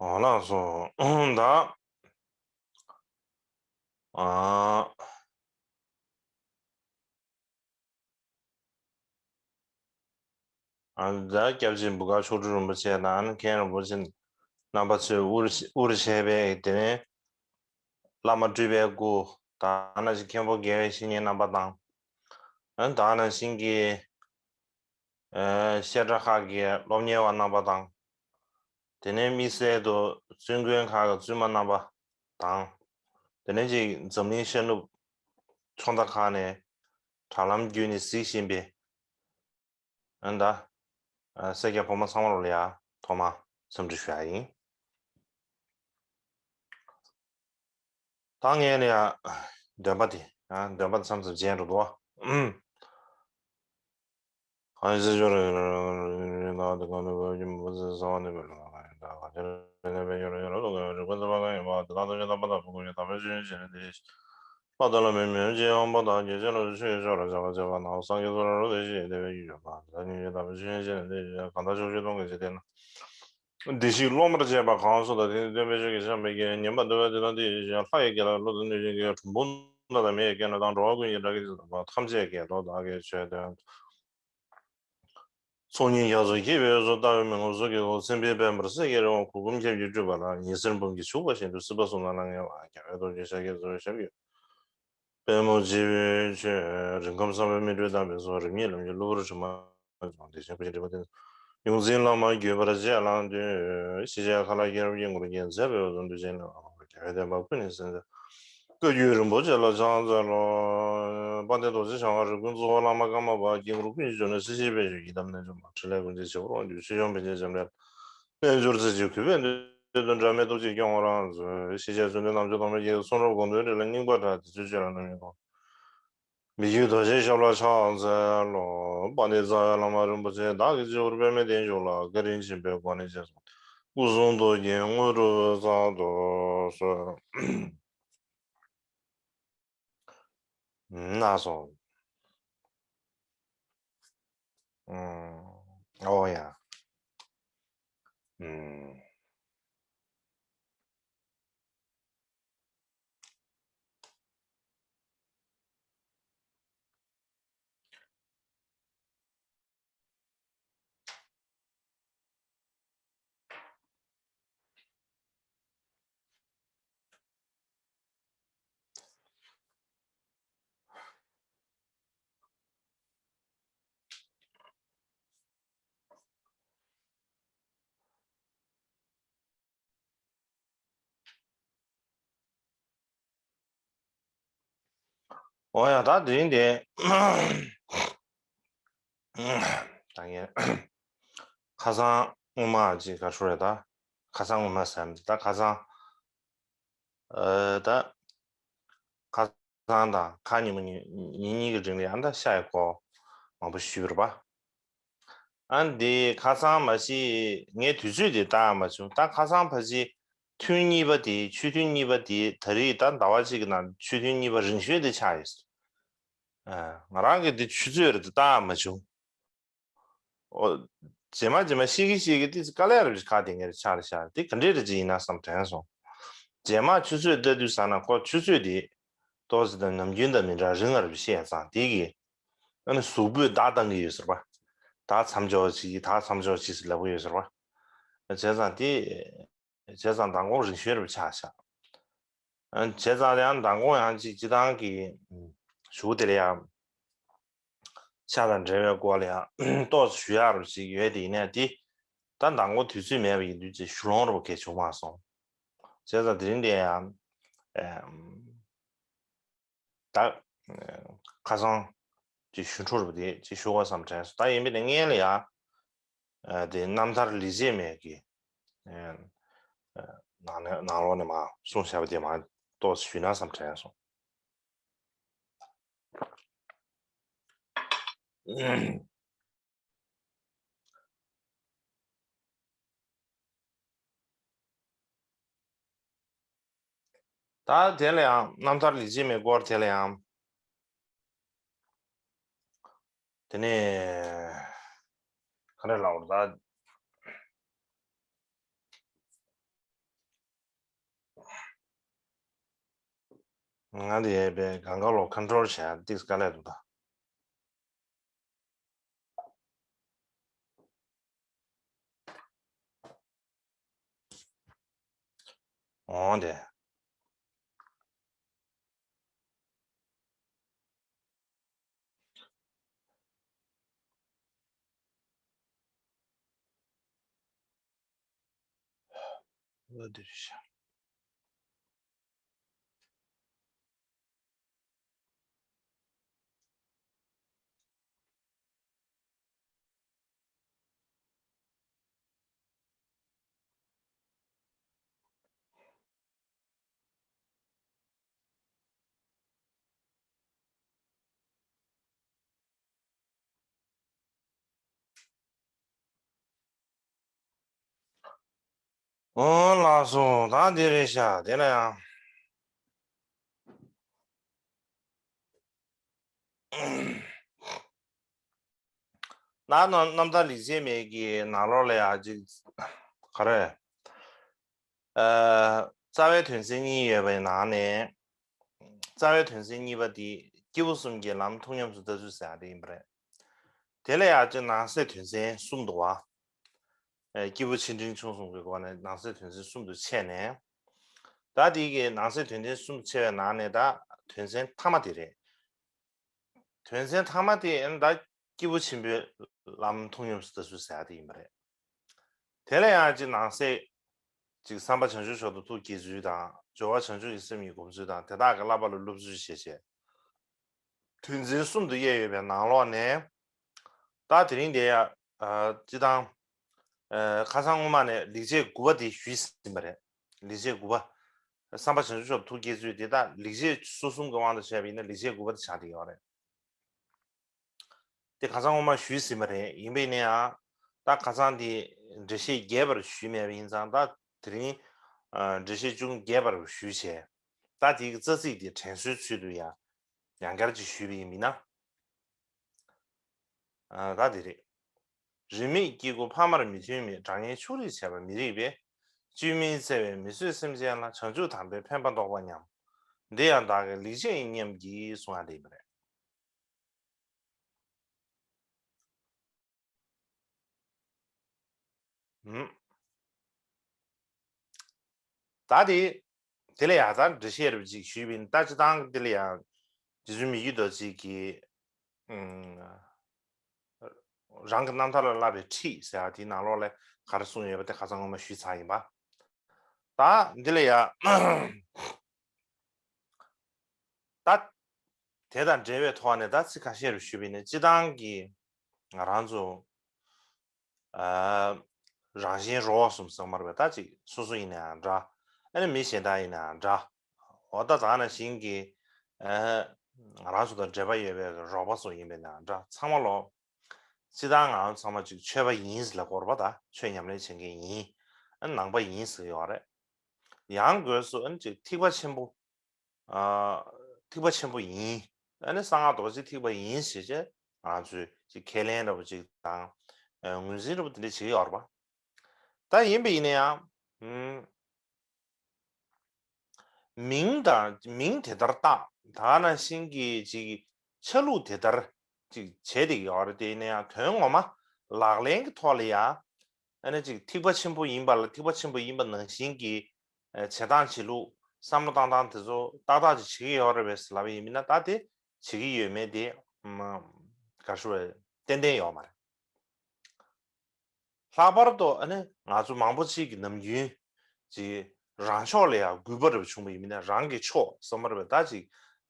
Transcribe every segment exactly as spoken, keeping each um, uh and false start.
འོ་ལགས་སོ། ད། ཨ། ཨ། ད་སྐྱབས་རྗེ་འབུམ་དཀར་མཆོག་སྤྲུལ་རིན་པོ་ཆེ་དང་མཁན་རིན་པོ་ཆེ་རྣམ་པ་ཚོས་དབུ་དབུ་བྱས་པའི་དེ་ནས་བླ་མ་སྤྲུལ་པའི་སྐུ་དང་ནང་བཞིན་མཁན་པོ་དགེ་བའི་བཤེས་གཉེན་རྣམ་པ་དང་། ཨ། དེ་ནང་བཞིན་གྱི་ཨ། བཤད་གྲྭ་ཁག་གི་སློབ་གཉེར་བ་རྣམ་པ་དང་། དེ་ནས་དམིགས་བསལ་དུ་བཙུན་དགོན་ཁག་གི་བཙུན་མ་རྣམ་པ་དང་། དེ་ནས་ཅིག་འཛམ་གླིང་ཤར་ནུབ་ཕྱོགས་མཐའ་ཁག་ནས་དྲ་ལམ་བརྒྱུད་ནས་གཟིགས་བཞིན་པའི། ཨ། ད། ཨ། སེར་སྐྱ་ཕོ་མོ་ཚང་མ་ལ་ཡ་ཐོག་མ་འཚམས་འདྲི་ཞུ་ཡ་ཡིན། ད་ངས་ལ་ཡ་འདོན་པ་དེ། ཨ། འདོན་པ་མཚམས་མཚམས་བརྗེད་འགྲོ་འདུག། ཨུམ། གང་ཞིག་ཞོར་ཡོད་ན་དེ་གང་ལ་བབ་ཀྱི་མི་བུ་ཚོས་གསང་བ་ནི་བོད་ལ་གང་ཡིན་ད་གང་ཅི་རེད་ནས་བས་ཡོད་ར་ཡོད་ར་ལོ་གང་རིག་པ་འཛིན་པ་གང་ཡིན་པ་དེ་དག་ཐམས་ཅད་རྣམ་པར་དག་པའི་སྐུ་ཡི་དམ་པའི་ཆོས་ཉིད་ཅེས་ནི་དེ་ལྷ་དང་ལྷ་མིན་མི་འཇིགས་དབང་པོ་དང་རྒྱལ་ཆེན་རབ་ཏུ་ཕྱིན་ཆོག་ར་བྱ་བ་བྱ་བ་ནའོ་སངས་རྒྱས་གསུང་རབ་རབ་ཏུ་ཞེས་དེ་བས་ཡོད་པ་དེ་དག་ཉིད་ཀྱི་དམ་པའི་ཆོས་ཉིད་ཅེས་ནི་དེ་ཡོད་གང་དག་ཕྱོགས་བཅུའི་སྟོང་གི་འཇིག་རྟེན་ན། བདེ་གཤེགས་སློབ་མར་བྱས་པ་གང་སུ་དག་དེ་ནི་སྟོན་པའི་ཆོས་ཀྱི་ཤམ་བུའི་སྐད་ཉན་པར་འདོད་པ་དེ་དག་འདི་ཡི་ཕྱིར་ལྷ་ཡི་དགེ་ལ་བློ་དང་ལྡན་ཞིང་གྲུབ་པོ་དང་མི་ཡི་སྐད་རྣམས་དང་འགྲོ་བ་ཀུན་གྱི་སྒྲ་སྐད་ཇི་ཙམ་པ་ཐམས་ཅད་ཀྱིས་མདོ་བདག་གིས་ཆོས་བསྟན་ཏོ། ཚོགས་གཉིས་རྒྱ་མཚོ་འཁྱིལ་པའི་དབུས་སུ་ལྟ་བའི་མི་མངོན་གཟུགས་ཀྱི་སྒོ་མཚན་དཔེའི་པད་མར་གསེར་གྱི་རི་བོ་གུར་གུམ་ཁྱབ་ཀྱིས་སྤྲུལ་པ་ལ་ཉི་ཟེར་འབུམ་གྱིས་བྱུག་པ་བཞིན་དུ་སྲིད་པ་གསུམ་ལ་སྣང་ངེ་བ་རྒྱལ་བའི་ཐུགས་རྗེ་ཤཱཀྱའི་མཛོད་ཞབས་ཀྱི་པདྨོ་འཇིགས་པའི་ཆོས་རིང་ཁམས་བསམ་པའི་སྨིན་གྲོལ་གདམས་པའི་ཚོགས་རིམ་གཉིས་ལམ་གྱི་གློ་བུར་དྲི་མ་ལྗོངས་བདེ་ཆེན་སྐུ་ཞབས་འབྲེལ་པ་བསྟེན། ཡོངས་འཛིན་བླ་མ་བརྒྱུད་པར་རྗེས་ལ་འདུད། ཤེས་བྱའི་ཁ་ལ་རྒྱལ་རབས་ཀྱི་ངོར་རྒྱལ་མཛད་པའི་འོད་ཟེར་འདུ་བྱེད་ལ་རྒྱལ་བའི་བསྟན་པ་ཀུན་ནས་གསལ་མཛད། བཀའ་བརྒྱུད་རིན་པོ་ཆེ་ལ་ཕྱག་འཚལ་ལོ། དཔལ་ལྡན་རྡོ་རྗེ་འཆང་དབང་རིགས་ཀུན་གཙོ་བོ་བླ་མ་ཀརྨ་པ་དཀྱིལ་འཁོར་ཀུན་གྱི་མཆོག་ནི་སྲིད་ཞིའི་དཔལ་གྱུར་ཡི་དམ་རྣལ་འབྱོར་མ། ཕྲིན་ལས་ཀུན་གྱི་བྱེད་པོ་དབང་སྒྱུར་ཆོས་སྐྱོང་པཎ་ཆེན་འཇམ་དཔལ། རྣལ་འབྱོར་རྩེ་གཅིག་གུས་པས་འདུད། གཏེར་སྟོན་སྒྲ་མེད་སྟོབས་ཀྱིས་སྐྱོང་བར་མཛོད། ཤེས་བྱའི་མཚོན་དོན་རྣམ་འབྱེད་ཐོགས་མེད་ཀྱི། གསུང་རབ་དགོངས་དོན་རིགས་ལ་སྙིང་པོ་བྲལ། དེ་ཚུལ་སྤྱོད་ལ་རྣམ་གཡེང་དགོངས། མི་བསྐྱོད་རྡོ་རྗེའི་ཞབས་ལ་ཕྱག་འཚལ་ལོ། དཔལ་ལྡན་རྩ་བའི་བླ་མ་རིན་པོ་ཆེ་བདག་གིས་སྤྱི་བོར་པདྨའི་གདན་བཞུགས་ལ། བཀའ་དྲིན་ཆེན་པོས་གོ་གནས་ཆེ་སོང་། སྐུ་གསུང་ཐུགས་ཀྱི་དངོས་གྲུབ་སྩལ་དུ་གསོལ། ན་སོང་། ཨོ་ཡ། འོ་ཡ། ད་དེ་རིང་དེ་ད་ངས་ཁ་སང་སྔོན་མ་ཅིག་ག་ཧྲུ་རེད། ད་ཁ་སང་སྔོན་མ་ཟེར་ད་ཁ་སང་ཨ་ད་ཁ་སང་དང་ཁ་ཉིན་མོ་ཉིན་ཉིན་གཉིས་ཀྱི་རིང་ལ་ཡང་ད་ཤ་ཡི་སྐོར་མང་པོ་ཞུས་པ་རེད་པ། ཨ་འདི་ཁ་སང་མ་གཞི་ངས་དུས་ཚོད་དེ་བལྟ་མ་བྱུང་། ད་ཁ་སང་ཕལ་ཆེར་ཐུན་གཉིས་པ་དེ་ཆུ་ཐུན་གཉིས་པ་དེ་ད་རེས་ད་ཟླ་བ་གཅིག་གི་ནང་ཆུ་ཐུན་གཉིས་པ་རིང་ཤོས་དེ་ཆགས་ཡོད། ཨ་ང་རང་གིས་འདི་ཆུ་ཚོད་རེ་ད་བལྟ་མ་བྱུང་། ཨོ། རྗེས་མ་རྗེས་མ་ཤེས་ཀྱི་ཤེས་ཀྱི་ཏིས་དཀའ་ལས་རབ་ཅིག་ཁག་དེ་ངེར་ཆགས་རེ་ཤག་དེ་ག་འདྲས་རེ་ཅིག་ཡིན་ན་བསམ་དྲན་སོང་། རྗེས་མ་ཆུ་ཚོད་ལྟ་དུས་ཟ་ན་ཁོ་ཆུ་ཚོད་དེ་ཏོག་ཙི་དང་ནམ་རྒྱུན་དང་མི་འདྲ་རིང་ངར་བཤད་ཙང་དེ་གི་ཨ་ནི་གཟུགས་པོས་བརྡ་བཏང་གི་ཡོད་ཟེར་བ། ད་མཚམས་འཇོག་ཅིག་ད་མཚམས་འཇོག་ཅིག་ཟེར་ལབ་གི་ཡོད་ཟེར་བ། བྱས་ཙང་དེ་བྱས་ཙང་མདང་དགོང་རིང་ཤོས་རབ་ཆགས་ཤག་བྱས་ཙང་ཡང་མདང་དགོང་ཡང་ཅིག་སྤྱི་བཏང་གི་ཞུ་དེ་ལ་ཡང་ཤ་དང་འབྲེལ་བའི་སྐོར་ལ་ཡང་ཏོག་ཙམ་ཞུ་ཡག་རུ་ཅིག་ཡོད་དེ་ཡིན་ནའི་དེ་ད་མདང་དགོང་དུས་ཚོད་མེད་པ་ཡིན་དུས་ཅིག་ཞུ་ལོང་རུ་གས་བྱུང་མ་སོང་། བྱས་ཙང་དེ་རིང་དེ་ཡང་ད་ཁ་སང་ཅིག་ཞུ་འཕྲོ་རུ་དེ་ཅིག་ཞུ་དགོས་བསམ་དྲན་སོང་། ད་ཡིན་པས་ན་ངས་ལ་ཡང་དེ་རྣམ་ཐར་ལི་རྗེ་མེད་ཀྱི་ནང་ནས་ནང་ལོགས་ནས་མར་གསུངས་བཞག་པ་དེ་མར་ཏོག་ཙམ་ཞུས་ན་བསམ་དྲན་སོང་། ད་དེ་ལ་ཡང་རྣམ་ཐར་ལི་རྗེ་མེད་སྐོར་དེ་ལ་ཡང་དེ་ནས་ག་རེ་ལབ་དགོས་རེད་ད། ང་དེ་ཡས་པའི་གང་ག་ལོ་ཁོན་ཊོལ་བྱས་ཏིག་དཀའ་ལས་འདུག་ད། འོང་དེ། འོ་དེ་རེད་ཤག་ཨོ་ལགས་སོ། ད་འདི་རེད་ཤག་དེ་ལ་ཡང་ན་ནམ་རྣམ་ཐར་ལེགས་བཤད་མའི་གི་ནང་ལོགས་ལ་ཡང་ཅིག་ག་རེ། ཨ། རྩ་བའི་དོན་ཚན་གཉིས་ཡོད་པའི་ནང་ནས། རྩ་བའི་དོན་ཚན་གཉིས་པ་དེ་སྐྱེས་བུ་གསུམ་གྱི་ལམ་ཐུགས་ཉམས་སུ་ལྟ་ཚུལ་ཟེར་ཡ་དེ་ཡིན་པ་རེད། དེ་ལ་ཡང་ཅིག་ནང་གསེས་དོན་ཚན་གསུམ་འདུག་བ། ཨ། སྐྱེས་བུ་ཆེ་འབྲིང་ཆུང་གསུམ་གྱི་སྒོ་ནས་ནང་གསེས་དོན་ཚན་གསུམ་དུ་ཕྱེ་ནས། ད་དེ་གི་ནང་གསེས་དོན་ཚན་གསུམ་དུ་ཕྱེ་བའི་ནང་ནས་ད་དོན་ཚན་མཐའ་མ་དེ་རེད། དོན་ཚན་མཐའ་མ་དེ་ཨ་ནི་ད་སྐྱེས་བུ་ཆེན་པོའི་ལམ་ཐུགས་ཉམས་སུ་ལྟ་ཚུལ་ཟེར་ཡ་དེ་ཡིན་པ་རེད། དེ་ལ་ཡང་ཅིག་ནང་གསེས་ཅིག་བསམ་པ་བྱང་ཆུབ་མཆོག་ཏུ་ཐུགས་བསྐྱེད་ཚུལ་དང་། སྦྱོར་བ་བྱང་ཆུབ་ཀྱི་སེམས་ཀྱི་སྒོམ་ཚུལ་དང་། དེ་དག་གི་བསླབ་པ་ལ་སློབ་ཚུལ་ཞེས་བྱས། དོན་ཚན་གསུམ་དུ་དབྱེ་ཡོད་པའི་ནང་ལོགས་ནས། ད་དེ་རིང་དེ་ཡ། ཨ། སྤྱི་བཏང་། ཨ། ཁ་སང་སྔོན་མ་ནས་ལེགས་བྱས་དགུ་པ་དེ་ཞུས་ཟིན་པ་རེད། ལེགས་བྱས་དགུ་པ། བསམ་པ་བྱང་ཆུབ་མཆོག་ཐུགས་བསྐྱེད་ཚུལ་དེ་དག་ལེགས་བྱས་སོ་གསུམ་གྱི་དབང་དུ་བྱས་པ་ཡིན་ན་ལེགས་བྱས་དགུ་པ་དེ་ཆགས་བསྡད་ཡོད་རེད། དེ་ཁ་སང་སྔོན་མ་ཞུས་ཟིན་པ་རེད། ཡིན་པས་ན་ཡང་། ད་ཁ་སང་དེ་འགྲེལ་བཤད་རྒྱས་པར་ཞུས་མེད་པ་ཡིན་ཙང་། ད་དེ་རིང་། ཨ། འགྲེལ་བཤད་ཅུང་རྒྱས་པར་ཞུས་བྱས། ད་དེའི་རྩ་ཚིག་དེ་དྲན་གསོའི་ཚུལ་དུ་ཡང་། ཡང་བསྐྱར་ཅིག་ཞུས་པ་ཡིན་མིན་ན། ཨ། ད་དེ་རེད། རིས་མེད་སྐྱེ་དགུ་ཕ་མར་མི་མཐུན་མེད། དགྲ་ངན་ཕྱོགས་རིས་བྱས་པ་མི་རིགས་པས། བཅོས་མིན་བརྩེ་བས་མི་གསོད་སེམས་ཅན་ལ། བྱང་ཆུབ་དམ་པའི་ཕན་པ་བཟློག་པ་ཉམས། འདི་ཡང་བདག་གི་ལེགས་བྱས་ཡིན་སྙམ་བགྱིད། གསུང་ཡ་དེ་ཡིན་པ་རེད། ཨུམ། ད་དེ། དེ་ལ་ཡང་ད་འགྲེལ་བཤད་རབ་ཅིག་ཞུས་པ་ཡིན། ད་སྤྱི་བཏང་དེ་ལ་ཡང་རྗེ་བཙུན་མི་བསྐྱོད་རྡོ་རྗེ་གིས། ཨུམ། རང་གི་རྣམ་ཐར་ལ་བསླབ་པའི་ཁྲིད་ཟེར་བ་དེའི་ནང་ལོགས་ལ་ག་རེ་གསུངས་ཡོད་པ་དེ་ཁ་སང་སྔོན་མ་ཞུས་ཚར་ཡིན་པ། ད་འདི་ལ་ཡང་། ད་དེ་དང་འབྲེལ་བའི་ཐོག་ནས་ད་ཚིག་ཁ་ཤས་རུ་ཞུས་པ་ཡིན་ན། སྤྱི་བཏང་གི་ང་རང་ཚོ། ཨ། རང་གཞན་རོ་གསུམ་ཟེར་མ་རེད་པས། ད་ཅིག་སོ་སོ་ཡིན་ནའང་འདྲ། ཨ་ནི་མི་གཞན་དག་ཡིན་ནའང་འདྲ། འོ་ད་ད་ནང་བཞིན་གྱི། ཨ། ང་རང་ཚོ་དང་འབྲེལ་བ་ཡོད་པའི་རོགས་པ་ཚོ་ཡིན་པས་ནའང་འདྲ། ཚང་མ་ལོ། སྤྱི་བཏང་ང་རང་ཚང་མ་ཅིག་ཆོས་པ་ཡིན་ཟེར་ལབ་ཀྱི་ཡོད་རེད་པ། ད་ཆོས་ཉམས་ལེན་བྱེད་མཁན་ཡིན། ཨ། ནང་པ་ཡིན་ཟེར་གྱི་ཡོད་རེད། ཡང་སྒོས་སུ་ཨ་ནི་ཅིག་ཐེག་པ་ཆེན་པོ། ཨ། ཐེག་པ་ཆེན་པོ་ཡིན། ཨ་ནི་གསང་སྔགས་རྡོ་རྗེ་ཐེག་པ་ཡིན་ཞེས་བྱས་ང་ཚོས་ཅིག་ཁས་ལེན་འདྲ་པོ་ཅིག་དང་། ཨ། ངོས་འཛིན་འདྲ་པོ་དེ་འདྲ་བྱེད་ཀྱི་ཡོད་རེད་པ། ད་ཡིན་པ་ཡིན་ན་ཡང་། ཨུམ། མིང་དང་མིང་དེ་ལྟར་བཏགས། ད་ནང་བཞིན་གྱི་ཅིག་ཆ་ལུགས་དེ་ལྟར་ཅིག་བྱས་བསྡད་ཀྱི་ཡོད་རེད། དེ་ཡིན་ན་ཡང་དོན་ངོ་མ་ལག་ལེན་གྱི་ཐོག་ལ་ཡང་། ཨ་ནི་ཅིག་ཐེག་པ་ཆེན་པོ་ཡིན་པ་ལ་ཐེག་པ་ཆེན་པོ་ཡིན་པ་ནང་བཞིན་གྱི། ཨ། བྱེད་སྟངས་བྱེད་ལུགས། བསམ་བློ་བཏང་སྟངས་དེ་ཚོ་ཏག་ཏག་ཅིག་བྱེད་ཀྱི་ཡོད་རེད་པས་ལབ་པ་ཡིན་མིན་ན། ད་དེ་བྱེད་ཀྱི་ཡོད་མེད་དེ། ཨམ། ག་རེ་ཞུ་དགོས་རེད། ཏན་ཏན་ཡོད་མ་རེད། ལྷག་པར་དུ་ཨ་ནི་ང་ཚོ་མང་པོ་ཅིག་གིས་ནམ་རྒྱུན་ཅིག་རང་ཕྱོགས་ལ་ཡང་གུས་པ་འདྲ་པོ་བྱུང་བ་ཡིན་མིན་ན། རང་གི་ཕྱོགས་ཟེར་མ་རེད་པས། ད་ཅིག་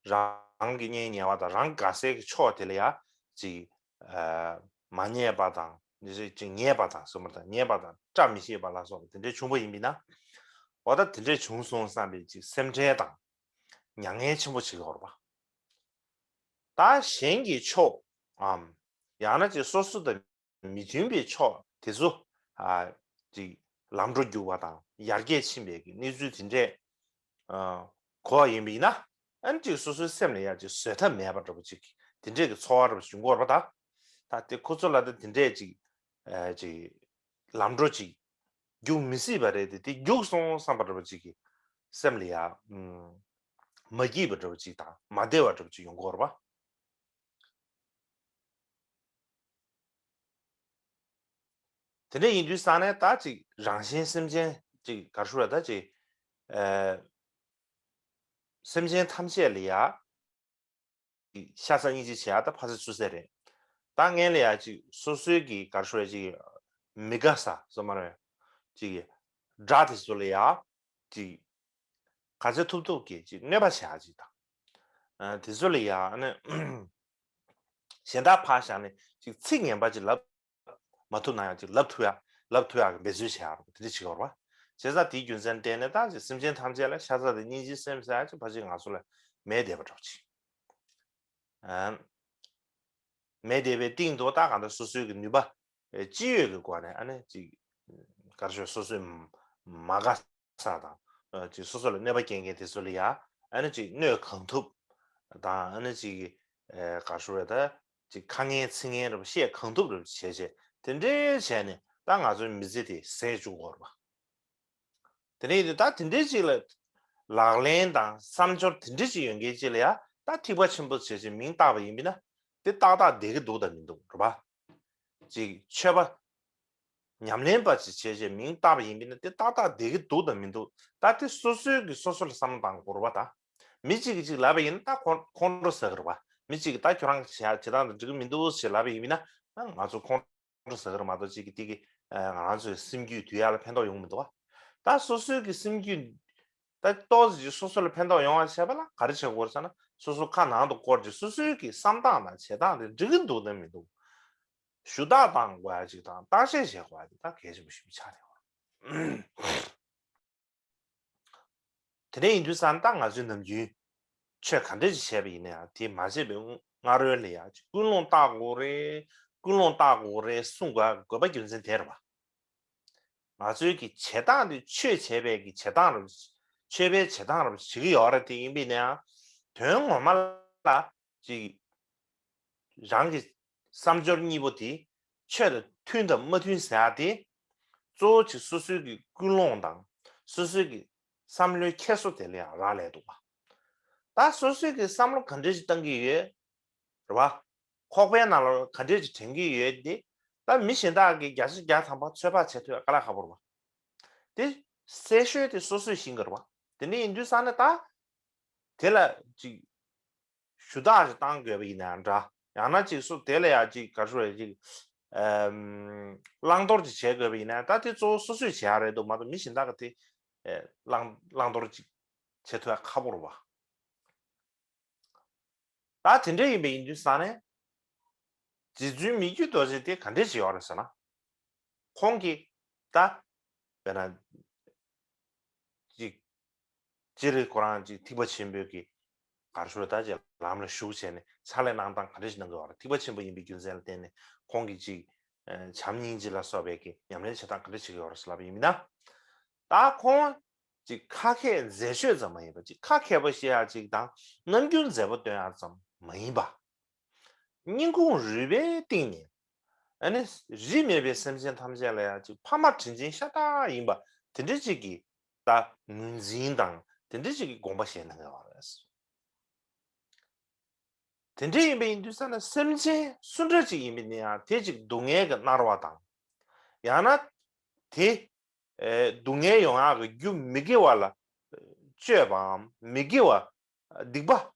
རང་གི་གཉེན་ཉེ་བ་དང་རང་དགའ་སའི་གི་ཕྱོགས་དེ་ལ་ཡང་ཅིག་ཨ། མ་ཉེས་པ་དང་། ཅིག་ཉེས་པ་དང་ཟེར་མ་རེད། ཉེས་པ་དང་བཀྲ་མི་ཤིས་པ་ལ་སོགས་པ་དེ་འདྲ་བྱུང་བ་ཡིན་མིན་ན། འོ་ད་དེ་འདྲ་བྱུང་སོང་བསམ་པའི་ཅིག་སེམས་ཁྲལ་དང་མྱ་ངན་ཆེན་པོ་བྱེད་ཀྱི་ཡོད་རེད་པ། ད་གཞན་གྱི་ཕྱོགས་འམ། ཡང་ན་ཅིག་སོ་སོ་དང་མི་མཐུན་པའི་ཕྱོགས་དེ་ཚོ། ཨ། ཅིག་ལམ་འགྲོ་རྒྱུག་པ་དང་ཡར་རྒྱས་ཕྱིན་པའི་གི་གནས་ཚུལ་དེ་འདྲས། ཨ། གོ་བ་ཡིན་པ་ཡིན་ན། ཨ་ནི་ཅིག་སོ་སོའི་སེམས་ལ་ཡང་ཅིག་བཟོད་ཐབས་མེད་པ་འདྲ་པོ་ཅིག་དེ་འདྲས་ཀྱི་ཚོར་བ་འདྲ་པོ་བྱུང་གི་ཡོད་རེད་པ། ད་ད་དེ་ཁོ་ཚོ་ལ་ད་དེ་འདྲས་ཅིག་ཨ། ཅིག་ལམ་འགྲོ་ཅིག་རྒྱུག་མི་སྲིད་པ་རེད་དེ། དེ་རྒྱུག་སོང་བསམ་པ་འདྲ་པོ་ཅིག་གི་སེམས་ལ་ཡང་། ཨུམ། མ་སྐྱིད་པ་འདྲ་བོ་ཅིག་དང་མ་བདེ་བ་འདྲ་བོ་ཅིག་ཡོང་གི་ཡོད་རེད་པ། དེ་འདྲ་ཡིན་དུས་ཙང་ནས་ད་ཅིག་རང་གཞན་སེམས་ཅན་ཅིག་ག་རེ་ཞུ་དགོས་རེད། ད་ཅིག་ཨ་སེམས་ཅན་ཐམས་ཅད་ལ་ཡ་ཤ་ཚ་སྙིང་རྗེ་བྱེད་ཡ་ད་ཕ་ཚ་ཚུ་ཚ་རེད། ད་སྔོན་ལ་ཡ་ཅིག་སོ་སོའི་གི་ག་རེ་ཞུ་དགོས་རེད། ཅིག་མི་དགའ་ས་སོ་མ་རེད། ཅིག་དགྲ་དེ་ཚོ་ལ་ཡ་ཅིག་ག་ཚོད་ཐུབ་ཐུབ་ཀྱིས་ཅིག་གནོད་པ་བྱེད་ཡ་ཅིག་དང་། ཨ་དེ་ཚོ་ལ་ཡ་ཨ་ནི་གཞན་དག་ཕར་བཞག་ནས་ཅིག་ཚིག་ངན་པ་ཅིག་ལབ་མ་ཐུབ་ན་ཡང་ཅིག་ལབ་ཐུབ་ཡ་ལབ་ཐུབ་ཡ་གི་འབད་རྩོལ་བྱེད་ཡ་རོགས་དེ་འདྲ་བྱེད་ཀྱི་ཡོད་རེད་པ། བྱས་ཙང་དེའི་རྒྱུ་མཚན་བརྟེན་ནས་ད་ཅིག་སེམས་ཅན་ཐམས་ཅད་ལ་ཤ་ཚ་དང་སྙིང་རྗེའི་སེམས་ཟེར་ཡ་ཅིག་ཕལ་ཆེར་ང་ཚོ་ལ་མེད་བསྡད་པ་འདྲ་བོ་ཅིག་ཨ་མེད་བསྡད་པའི་སྟེང་དུ་ད་གང་ལྟར་སོ་སོའི་གི་ནུས་པ་ཨེ་ཅི་ཡོད་ཀྱི་སྒོ་ནས་ཨ་ནི་ཅིག་ག་རེ་ཞུ་སོ་སོའི་མ་དགའ་ས་དང་ཨ་ཅིག་སོ་སོ་ལ་གནོད་པ་སྐྱེལ་མཁན་དེ་ཚོ་ལ་ཡ་ཨ་ནི་ཅིག་གནོད་གང་ཐུབ་དང་ཨ་ནི་ཅིག་ཨེ་ག་རེ་ཞུ་རེད། ད་ཅིག་ཁ་ངན་ཚིག་ངན་རེ་བཤད་གང་ཐུབ་རེ་བྱས་བྱས་དེ་འདྲའི་བྱས་ནས་ད་ང་ཚོའི་མི་ཚེ་དེ་ཟད་བཅུག་གི་ཡོད་རེད་པ། དེ་ནས་ད་དེ་འདྲའི་ཅིག་ལ་ལག་ལེན་དང་བསམ་སྦྱོར་དེ་འདྲའི་ཅིག་ཡོད་མཁན་ཅིག་ལ་ཡ་ད་ཐེག་པ་ཆེན་པོ་བྱས་བྱས་མིང་བཏགས་པ་ཡིན་པས་ན་དེ་ཏག་ཏག་བསྡད་ཀྱི་འདུག་དང་མི་འདུག་རེད་པ། ཅིག་ཆོས་པ་ཉམས་ལེན་པ་ཅིག་བྱས་བྱས་མིང་བཏགས་པ་ཡིན་པས་ན་དེ་ཏག་ཏག་བསྡད་ཀྱི་འདུག་དང་མི་འདུག་ད་དེ་སོ་སོའི་གི་སོ་སོ་ལ་བསམ་བློ་བཏང་དགོས་རེད་པ། ད་མི་གཅིག་གིས་ཅིག་ལབ་པ་ཡིན་ན་ད་ཁོང་ཁོང་ཁྲོ་ཟ་གི་རེད་པ། མི་གཅིག་གིས་ད་ཁྱོད་རང་གི་བྱེད་བྱེད་སྟངས་དེ་འགྲིག་གི་མི་འདུག་ཅེས་ལབ་པ་ཡིན་པས་ན་ང་ཚོ་ཁོང་ཁྲོ་ཟ་གི་རེད་མ་གཏོགས་ཅིག་གིས་དེ་གིས་ང་རང་ཚོའི་སེམས་རྒྱུད་དུས་ཡག་ལ་ཕན་ཐོགས་ཡོང་མི་འདུག་པ། ད་སོ་སོའི་གི་སེམས་རྒྱུད་ད་ཏོག་ཙམ་ཅིག་སོ་སོ་ལ་ཕན་ཐོགས་ཡོང་བ་བྱས་པ་ལ་ག་རེ་བྱེད་དགོས་རེད་ཟེར་ན་སོ་སོ་ཁ་ནང་དུ་བསྐོར་ཅིག་སོ་སོའི་གི་བསམ་སྟངས་དང་བྱེད་སྟངས་དེ་འགྲིག་གི་འདུག་དང་མི་འདུག་ཞུ་དག་བཏང་དགོས་ཡ་ཅིག་དང་བརྟག་དཔྱད་བྱེད་དགོས་ཡ་དེ་ད་གལ་ཆེན་པོ་ཞིག་ཆགས་བསྡད་ཡོད་རེད། དེ་འདྲ་ཡིན་དུས་ཙང་ད་ང་ཚོའི་ནམ་རྒྱུན་ཆོས་ག་འདྲ་ཞིག་བྱས་པ་ཡིན་ན་ཡང་དེ་མ་བྱས་པའི་སྔ་རོལ་ལ་ཡང་ཅིག་ཀུན་སློང་བརྟག་དགོས་རེད། ཀུན་སློང་བརྟག་དགོས་རེད་གསུང་དགོས་དགོས་པ་རྒྱུ་མཚན་དེ་རེད་པ། ང་ཚོའི་གི་བྱེད་སྟངས་དེ་ཆོས་བྱས་པའི་གི་བྱེད་སྟངས་རེད། ཆོས་པའི་བྱེད་སྟངས་རེད་བྱེད་ཀྱི་ཡོད་རེད། དེ་ཡིན་པས་ན་ཡང་དོན་ངོ་མ་ལ་ཅིག་རང་གི་བསམ་སྦྱོར་གཉིས་པོ་དེ་ཆོས་དང་མཐུན་དང་མ་མཐུན་ཟེར་ཡ་དེ་གཙོ་བོ་ཅིག་སོ་སོའི་གི་ཀུན་སློང་དང་སོ་སོའི་གི་བསམ་བློའི་འཁྱེར་སོ་དེ་ལ་ཡང་རག་ལས་འདུག་པ། ད་སོ་སོའི་གི་བསམ་བློ་ག་འདྲ་ཞིག་བཏང་གི་ཡོད་རེད་པ། ཁོག་པའི་ནང་ལ་ག་འདྲ་ཞིག་དྲན་གི་ཡོད་དེ་ད་མི་གཞན་དག་གིས་བརྒྱ་ཆ་བརྒྱ་ཐམ་པ་ཚོད་དཔག་བྱེད་ཐུབ་ཡ་དཀའ་ལས་ཁག་པོ་རེད་པ། དེ་གསལ་ཤོས་དེ་སོ་སོས་ཤེས་གི་རེད་པ། དེ་འདྲ་ཡིན་དུས་ཙང་ནས་ད་དེ་ལ་ཅིག་ཞུ་དག་ཅིག་བཏང་དགོས་པ་ཡིན་ན་འདྲ། ཡང་ན་ཅིག་སུ་དེ་ལ་ཡང་ཅིག་ག་རེ་ཞུ་རེད། ཅིག་ཨམ་བླང་དོར་ཅིག་བྱེད་དགོས་པ་ཡིན་ན་ད་དེ་གཙོ་བོ་སོ་སོས་བྱེད་ཡ་རེད་འདུག་མ་གཏོགས་མི་གཞན་དག་གིས་དེ་ཨེ་བླང་བླང་དོར་ཅིག་བྱེད་ཐུབ་ཡ་ཁག་པོ་རེད་པ། ད་དེ་འདྲ་ཡིན་པ་ཡིན་དུས་ཙང་ནས་རྗེ་བཙུན་མི་བསྐྱོད་རྡོ་རྗེ་དེ་ག་འདྲ་ཞིག་ཡོད་རེད་ཟེར་ན། ཁོང་གིས་ད་དཔེར་ན་ཅིག་སྤྱིར་ཁོ་རང་ཅིག་ཐེག་པ་ཆེན་པོའི་གི་ག་རེ་ཞུ་རེད། ད་ཅིག་ལམ་ལ་ཞུགས་བྱས་ནས་ཕྱག་ལས་གནང་སྟངས་ག་འདྲ་ཞིག་གནང་གི་ཡོད་རེད། ཐེག་པ་ཆེན་པོ་ཡིན་པའི་རྒྱུ་མཚན་ལ་བརྟེན་ནས་ཁོང་གིས་ཅིག་ཨ་བྱམས་སྙིང་རྗེ་ལ་སོགས་པའི་གི་ཉམས་ལེན་བྱེད་སྟངས་ག་འདྲ་བྱེད་ཀྱི་ཡོད་རེད་ཟེར་ལབ་པ་ཡིན་ན། ད་ཁོང་ཅིག་ཁ་མཁས་མཛེས་ཤོས་ཙམ་མ་ཡིན་པ་ཅིག་ཁ་མཁས་པ་བཤད་ཡ་ཅིག་དང་རྣམ་འགྱུར་མཛེས་པོ་སྟོན་ཡ་ཙམ་མ་ཡིན་པ། སྙིང་ཁུང་རུས་པའི་གཏིང་ནས་ཨ་ནི་རིས་མེད་པའི་སེམས་ཅན་ཐམས་ཅད་ལ་ཡང་ཅིག་ཕ་མ་དྲིན་ཅན་ཤ་སྟག་ཡིན་པ་དེ་འདྲ་ཅིག་གི་ད་ངོས་འཛིན་དང་དེ་འདྲ་ཅིག་གི་དགོངས་པ་བཞེས་གནང་ཡོད་རེད། དེ་འདྲ་ཡིན་པ་ཡིན་དུས་ཙ་ན་སེམས་ཅན་སུ་འདྲ་ཅིག་ཡིན་པ་ཡིན་ན་ཡང་དེ་ཅིག་སྡུག་བསྔལ་གྱིས་མནར་བ་དང་། ཡང་ན་དེ་ཨེ་སྡུག་བསྔལ་ཡོང་ཡག་གི་རྒྱུ་མི་དགེ་བ་ལ་སྤྱོད་པའམ་མི་དགེ་བ་སྡིག་པ་བྱས་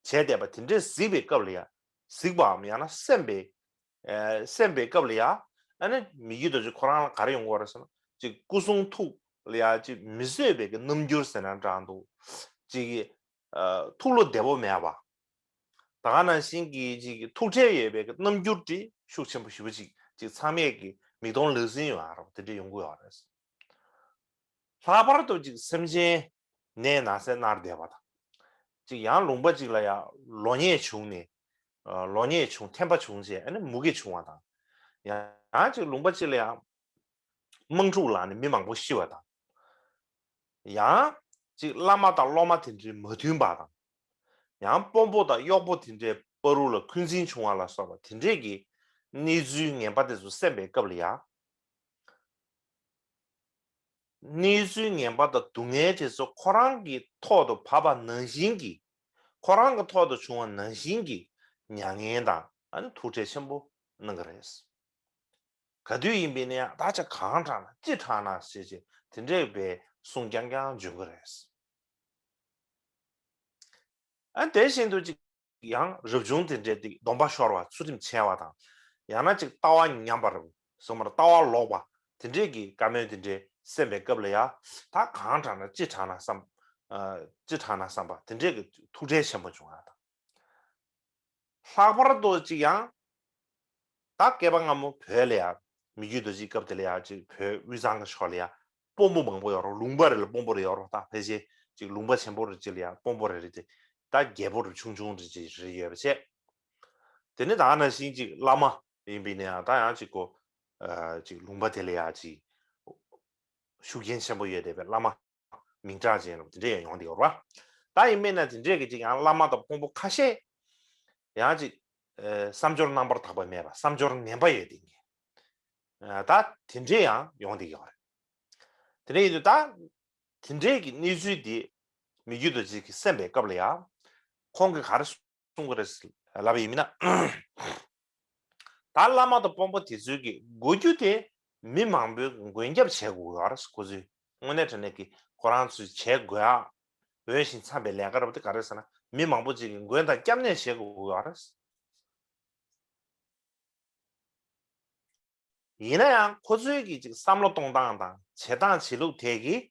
བསྡད་པ་དེ་འདྲས་གཟིགས་པའི་སྐབས་ལ་ཡང་གཟིགས་པའམ་ཡང་ན་སེམས་པའི་ཨེ་སེམས་པའི་སྐབས་ལ་ཡང་ཨ་ནི་མི་བསྐྱོད་རྡོ་རྗེ་ཁོ་རང་ལ་ག་རེ་ཡོང་གི་ཡོད་རེད་ཟེར་ན་ཅིག་སྐུ་གསུང་ཐུགས་ལ་ཡང་ཅིག་མི་བཟོད་པའི་གི་རྣམ་འགྱུར་ཟེར་ན་འདྲ་འདུག་ཅིག་ཨ་ཐུགས་བློ་བདེ་པོ་མེད་པ། ད་ག་ནང་བཞིན་གྱི་ཅིག་ཐུགས་ཁྲལ་ཡོད་པའི་རྣམ་འགྱུར་དེ་ཤུགས་ཆེན་པོ་ཞེ་པོ་ཅིག་ཅིག་ཚང་མས་ཀྱི་མིག་མཐོང་ལག་ཟིན་ཡོང་ཡ་རོགས་དེ་འདྲ་ཡོང་གི་ཡོད་རེད། ལྷག་པར་དུ་ཅིག་སེམས་ཅན་ནད་ན་ཚས་མནར་བསྡད་པ་དང་། ཅིག་ཡང་ལུང་པ་ཅིག་ལ་ཡང་ལོ་ཉེས་བྱུང་ནས་ལོ་ཉེས་བྱུང་ཐེམ་པ་བྱུང་རྗེས་ཨ་ནི་མུ་གེ་བྱུང་བ་དང་། ཡང་ཅིག་ལུང་པ་ཅིག་ལ་ཡང་དམག་འཁྲུག་ལངས་ནས་མི་མང་པོ་ཤི་བ་དང་། ཡང་ཅིག་བླ་མ་དང་སློབ་མ་དེ་འདྲའི་མ་མཐུན་པ་དང་། ཡང་དཔོན་པོ་དང་གཡོག་པོ་དེ་འདྲའི་བར་དུ་ལ་འཁོན་འཛིན་བྱུང་བ་ལ་སོགས་པ་དེ་འདྲའི་གི་གནས་ཚུལ་ངན་པ་དེ་ཚོ་སེམས་པའི་སྐབས་ལ་ཡང་། གནས་ཚུལ་ངན་པ་དང་སྡུག་བསྔལ་དེ་ཚོ་ཁོ་རང་གི་ཐོག་ཏུ་བབས་པ་ནང་བཞིན་གྱི། ཁོ་རང་གི་ཐོག་ཏུ་བྱུང་བ་ནང་བཞིན་གྱི་མྱ་ངན་དང་ཨ་ནི་ཐུགས་ཁྲལ་ཆེན་པོ་གནང་གི་རེད། ག་དུས་ཡིན་པའི་ནའང་ད་ཆ་གང་དྲག་ན་ཅི་དྲག་ན་ཟེར་བྱས་དེ་འདྲའི་བའི་གསུང་རྐྱང་རྐྱང་བྱུང་གི་རེད། ཨ་དེ་བཞིན་དུ་ཅིག་ཡང་རབ་བྱུང་དེ་འདྲའི་ཏིག་སྡོམ་པ་ཤོར་བ་ཚུལ་ཁྲིམས་འཆལ་བ་དང་། ཡང་ན་ཅིག་ལྟ་བ་ཉམས་པ་རེད་སོང་མར་ལྟ་བ་ལོག་པ་དེ་འདྲའི་གི་བཀའ་མོལ་དེ་འདྲའི་གསན་པའི་སྐབས་ལ་ཡ། ད་གང་དྲག་ན་ཅི་དྲག་ན་བསམ། ཨ་ཅི་དྲག་ན་བསམ་པ་དེ་འདྲའི་གི་ཐུགས་ཁྲལ་ཆེན་པོ་བྱུང་ཡ་དང་། ལྷག་པར་དུ་ཅིག་ཡང་། ད་བསྐལ་པ་སྔ་མོ་བོད་ལ་ཡ། མི་རྒྱུད་རྡོ་རྗེའི་སྐབས་དེ་ལ་ཡ་ཅིག་བོད་དབུས་གཙང་གི་ཕྱོགས་ལ་ཡ། དཔོན་པོ་མང་པོ་ཡོད་རེད། ལུང་པ་རེ་ལ་དཔོན་པོ་རེ་ཡོད་རེད། ད་ཕལ་ཆེར་ཅིག་ལུང་པ་ཆེན་པོ་རེ་ཅིག་ལ་ཡ་དཔོན་པོ་རེ་རེ་དེ་ད་རྒྱལ་པོ་རེ་ཆུང་ཆུང་རེ་ཅིག་རེ་ཡོད་པ་བྱས། དེ་ནས་ད་ནང་བཞིན་ཅིག་བླ་མ་ཡིན་པའི་ནས་ཡང་ད་ཡང་ཅིག་གོ། ཨ་ཅིག་ལུང་པ་དེ་ལ་ཡ་ཅིག་ཤུགས་རྐྱེན་ཆེན་པོ་ཡོད་བསྡད་པའི་བླ་མ་མིང་གྲགས་ཅན་རེ་དེ་འདྲས་ཡང་ཡོང་བསྡད་ཡོད་རེད་པ། ད་ཡིན་མིན་ན་དེ་འདྲས་ཀྱི་ཅིག་ཡང་བླ་མ་དང་དཔོན་པོ་ཁ་ཤས་ཡང་ཅིག་ཨ་བསམ་སྦྱོར་རྣམ་པར་དག་པ་མེད་པ་བསམ་སྦྱོར་ངན་པ་ཡོད་བསྡད་མཁན། ཨ་ད་དེ་འདྲས་ཡང་ཡོང་བསྡད་ཡོད་རེད། དེ་འདྲས་ཡིན་དུས་ད་དེ་འདྲས་ཀྱི་གནས་ཚུལ་དེ་མི་རྒྱུད་རྡོ་རྗེ་གིས་གསན་པའི་སྐབས་ལ་ཡང་ཁོང་གིས་ག་རེ་གསུང་གི་རེད་ལབ་པ་ཡིན་མིན་ན། ད་བླ་མ་དང་དཔོན་པོ་དེ་ཚོའི་གི་དགོས་རྒྱུ་དེ་མི་མང་པོའི་མགོན་སྐྱབས་བྱེད་དགོས་ཡོད་རེད། ཁོ་ཚོས་དངོས་གནས་དྲང་གནས་ཀྱི་ཁོ་རང་ཚོས་བྱེད་དགོས་ཨ། འོས་ཤིང་འཚམས་པའི་ལས་ཀ་རེད་པ། དེ་ག་རེ་ཟེར་ན་མི་མང་པོ་ཅིག་གི་མགོན་དང་སྐྱབས་གནས་བྱེད་དགོས་ཡོད་རེད། ཡིན་ན་ཡང་ཁོ་ཚོའི་གི་ཅིག་བསམ་བློ་གཏོང་སྟངས་དང་བྱེད་སྟངས་བྱེད་ལུགས་དེ་གིས་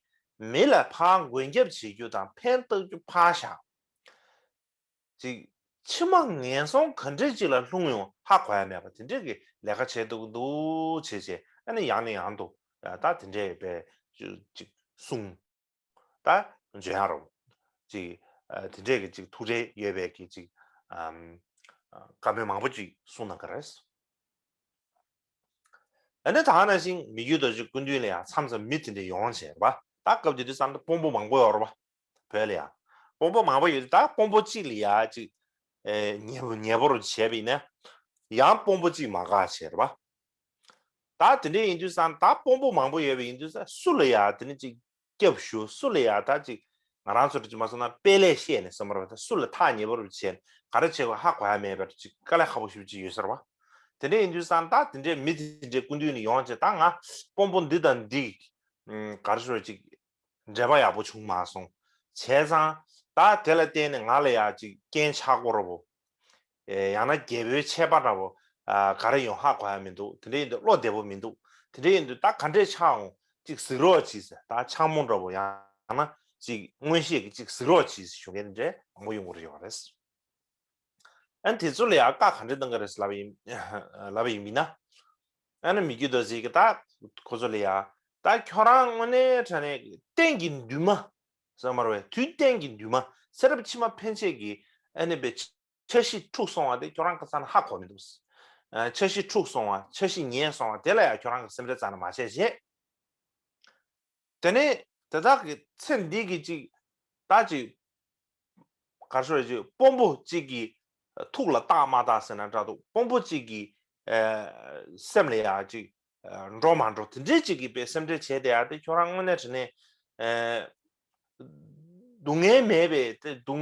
མི་ལ་ཕར་མགོན་སྐྱབས་བྱེད་རྒྱུ་དང་ཕན་བཏགས་རྒྱུ་ཕར་བཞག་ཅིག་ཕྱི་མ་ངན་སོང་ག་འདྲས་ཅིག་ལ་ལྷུང་ཡོང་ཧ་གོ་ཡ་མེད་པ་དེ་འདྲས་ཀྱི་ལས་ཀ་བྱེད་འདུག་འདུག་བྱས་བྱས་ཨ་ནི་ཡང་ནས་ཡང་དུ་ད་དེ་འདྲས་པའི་ཅིག་གསུང་ད་འཇོན་ཡ་རོ་ཅིག་དེ་འདྲས་ཀྱི་ཅིག་ཐུགས་ཁྲལ་ཡོད་པའི་གི་ཅིག་བཀའ་མོལ་མང་པོ་ཅིག་གསུང་གནང་གི་རེད། ཨ་ནི་ད་ག་ནང་བཞིན་མི་རྒྱུད་རྡོ་རྗེ་སྐུ་མདུན་ལ་ཡང་མཚམས་མཚམས་མི་དེ་འདྲ་ཡོང་བྱས་རེད་པ། ད་སྐབས་དེ་དུས་ཙམ་དུ་དཔོན་པོ་མང་པོ་ཡོད་རེད་པ། བོད་ལ་ཡང་དཔོན་པོ་མང་པོ་ཡོད་དུས་ད་དཔོན་པོ་གཅིག་ལ་ཡ་གཅིག་ཨེ་ཉེ་ཉེ་པོ་རུ་བྱས་པ་ཡིན་ན་ཡང་དཔོན་པོ་གཅིག་མ་དགའ་བྱས་རེད་པ། ད་དེ་འདྲ་ཡིན་དུས་ཙམ་ད་དཔོན་པོ་མང་པོ་ཡོད་པ་ཡིན་དུས་ཙམ་སུ་ལ་ཡ་དེ་ནི་གཅིག་སྐྱབས་ཞུ། སུ་ལ་ཡ་ད་ཅིག་ང་རང་ཚོ་ཅིག་མ་སོང་ན་དཔེ་ལས་བཤད་ནས་བསམ་པར་བ་ད་སུ་ལ་ཐག་ཉེ་པོ་རུ་བྱས་ནས་ག་རེ་བྱེད་དགོས་ཧ་གོ་ཡ་མེད་པར་ཅིག་དཀའ་ལས་ཁག་པོ་ཞེ་པོ་ཅིག་ཡོད་ས་རེད་པ། དེ་འདྲ་ཡིན་དུས་ཙང་ད་དེ་འདྲའི་མི་དེ་འདྲའི་སྐུ་མདུན་ནས་ཡོང་བྱས་ད་ང་དཔོན་པོ་འདི་དང་འདི་ག་རེ་ཞུ་ཅིག་འབྲེལ་བ་ཡག་པོ་བྱུང་མ་སོང་། བྱས་ཙང་ད་དེ་ལ་བརྟེན་ནས་ང་ལ་ཡ་ཅིག་རྐྱེན་ཆག་གོ་ར་བོ། ཨེ་ཡང་ན་རྒྱལ་པོའི་ཆད་པ་འདྲ་བོ་ཨ་ག་རེ་ཡོང་ཧ་གོ་ཡ་མི་འདུག་དེ་འདྲ་ཡིན་དུས་བློ་བདེ་པོ་མི་འདུག་དེ་འདྲ་ཡིན་དུས་ད་ག་འདྲས་ཆགས་འོང་ཅིག་གཟིགས་རོགས་གྱིས་ཟེར། ད་འཆར་སྨོན་འདྲ་བོ་ཡང་ན་ཅིག་མངོན་ཤེས་ཀྱིས་ཅིག་གཟིགས་རོགས་གྱིས་ཟེར་ཞུ་མཁན་འདྲ་མང་པོ་ཡོང་གི་ཡོད་རེད། ཨ་ནི་དེ་ཚོ་ལ་ཡང་བཀའ་ག་འདྲས་གཏོང་གི་རེད་ལབ་པ་ཡིན་ལབ་པ་ཡིན་མིན་ན། ཨ་ནི་མི་རྒྱུད་རྡོ་རྗེ་གིས་ད་ཁོ་ཚོ་ལ་ཡང་ད་ཁྱོད་རང་དངོས་གནས་དྲང་གནས་གཏན་གྱི་འདུན་མ་ཟེར་མ་རེད་པས། དུས་གཏན་གྱི་འདུན་མ་ཚེ་རབས་ཕྱི་མ་ཕན་ཆད་ཀྱི་ཨ་ནི་པའི་འཆར་གཞི་འཁྲུགས་སོང་བ་དེ་ཁྱོད་རང་གི་རྩ་ནས་ཧ་གོ་མི་འདུག་ཨ་འཆར་གཞི་འཁྲུགས་སོང་བ་འཆར་གཞི་ཉལ་སོང་བ་དེ་ལ་ཡང་ཁྱོད་རང་གི་སེམས་ཁྲལ་རྩ་ནས་མ་བྱས་བྱས། དེ་ནས་དེ་དག་གི་ཚེ་འདི་གི་ཅིག་ད་ཅིག་ག་རེ་ཞུ་རེད་ཅིག་དཔོན་པོ་གཅིག་གི་ཐུགས་ལ་བཏགས་མ་བཏགས་ཟེར་ན་འདྲ་འདུག་དཔོན་པོ་གཅིག་གི་ཨ་སེམས་ལ་ཡ་ཅིག་ཨ་འགྲོ་མ་འགྲོ་དེ་འདྲའི་ཅིག་གི་པའི་སེམས་ཁྲལ་བྱས་བསྡད་ཡ་དེ་ཁྱོད་རང་དངོས་གནས་དྲང་གནས་ཨ་སྡུག་བསྔལ་མེད་པའི་དེ་སྡུག་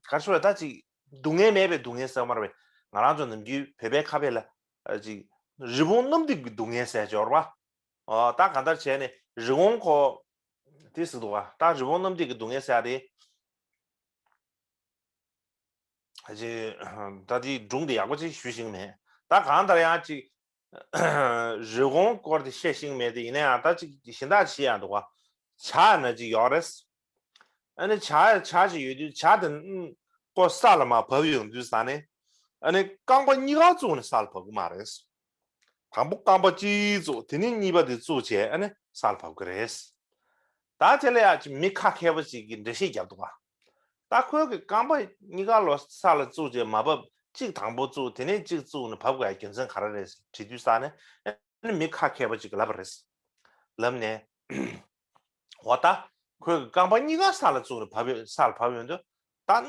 ག་རེ་ཞུ་རེད་ད་ཅིག་སྡུག་བསྔལ་མེད་པའི་སྡུག་བསྔལ་ཟེར་བ་མ་རེད་པས། ང་རང་ཚོ་ནམ་རྒྱུན་བོད་པའི་ཁ་ཕྱོགས་ལ་ཨ་ཅིག་རི་བོང་གནམ་རྡིབ་ཀྱི་སྡུག་བསྔལ་ཟེར་ཅིག་ཡོད་རེད་པ། ཨོ་ད་གང་ལྟར་བྱས་ནས་རི་བོང་ཁོ་དེ་ཟེར་འདུག་ག་ད་རི་བོང་གནམ་རྡིབ་ཀྱི་སྡུག་བསྔལ་ཟེར་ཡ་དེ། ཨ་ཅེ། ད་དེའི་སྒྲུང་དེ་ཡག་པོ་ཅིག་ཞུ་ཤེས་ཀྱི་མེད། ད་གང་ལྟར་ཡང་ཅིག་རི་བོང་སྐོར་དེ་བཤད་ཤེས་ཀྱི་མེད་དེ། ཡིན་ན་ཡང་ད་ཅིག་གཞན་དག་ཅིག་ཡང་འདུག་ག་བྱ་ན་ཅིག་ཡོད་རེད། ཨ་ནི་བྱ་བྱ་ཅིག་ཡོད་དུས་བྱ་དེ་ཨུམ་ཁོ་ས་ལ་མར་བབས་ཡོང་དུས་ཙ་ནས་ཨ་ནི་རྐང་པ་གཉིས་ཀ་བཙུགས་ནས་ས་ལ་བབས་ཀྱི་མ་རེད། དང་པོ་རྐང་པ་གཅིག་བཙུགས། དེ་ནས་གཉིས་པ་དེ་བཙུགས་བྱས་ཨ་ནི་ས་ལ་བབས་ཀྱི་རེད། ད་དེ་ལ་ཡང་ཅིག་མི་ཁ་མཁས་པ་ཅིག་གིས་འགྲེལ་བཤད་བརྒྱབ་འདུག་ག་ད་ཁོའི་གི་རྐང་པ་གཉིས་ཀ་ལོ་ས་ལ་བཙུགས་བྱས་མར་བབས། གཅིག་དང་པོ་བཙུགས་དེ་ནས་གཅིག་བཙུགས་ནས་བབས་དགོས་ཡ་རྒྱུ་མཚན་ག་རེ་རེད་དྲིས་དུས་ཙ་ནས་ཨ་ནི་མི་ཁ་མཁས་པ་ཅིག་གིས་ལབ་པ་རེད། ལབ་ནས། འོ་ད་ཁོའི་གི་རྐང་པ་གཉིས་ཀ་ས་ལ་བཙུགས་ནས་བབས་ཡོད། ས་ལ་བབས་ཡོང་དུས་ད་ཨུམ་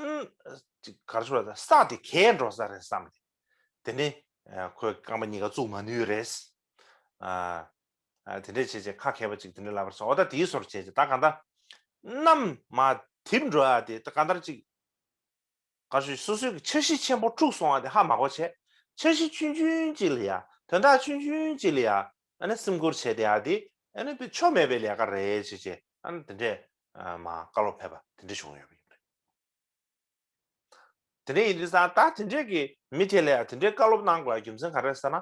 ཅིག་ག་རེ་ཞུ་རེད་ད་ས་དེ་གས་འགྲོ་ས་རེད་བསམ་སྟེ། དེ་ནས་ཨ་ཁོའི་རྐང་པ་གཉིས་ཀ་བཙུགས་མ་ནུས་རེད། ཨ་ དེ་འདྲས་བྱས་བྱས་ཁ་མཁས་པ་ཅིག་དེ་འདྲས་ལབ་པར་སོང་། འོ་ད་དེའི་བཟོ་འདྲ་བྱས་བྱས་ད་གང་ལྟར་གནམ་མ་དིབ་འགྲོ་ཡ་དེ་ད་གང་ལྟར་ཅིག་ག་ཞུ་སོ་སོའི་གི་འཆར་གཞི་ཆེན་པོ་འཁྲུགས་སོང་བ་དེ་ཧ་མ་གོ་བྱས། འཆར་གཞི་ཆུང་ཆུང་ཅིག་ལ་ཡ་དོན་དག་ཆུང་ཆུང་ཅིག་ལ་ཡ་ཨ་ནི་སེམས་ཁུར་བྱས་བསྡད་ཡ་དེ་ཨ་ནི་དཔེ་ཆོ་མེད་པའི་ལས་ཀ་རེད་བྱས་བྱས་ཨ་ནི་དེ་འདྲས་མ་བཀའ་སློབ་ཕེབས་པ་དེ་འདྲས་བྱུང་ཡོད་པ་ཡིན་པ་རེད། དེ་འདྲས་ཡིན་དུས་ཙང་ད་དེ་འདྲས་ཀྱི་མི་དེ་ལ་ཡ་དེ་འདྲས་བཀའ་སློབ་གནང་དགོས་ཡ་རྒྱུ་མཚན་ག་རེ་ཟེར་ན།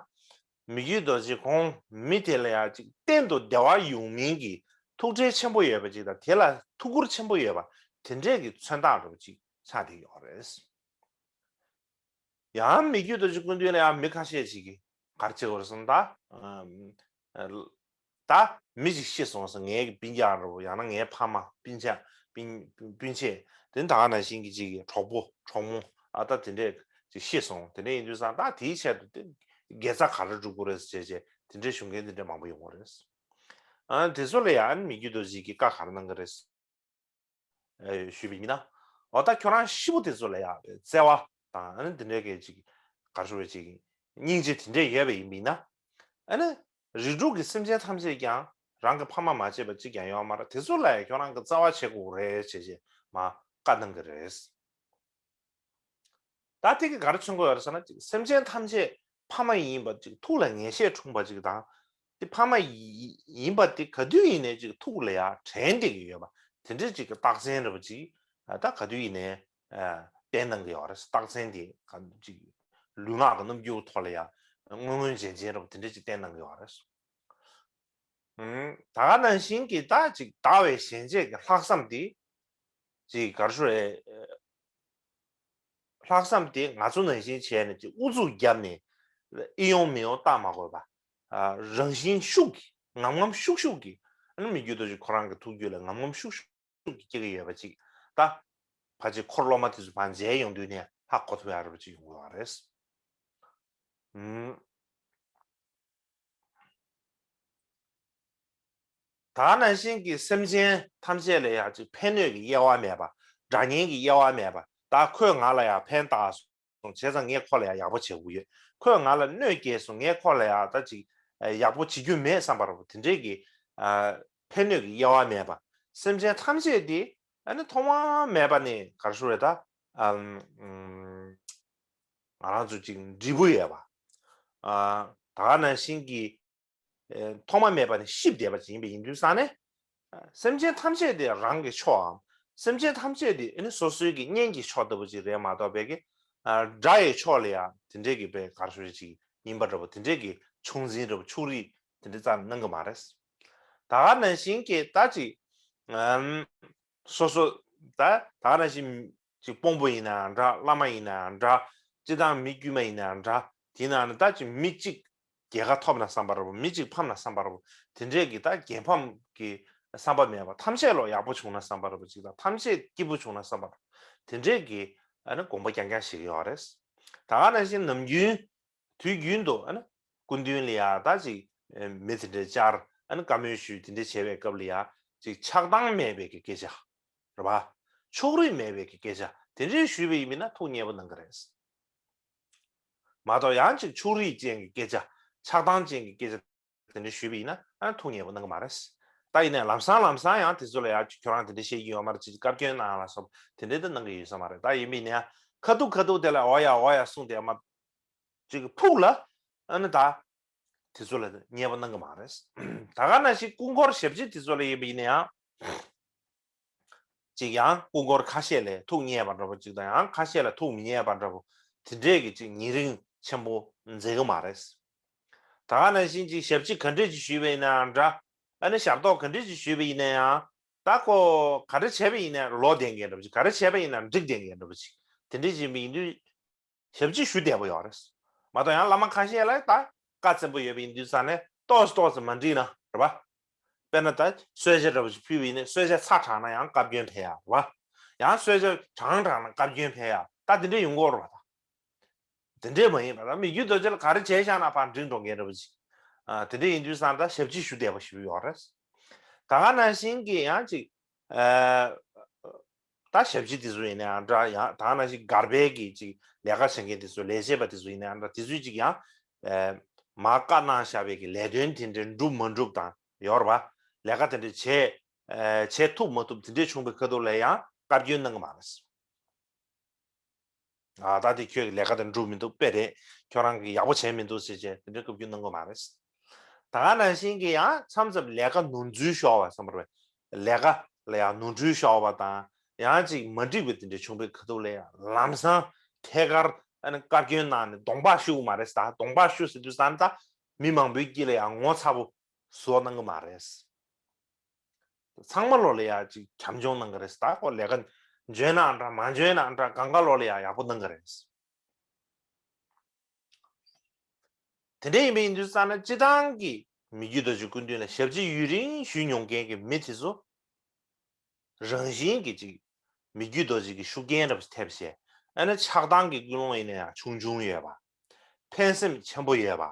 མི་བསྐྱོད་རྡོ་རྗེ་ཁོང་མི་དེ་ལ་ཡ་ཅིག་གཏན་དུ་བདེ་བ་ཡོང་མིན་གྱི་ཐུགས་ཁྲལ་ཆེན་པོ་ཡོད་པ་ཅིག་དང་དེ་ལ་ཐུགས་ཁུར་ཆེན་པོ་ཡོད་པ་དེ་འདྲས་ཀྱི་མཚོན་རྟགས་འདྲ་པོ་ཅིག་ཆགས་བསྡད་ཡོད་རེད། ཡང་མི་བསྐྱོད་རྡོ་རྗེ་སྐུ་མདུན་ལ་ཡང་མི་ཁ་ཤས་ཅིག་གིས་ག་རེ་བྱེད་དགོས་རེད་ཟེར་ན་ད། ད་མི་ཅིག་ཤི་སོང་ཟེར། ངའི་སྤུན་ཀྱག་འདྲ་པོ་ཡང་ན་ངའི་ཕ་མ་སྤུན་ཆ་སྤུན་སྤུན་མཆེད་དེ་ད་ག་ནང་བཞིན་གྱི་ཅིག་གྲོགས་པོ་གྲོགས་མོ་ཨ་ད་དེ་འདྲས་ཅིག་ཤི་སོང་། དེ་འདྲས་ཡིན་དུས་ཙང་ད་དེའི་ཆེད་དུ་དེ་དགེ་རྩ་ག་རེ་སྒྲུབ་དགོས་རེད་ཟེར་བྱས་བྱས་དེ་འདྲས་ཞུ་མཁན་དེ་འདྲས་མང་པོ་ཡོང་གི་རེད། ཨ་དེ་ཚོ་ལ་ཡང་མི་བསྐྱོད་རྡོ་རྗེ་གིས་བཀའ་ག་རེ་གནང་གི་རེད། ཞུས་པ་ཡིན་ན། འོ་ད་ཁྱོད་རང་ཤི་བོ་དེ་ཚོ་ལ་ཡང་བརྩེ་བ་དང་ཨ་ནི་དེ་འདྲའི་གི་ཅིག་ག་རེ་ཞུ་བའི་ཅིག་སྙིང་རྗེ་དེ་འདྲས་ཡོད་པ་ཡིན་པ་ཡིན་ན། ཨ་ནི་རིགས་དྲུག་གི་སེམས་ཅན་ཐམས་ཅད་ཀྱང་རང་གི་ཕ་མ་མ་བྱས་པ་གཅིག་ཀྱང་ཡོད་མ་རེད། དེ་ཚོ་ལ་ཡང་ཁྱོད་རང་གི་བརྩེ་བ་བྱེད་དགོས་རེད་ཅེས་ཅེས་མ་བཀའ་གནང་གི་རེད། ད་དེ་གི་ག་རེ་མཚོན་གི་ཡོད་རེད་ཟེར་ན་ཅིག་སེམས་ཅན་ཐམས་ཅད་ཕ་མ་ཡིན་པ་ཅིག་ཐུགས་ལ་ངེས་ཤེས་འཁྲུངས་པ་ཅིག་དང་། དེ་ཕ་མ་ཡི་ཡིན་པ་དེ་ག་དུས་ཡིན་ནའི་ཅིག་ཐུགས་ལ་ཡ་དྲན་བསྡད་ཀྱི་ཡོད་པ་དེ་འདྲའི་ཅིག་གི་རྟགས་མཚན་འདྲ་པོ་ཅིག་ད་ག་དུས་ཡིན་ནའི་བསྟན་གནང་གི་ཡོད་རེད། རྟགས་མཚན་དེ་ག་ཅིག་ལུས་ངག་གི་རྣམ་འགྱུར་ཐོག་ལ་ཡ་མངོན་མངོན་རྗེན་རྗེན་འདྲ་པོ་དེ་འདྲ་ཅིག་བསྟན་གནང་གི་ཡོད་རེད། ད་ག་ནང་བཞིན་གྱི་ད་ཅིག་དག་པའི་ཞེན་བྱེད་ཀྱི་ལྷག་བསམ་དེ། ཅིག་ག་རེ་ཞུ་རེད། ལྷག་བསམ་དེ་ང་ཚོ་ནང་བཞིན་བྱས་ནས་ཅིག་ཨུ་ཚུགས་བརྒྱབ་ནས་ཨེ་ཡོང་མི་ཡོང་བལྟ་མ་དགོས་པ། རང་བཞིན་ཤུགས་ཀྱིས་ངམ་ངམ་ཤུགས་ཤུགས་ཀྱིས་ཨ་ནི་མི་བསྐྱོད་རྡོ་རྗེ་ཁོ་རང་གི་ཐུགས་རྒྱུད་ལ་ངམ་ངམ་ཤུགས་ཤུགས་ཀྱིས་སྐྱེ་གི་ཡོད་པ་ཅིག་ད། ཕལ་ཆེར་འཁོར་སློབ་མ་དེ་ཚོ་ཕར་མཇལ་ཡོང་དུས་ནས་ཧ་གོ་ཐུབ་ཡག་འདྲ་པོ་ཅིག་ཡོང་གི་ཡོད་རེད། ད་ནང་བཞིན་གྱི་སེམས་ཅན་ཐམས་ཅད་ལ་ཡང་ཅིག་ཕན་གནོད་ཀྱི་དབྱེ་བ་མེད་པ། དགྲ་གཉེན་གྱི་དབྱེ་བ་མེད་པ། ད་ཁོས་ང་ལ་ཡང་ཕན་བཏགས་སོང་བྱས་ཙང་ངས་ཁོ་ལ་ཡང་ཡག་པོ་བྱེད་དགོས་ཡོད། ཁོས་ང་ལ་གནོད་སྐྱེལ་སོང་ངས་ཁོ་ལ་ཡང་ད་ཅིག་ཡག་པོ་བྱེད་རྒྱུ་མེད་བསམ་པ་འདྲ་པོ་དེ་འདྲས་ཀྱི་ཕན་གནོད་ཀྱི་དབྱེ་བ་མེད་པ། སེམས་ཅན་ཐམས་ཅད་དེ་ཨ་ནི་ཐོག་མ་མེད་པ་ནས་ག་རེ་ཞུ་རེད་ད། ང་རང་ཚོ་ཅིག་འབྲས་བུ་ཡོད་པ། ད་ག་ནང་བཞིན་གྱི་ཐོག་མ་མེད་པ་ནས་གཤིབ་བསྡད་པ་ཅིག་ཡིན་པ་ཡིན་དུས་ཙང་ནས། སེམས་ཅན་ཐམས་ཅད་དེ་རང་གི་ཕྱོགས་འམ། སེམས་ཅན་ཐམས་ཅད་དེ་ཨ་ནི་སོ་སོའི་གི་གཉེན་གྱི་ཕྱོགས་ལྟ་བུ་ཅིག་རེད་མ་གཏོགས་པའི་གི་དགྲ་ཡི་ཕྱོགས་ལ་ཡང་དེ་འདྲའི་གི་པའི་ག་རེ་ཞུ་རེད་ཅིག་ཡིན་པ་འདྲ་པོ་དེ་འདྲའི་གི་ཕྱོགས་འཛིན་འདྲ་པོ་ཕྱོགས་རིས་དེ་འདྲ་རྩ་གནང་གི་མ་རེད། ད་ག་ནང་བཞིན་གྱི་ད་ཅིག་སོ་སོ་ད་ད་ག་ནང་བཞིན་ཅིག་དཔོན་པོ་ཡིན་ན་ཡང་འདྲ། བླ་མ་ཡིན་ན་ཡང་འདྲ། སྤྱི་བཏང་མི་དཀྱུས་མ་ཡིན་ན་ཡང་འདྲ། དེ་ན་ནི་ད་ཅིག་མི་གཅིག་རྒྱལ་ཁ་ཐོབ་ན་བསམ་པ་འདྲ་པོ། མི་གཅིག་ཕམ་ན་བསམ་པ་འདྲ་པོ། དེ་འདྲས་ཀྱི་ད་རྒྱལ་ཕམ་གྱི་བསམ་པ་མེད་པ། ཐམས་ཅད་ལ་ཡག་པོ་བྱུང་ན་བསམ་པ་འདྲ་པོ་ཅིག་དང་། ཐམས་ཅད་སྐྱིད་པོ་བྱུང་ན་བསམ་པ་འདྲ་པོ། དེ་འདྲས་ཀྱི་ཨ་ནི་དགོངས་པ་རྐྱང་རྐྱང་བཞེས་ཀྱི་ཡོད་རེད། ད་ག་ནང་བཞིན་ནམ་རྒྱུན་དུས་རྒྱུན་དུ་ཨ་ནི་སྐུ་མདུན་ལ་ཡ་ད་ཅིག་མི་དེ་འདྲས་བཅར། ཨ་ནི་བཀའ་མོལ་ཞུས། དེ་འདྲས་བྱས་པའི་སྐབས་ལ་ཡ་ཅིག་ཆགས་སྡང་མེད་པའི་གི་སྐད་ཆ། རེད་པ། ཕྱོགས་རིས་མེད་པའི་གི་སྐད་ཆ་དེ་འདྲའི་ཞུས་པ་ཡིན་པ་ཡིན་ན་ཐུགས་མཉེས་པོ་གནང་གི་རེད། མ་གཏོགས་ཡང་ཅིག་ཕྱོགས་རིས་ཅན་གྱི་སྐད་ཆ། ཆགས་སྡང་ཅན་གྱི་སྐད་ཆ་དེ་འདྲ་ཞུས་པ་ཡིན་ན་ཨ་ཐུགས་མཉེས་པོ་གནང་གི་མ་རེད། ད་ཡིན་ནའི་ལམ་སང་ལམ་སང་ཡང་དེ་ཚོ་ལ་ཡང་ཁྱོད་རང་དེ་འདྲ་བཤད་ཀྱི་ཡོད་མ་རེད་ཅེས་བཀའ་བཀྱོན་གནང་ལ་སོགས་དེ་འདྲ་དེ་གནང་གི་ཡོད་ས་མ་རེད། ད་ཡིན་པ་ཡིན་ན་ཡང་ཁ་ཐུག་ཁ་ཐུག་དེ་ལ་འོ་ཡ་འོ་ཡ་གསུངས་ཏེ་མ་ཅིག་ཕུགས་ལ་ཨ་ནི་ད། དེ་ཚོ་ལ་མཉེས་པོ་གནང་གི་མ་རེད། ད་ག་ནང་བཞིན་སྐུ་འཁོར་ཞབས་ཕྱི་དེ་ཚོ་ལ་ཡིན་པ་ཡིན་ན་ཡང་། ཅིག་ཡང་སྐུ་འཁོར་ཁ་ཤས་ལ་ཐུགས་མཉེས་པ་འདྲ་པོ་ཅིག་དང་ཡང་ཁ་ཤས་ལ་ཐུགས་མི་མཉེས་པ་འདྲ་པོ་དེ་འདྲས་ཀྱི་ཅིག་ཉེ་རིང་ཆེན་པོ་མཛད་གི་མ་རེད། ད་ག་ནང་བཞིན་ཅིག་ཞབས་ཕྱི་ག་འདྲས་ཅིག་ཞུས་པ་ཡིན་ན་ཡང་འདྲ། ཨ་ནི་ཞབས་ཏོག་ག་འདྲས་ཅིག་ཞུས་པ་ཡིན་ན་ཡང་ད་ཁོ་ག་འདྲས་བྱས་པ་ཡིན་ན་ལོ་བསྡད་མཁན་འདྲ་པོ་ཅིག་ག་རེ་བྱས་པ་ཡིན་ན་འགྲིག་བསྡད་མཁན་འདྲ་པོ་ཅིག་དེ་འདྲས་ཅིག་ཡིན་པ་ཡིན་དུས། ཞབས་ཕྱི་ཞུ་བདེ་པོ་ཡོད་རེད། མ་གཏོགས་ཡང་བླ་མ་ཁ་ཤས་ལ་ད་བཀའ་བཙན་པོ་ཡོད་པ་ཡིན་དུས་ཙང་ནས་ཏོག་ཙམ་ཏོག་ཙམ་མ་འགྲིག་ན་རེད་པ། དཔེར་ན་ད་གསོལ་ཇ་འདྲ་པོ་ཞིག་ཕུལ་བ་ཡིན་ན་གསོལ་ཇ་ཚ་དྲགས་ན་ཡང་བཀའ་བཀྱོན་ཕེབས་ཡ་རེད་པ། ཡང་གསོལ་ཇ་གྲང་དྲགས་ན་བཀའ་བཀྱོན་ཕེབས་ཡ་ད་དེ་འདྲས་ཡོང་གི་ཡོད་རེད་པ། ད་དེ་འདྲས་མ་ཡིན་པ་ད་མི་རྒྱུད་རྡོ་རྗེ་ལ་ག་རེ་བྱས་བཞག་ན་ཕར་འགྲིག་འགྲོ་མཁན་འདྲ་པོ་ཅིག་ཨ་དེ་འདྲས་ཡིན་དུས་ཙང་ད་ཞབས་ཕྱི་ཞུ་བདེ་པོ་ཞིག་ཡོད་རེད། ད་ག་ནང་བཞིན་གྱི་ཡང་ཅིག་ད་ཞབས་ཕྱི་དེ་ཚོ་ཡིན་ན་ཡང་འདྲ། ཡང་ད་ག་ནང་བཞིན་སྒར་པའི་གི་ཅིག་ལས་ཀ་བྱེད་མཁན་དེ་ཚོ་ལས་བྱེད་པ་དེ་ཚོ་ཡིན་ན་ཡང་འདྲ། དེ་ཚོས་ཅིག་ཡང་ཨ་ མར་བཀའ་གནང་བཞག་པའི་གི་ལས་དོན་དེ་འདྲའི་འགྲུབ་མ་འགྲུབ་དང་ཡོད་རེད་པ། ལས་ཀ་དེ་འདྲ་བྱེད་ཨ་བྱེད་ཐུབ་མ་ཐུབ་དེ་འདྲ་བྱུང་བའི་ཁ་ཐུག་ལ་ཡང་བཀའ་བཀྱོན་གནང་གི་མ་རེད། ཨ་ད་དེ་ཁྱོད་ཀྱི་ལས་ཀ་དེ་འགྲུབ་མི་འདུག་དཔེ་རེད། ཁྱོད་རང་གིས་ཡག་པོ་བྱས་མི་འདུག་ཟེར་བྱས་དེ་འདྲའི་བཀའ་བཀྱོན་གནང་གི་མ་རེད། ད་ག་ནང་བཞིན་གྱི་ཡང་མཚམས་མཚམས་ལས་ཀ་ནོར་འཛོལ་ཤོར་བ་བསམ་པ་རེད། ལས་ཀ་ལ་ཡང་ནོར་འཁྲུལ་ཤོར་བ་དང་ཡང་ཅིག་མ་འགྲིག་པའི་དེ་འདྲ་བྱུང་བའི་ཁ་ཐུག་ལ་ཡང་ལམ་སང་ཐད་ཀར་ཨ་ནི་བཀའ་བཀྱོན་གནང་ནས་གདོང་པ་ཞུ་གི་མ་རེད། ད་གདོང་པ་ཞུ་ཟེར་དུས་ཙང་ད་མི་མང་པོའི་དཀྱིལ་ལ་ཡང་ངོ་ཚ་པོ་བཟོ་གནང་གི་མ་རེད། ཚང་མ་ལོ་ལ་ཡ་ཅིག་བྱམས་སྐྱོང་གནང་གི་རེད། ད་ཁོ་ལས་ཀ་འཇོན་ན་འདྲ་མ་འཇོན་ན་འདྲ་གང་ག་ལོ་ལ་ཡ་ཡག་པོ་གནང་གི་རེད། དེ་འདྲ་ཡིན་པ་ཡིན་དུས་ཙང་ན་སྤྱི་བཏང་གི་མི་རྒྱུད་རྡོ་རྗེ་སྐུ་མདུན་ལ་ཞབས་ཕྱི་ཡུན་རིང་ཞུས་མྱོང་མཁན་གྱི་མི་དེ་ཚོ་རང་བཞིན་གྱི་ཅིག་མི་རྒྱུད་རྡོ་རྗེ་གི་ཤུགས་རྐྱེན་འདྲ་པོ་ཐེབས་བྱས། ཨ་ནི་ཆགས་སྡང་གི་ཀུན་སློང་ཡིན་ན་ཡང་ཆུང་ཆུང་ཡོད་པ། ཕན་སེམས་ཆེན་པོ་ཡོད་པ།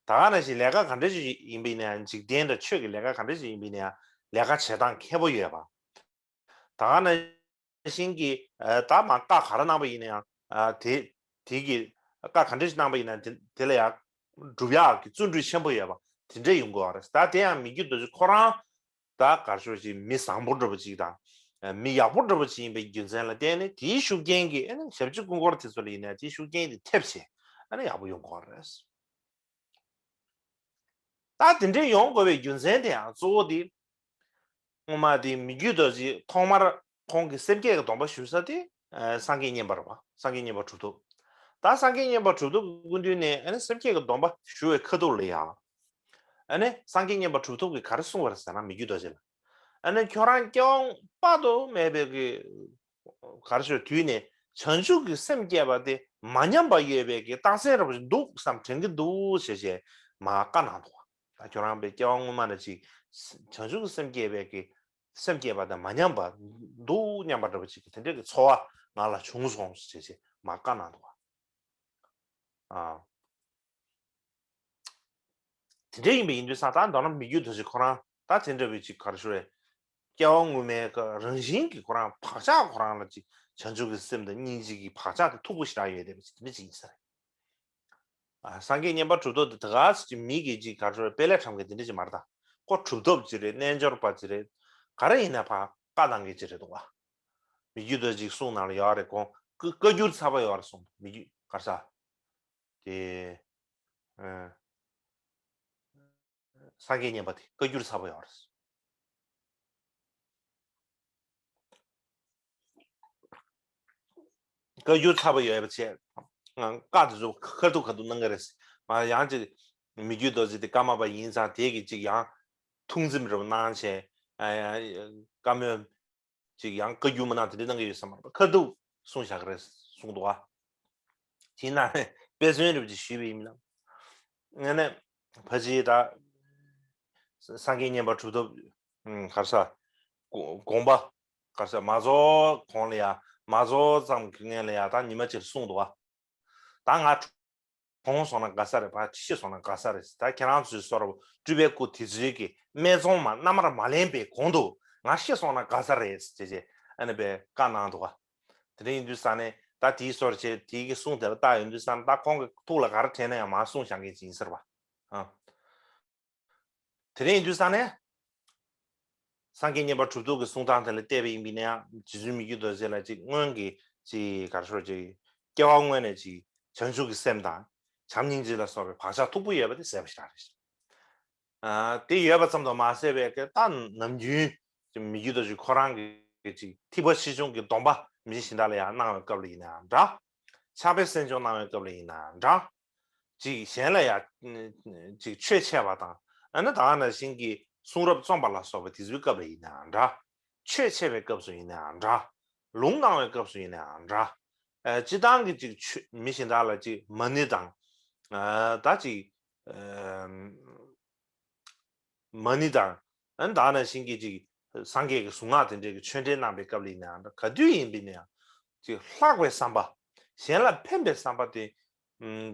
ད་ག་ནང་བཞིན་ལས་ཀ་ག་འདྲ་ཞིག་ཡིན་པ་ཡིན་ན་ཡང་འཇིག་རྟེན་དང་ཆོས་ཀྱི་ལས་ཀ་ག་འདྲ་ཞིག་ཡིན་པ་ཡིན་ན་ཡང་ལས་ཀ་བྱེད་སྟངས་མཁས་པོ་ཡོད་པ། ད་ག་ནང་བཞིན་གྱི་ཨ་ད་མ་བཀའ་ག་རེ་གནང་པ་ཡིན་ན་ཡང་ཨ་དེ་དེ་གི་བཀའ་ག་འདྲ་ཞིག་གནང་པ་ཡིན་ན་དེ་དེ་ལ་ཡང་སྒྲུབ་ཡག་གི་བརྩོན་འགྲུས་ཆེན་པོ་ཡོད་པ་དེ་འདྲ་ཡོང་དགོས་པ་རེད། ད་དེ་ཡང་མི་རྒྱུད་རྡོ་རྗེ་ཁོ་རང་ད་ག་རེ་ཞུ་ཅིག་མི་བཟང་པོ་འདྲ་པོ་ཅིག་དང་ཨ་མི་ཡག་པོ་འདྲ་པོ་ཅིག་ཡིན་པའི་རྒྱུ་མཚན་ལ་བརྟེན་ནས་དེའི་ཤུགས་རྐྱེན་གྱིས་ཨ་ནི་ཞབས་ཕྱི་སྐུ་འཁོར་དེ་ཚོ་ལ་ཡིན་ན་དེའི་ཤུགས་རྐྱེན་དེ་ཐེབས་བྱས་ཨ་ནི་ཡག་པོ་ཡོང་དགོས་པ་རེད། ད་དེ་འདྲའི་ཡོང་དགོས་པའི་རྒྱུ་མཚན་དེ་ཡང་གཙོ་བོ་དེ། སྔོན་མ་དེ་མི་རྒྱུད་རྡོ་རྗེ་ཐོག་མར་ཁོང་གི་སེམས་བསྐྱེད་ཀྱི་སྡོམ་པ་ཞུ་ས་དེ་ཨ་སངས་རྒྱས་མཉན་པ་རེད་པ། སངས་རྒྱས་མཉན་པ་གྲུབ་ཐོབ། ད་སངས་རྒྱས་མཉན་པ་གྲུབ་ཐོབ་ཀྱི་སྐུ་མདུན་ནས་ཨ་ནི་སེམས་བསྐྱེད་ཀྱི་སྡོམ་པ་ཞུ་བའི་ཁ་ཐུག་ལ་ཡང་། ཨ་ནི་སངས་རྒྱས་མཉན་པ་གྲུབ་ཐོབ་ཀྱིས་ག་རེ་གསུངས་པ་རེད་ཟེར་ན་མི་རྒྱུད་རྡོ་རྗེ་ལ། ཨ་ནི་ཁྱོད་རང་སྐྱེ་བ་དཔག་ཏུ་མེད་པའི་གི་ག་རེ་ཞུ་དུས་ནས་བྱང་ཆུབ་ཀྱི་སེམས་བསྐྱེད་པ་དེ་མ་ཉམས་པ་ཡོད་པའི་གི་རྟགས་མཚན་རབ་ཞིག་འདུག་བསམ་དྲན་གྱི་འདུག་ཞེས་བྱས་མ་བཀའ་གནང་འདུག་ད་ཁྱོད་རང་པའི་སྐྱེ་བ་སྔོན་མ་ནས་ཅིག་བྱང་ཆུབ་ཀྱི་སེམས་བསྐྱེད་པའི་གི་སེམས་བསྐྱེད་པ་དང་མ་ཉམས་པ་འདུག་སྙམ་པ་འདྲ་པོ་ཅིག་གི་དེ་འདྲའི་གི་ཚོར་བ་ང་ལ་བྱུང་སོང་ཞེས་བྱས་མ་བཀའ་གནང་འདུག་ཨ། དེ་འདྲ་ཡིན་པ་ཡིན་དུས་ཙང་ད་མདོར་ན་མི་རྒྱུད་རྡོ་རྗེ་ཁོ་རང་ད་དེ་འདྲ་བའི་ཅིག་ག་རེ་ཞུ་རེད། སྐྱེ་བ་སྔོན་མའི་གི་རང་བཞིན་གྱི་ཁོ་རང་བག་ཆགས་ཁོ་རང་ལ་ཅིག་བྱང་ཆུབ་ཀྱི་སེམས་དང་སྙིང་རྗེ་གི་བག་ཆགས་དེ་མཐུག་པོ་ཞེ་དྲག་ཡོད་བསྡད་པ་ཅིག་དེ་འདྲ་ཅིག་ཡིན་ས་རེད། ཨ། སངས་རྒྱས་མཉན་པ་གྲུབ་ཐོབ་དེ་ད་ག་ཅིག་མི་གི་ཅིག་ག་རེ་ཞུ་རེད། དཔེ་ལས་ཁྲམ་གི་དེ་འདྲ་ཅིག་མ་རེད་ད། ཁོ་གྲུབ་ཐོབ་ཅིག་རེད། རྣལ་འབྱོར་པ་ཅིག་རེད། ག་རེ་ཡིན་ན་ཕར་བཀའ་གནང་མཁན་ཅིག་རེད་འདུག་བ། མི་རྒྱུད་རྡོ་རྗེ་གི་གསུང་ནང་ལ་ཡོད་རེད། ཁོང་བཀའ་བཀའ་འགྱུར་ཚ་པོ་ཡོད་རེད་གསུངས། མི་རྒྱུད་ག་རེ་ཟ། དེ། ཨ། སངས་རྒྱས་མཉན་པ་དེ་བཀའ་འགྱུར་ཚ་པོ་ཡོད་རེད། བཀའ་འགྱུར་ཚ་པོ་ཡོད་པ་བྱས། བཀའ་དེ་ཚོ་ཁ་ཐུག་ཁ་ཐུག་གནང་གི་རེད། ང་ཡང་ཅིག་མི་རྒྱུད་རྡོ་རྗེ་དེ་ཀརྨ་པ་ཡིན་ཙང་དེ་གི་ཅིག་ཡང་ཐུགས་འཛེམ་རེ་གནང་བྱས། ཨ། ཡང་བཀའ་མོལ། ཅིག་ཡང་བཀའ་བརྒྱུད་མི་གནང་དེ་འདྲ་གནང་གི་ཡོད་ས་མ་རེད་པ། ཁ་ཐུག་གསུངས་བཞག་གི་རེད་གསུངས་འདུག་ཨ། དེ་ནང་ནས་དཔེ་མཚོན་འདྲ་པོ་ཅིག་ཞུས་པ་ཡིན་ན། ངས་ནས་ཕ་ཅིའི་ད་སངས་རྒྱས་མཉན་པ་གྲུབ་ཐོབ། ཨུམ། ག་རེ་ཟ། དགོངས་དགོངས་པ། ག་རེ་ཟ། མ་རྫོགས་གོང་ལ་ཡ། མ་རྫོགས་ཙམ་གྱི་སྔོན་ལ་ཡ་ད་ཉི་མ་གཅིག་གསུངས་འདུག་ཨ། ད་ང་གྲོངས་སོང་ན་དགའ་ས་རེད། ཕར་ཤི་སོང་ན་དགའ་ས་རེད། ད་ཁྱེད་རང་ཚོའི་བཟོ་འདྲ་པོ་སྤྲུལ་པའི་སྐུ་དེ་ཚོའི་གི་སྨད་འཚོང་མ་མནའ་མར་མ་ལེན་པའི་གོང་དུ་ང་ཤི་སོང་ན་དགའ་ས་རེད་ཅེས་བྱས་ཨ་ནི་པའི་བཀའ་གནང་འདུག་ག། དེ་འདྲ་ཡིན་དུས་ཙང་ནས་ད་དེའི་སོར་བྱས་དེའི་གི་གསུང་དེ་ལ་བལྟ་ཡོང་དུས་ཙང་ནས་ད་ཁོང་གི་ཐུགས་ལ་ག་རེ་དྲན་ན་ཡང་མར་གསུངས་བཞག་མཁན་ཅིག་ཡིན་ཟེར་བ། ཨ། དེ་འདྲ་ཡིན་དུས་ཙང་ནས། སངས་རྒྱས་མཉན་པ་གྲུབ་ཐོབ་ཀྱི་གསུང་སྟངས་དེ་ལ་བལྟས་པ་ཡིན་པ་ཡིན་ན་ཡང་རྗེ་བཙུན་མི་བསྐྱོད་རྡོ་རྗེ་ལ་ཅིག་སྔོན་གྱི་ཅིག་ག་རེ་ཞུ་ཅིག་སྐྱེ་བ་སྔོན་ནས་ཅིག་བྱང་ཆུབ་ཀྱི་སེམས་དང་བྱམས་སྙིང་རྗེ་ལ་སོགས་པའི་བག་ཆགས་མཐུག་པོ་ཡོད་པ་དེ་གསལ་པོ་ཞེ་དྲག་རེད། ཨ། དེ་ཡོད་པ་ཙམ་དུ་མ་ཟད་པའི་གི་ད་ནམ་རྒྱུན་མི་བསྐྱོད་རྡོ་རྗེ་ཁོ་རང་གི་ཅིག་ཐེག་པ་ཆེ་ཆུང་གི་སྡོམ་པ་མི་གཞན་དག་ལ་ཡང་གནང་བའི་སྐབས་ལ་ཡིན་ནའང་འདྲ། ཕྱག་དཔེ་གསན་སྦྱོང་གནང་བའི་སྐབས་ལ་ཡིན་ནའང་འདྲ། ཅིག་གཞན་ལ་ཡང་ཅིག་ཆོས་འཆད་པ་དང་ཨ་ནི་ད་ག་ནང་བཞིན་གྱི་གསུང་རབ་རྩོམ་པ་ལ་སོགས་པ་དེ་ཚོའི་སྐབས་ལ་ཡིན་ནའང་འདྲ། ཆོས་འཆད་པའི་སྐབས་སུ་ཡིན་ནའང་འདྲ། ལུང་གནང་བའི་སྐབས་སུ་ཡིན་ནའང་འདྲ། ཨ། སྤྱིར་བཏང་གི་ཅིག་ཆོས་མི་གཞན་དག་ལ་ཅིག་མ་ཎི་དང་། ཨ། ད་ཅིག་ཨ། མ་ཎི་དང་། ཨ་ནི་ད་ག་ནང་བཞིན་གྱི་ཅིག་སངས་རྒྱས་ཀྱི་གཟུངས་སྔགས་དེ་འདྲའི་གི་ཆོས་འབྲེལ་གནང་པའི་སྐབས་ལ་ཡིན་ནའང་འདྲ། ག་དུས་ཡིན་པ་ཡིན་ན་ཡང་ཅིག་ལྷག་པའི་བསམ་པ། གཞན་ལ་ཕན་པའི་བསམ་པ་དེ་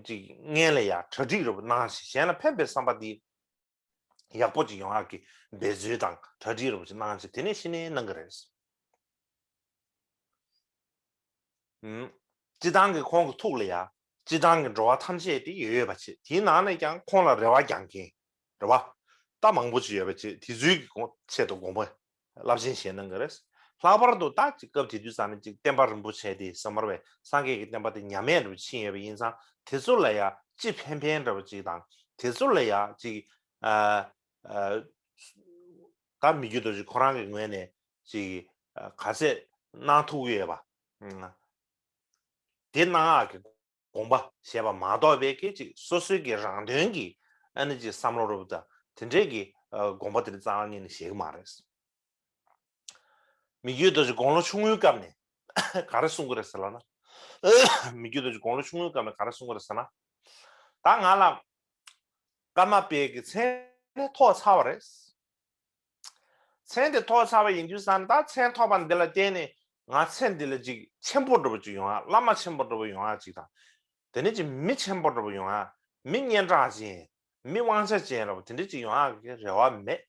ཅིག་སྔོན་ལ་ཡང་གྲ་སྒྲིག་རེ་གནང་ཞིང་གཞན་ལ་ཕན་པའི་བསམ་པ་དེ་ཡག་པོ་ཅིག་ཡོང་ཡག་གི་འབད་རྩོལ་དང་གྲ་སྒྲིག་རེ་ཅིག་གནང་ཞིང་དེ་ནས་གཞི་ནས་གནང་གི་རེད། ཨུམ། སྤྱིར་བཏང་གི་ཁོང་གི་ཐུགས་ལ་ཡ། སྤྱི་བཏང་གི་འགྲོ་བ་ཐམས་ཅད་དེ་ཡོད་ཡོད་པ་བྱེད། དེའི་ནང་ནས་ཀྱང་ཁོང་ལ་རེ་བ་རྒྱག་མཁན་རེ་བ་ད་མང་པོ་ཅིག་ཡོད་པ་བྱེད། དེ་ཚོའི་གི་དགོངས་ཆེད་དུ་དགོངས་པ་རླབས་ཆེན་བཞེས་གནང་གི་རེད། ལྷག་པར་དུ་ད་ཅིག་སྐབས་དེ་དུས་ཙམ་ནས་ཅིག་བསྟན་པ་རིན་པོ་ཆེ་དེ་ཟབ་མོ་བའི་སངས་རྒྱས་ཀྱི་བསྟན་པ་དེ་ཉམས་དམས་རུ་ཕྱིན་ཡོད་པ་ཡིན་ཙང་དེ་ཚོ་ལ་ཡ་ཅི་ཕན་ཕན་འདྲ་བ་ཅིག་དང་དེ་ཚོ་ལ་ཡ་ཅིག་ཨ་ཨ་ད་མི་རྒྱུད་དུ་ཅིག་ཁོ་རང་གི་ངོས་ནས་ཅིག་ཨ་ག་ཚད་གནང་ཐུབ་ཀྱི་ཡོད་པ། དེ་གནང་ཡག་གི་དགོངས་པ་བཞེས་པ་མ་གཏོགས་པའི་སྐད་ཅིག་སོ་སོའི་གི་རང་དོན་གྱི་ཨ་ནི་ཅིག་བསམ་བློ་རུབ་དང་དེ་འདྲའི་གི་དགོངས་པ་དེ་རྩ་བ་ཉིད་ནས་བཞེས་ཀྱི་མ་རེད། མི་རྒྱུད་རྡོ་རྗེ་དགུང་ལོ་ཆུང་ངུའི་སྐབས་ནས་ག་རེ་གསུང་གི་རེད་ཟེར་ལབ་ན། མི་རྒྱུད་རྡོ་རྗེ་དགུང་ལོ་ཆུང་ངུའི་སྐབས་ནས་ག་རེ་གསུང་གི་རེད་ཟེར་ན། ད་ང་ལ་ཀརྨ་པའི་གི་མཚན་ནི་ཐོགས་ཚར་བ་རེད། མཚན་དེ་ཐོགས་ཚར་བ་ཡིན་དུས་ཙང་ད་མཚན་ཐོགས་པ་འདི་ལ་བརྟེན་ནས་ང་མཚན་འདི་ལ་ཅིག་ཆེན་པོ་འདྲ་པོ་ཅིག་ཡོང་ཡ། བླ་མ་ཆེན་པོ་འདྲ་པོ་ཡོང་ཡ་ཅིག་དང་། དེ་ནས་ཅིག་མི་ཆེན་པོ་འདྲ་པོ་ཡོང་ཡ། མི་སྙན་གྲགས་ཅན། མི་དབང་ཆ་ཅན་འདྲ་པོ་དེ་འདྲ་ཅིག་ཡོང་ཡ་གི་རེ་བ་མེད།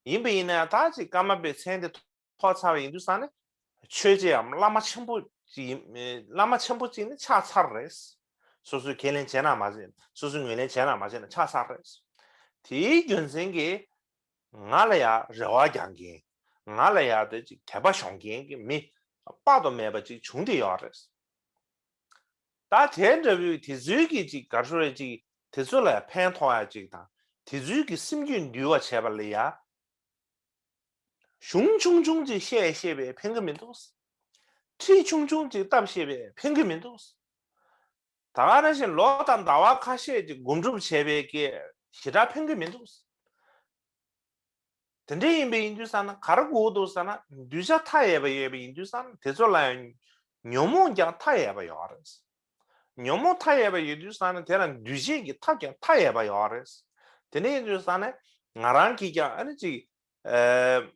ཡིན་པ་ཡིན་ན་ཡང་ད་ཅིག་ཀརྨ་པའི་མཚན་དེ་ཐོགས་ཚར་བ་ཡིན་དུས་ཙང་ནས་ཆོས་རྗེའམ་བླ་མ་ཆེན་པོ་ཅིག་ཡིན། བླ་མ་ཆེན་པོ་ཅིག་ནི་ཆགས་ཚར་རེད། སོ་སོས་ཁས་ལེན་བྱས་ན་མ་བྱས། སོ་སོས་ངོས་ལེན་བྱས་ན་མ་བྱས་ན་ཆགས་ཚར་རེད། དེའི་རྒྱུ་མཚན་གྱིས་ང་ལ་ཡ་རེ་བ་རྒྱག་མཁན། ང་ལ་ཡ་དེ་ཅིག་དད་པ་ཞོག་མཁན་གྱི་མི་དཔག་ཏུ་མེད་པ་ཅིག་བྱུང་བསྡད་ཡོད་རེད། ད་དེ་འདྲ་བོའི་དེ་ཚོའི་གི་ཅིག་ག་རེ་ཟེར་རེད། ཅིག་དེ་ཚོ་ལ་ཡ་ཕན་ཐོགས་ཡ་ཅིག་དང་དེ་ཚོའི་གི་སེམས་རྒྱུད་འདུལ་བ་བྱས་པ་ལ་ཡ། གཞུང་ཆུང་ཆུང་ཅིག་བཤད་ཤེས་པས་ཕན་གྱི་མི་འདུག། ཁྲིད་ཆུང་ཆུང་ཅིག་བཏབ་ཤེས་པས་ཕན་གྱི་མི་འདུག། ད་ག་ནང་བཞིན་ལོ་དང་ཟླ་བ་ཁ་ཤས་ཀྱི་སྒོམ་སྒྲུབ་བྱས་པའི་གི་ཞེ་དྲག་ཕན་གྱི་མི་འདུག། དེ་འདྲ་ཡིན་པ་ཡིན་དུས་ཙང་ན་ག་རེ་དགོས་འདུག་ཟེར་ན། གདུལ་བྱ་མཐའ་ཡས་པ་ཡོད་པ་ཡིན་དུས་ཙང་ན་དེ་ཚོ་ལ་ཡང་ཉོན་མོངས་ཀྱང་མཐའ་ཡས་པ་ཡོད་རེད། ཉོན་མོངས་མཐའ་ཡས་པ་ཡོད་དུས་ཙང་ན་དེ་ལ་འདུལ་བྱེད་ཀྱི་ཐབས་ཀྱང་མཐའ་ཡས་པ་ཡོད་རེད། དེ་འདྲ་ཡིན་དུས་ཙང་ན་ང་རང་གིས་ཀྱང་ཨ་ནི་ཅིག་ཨ་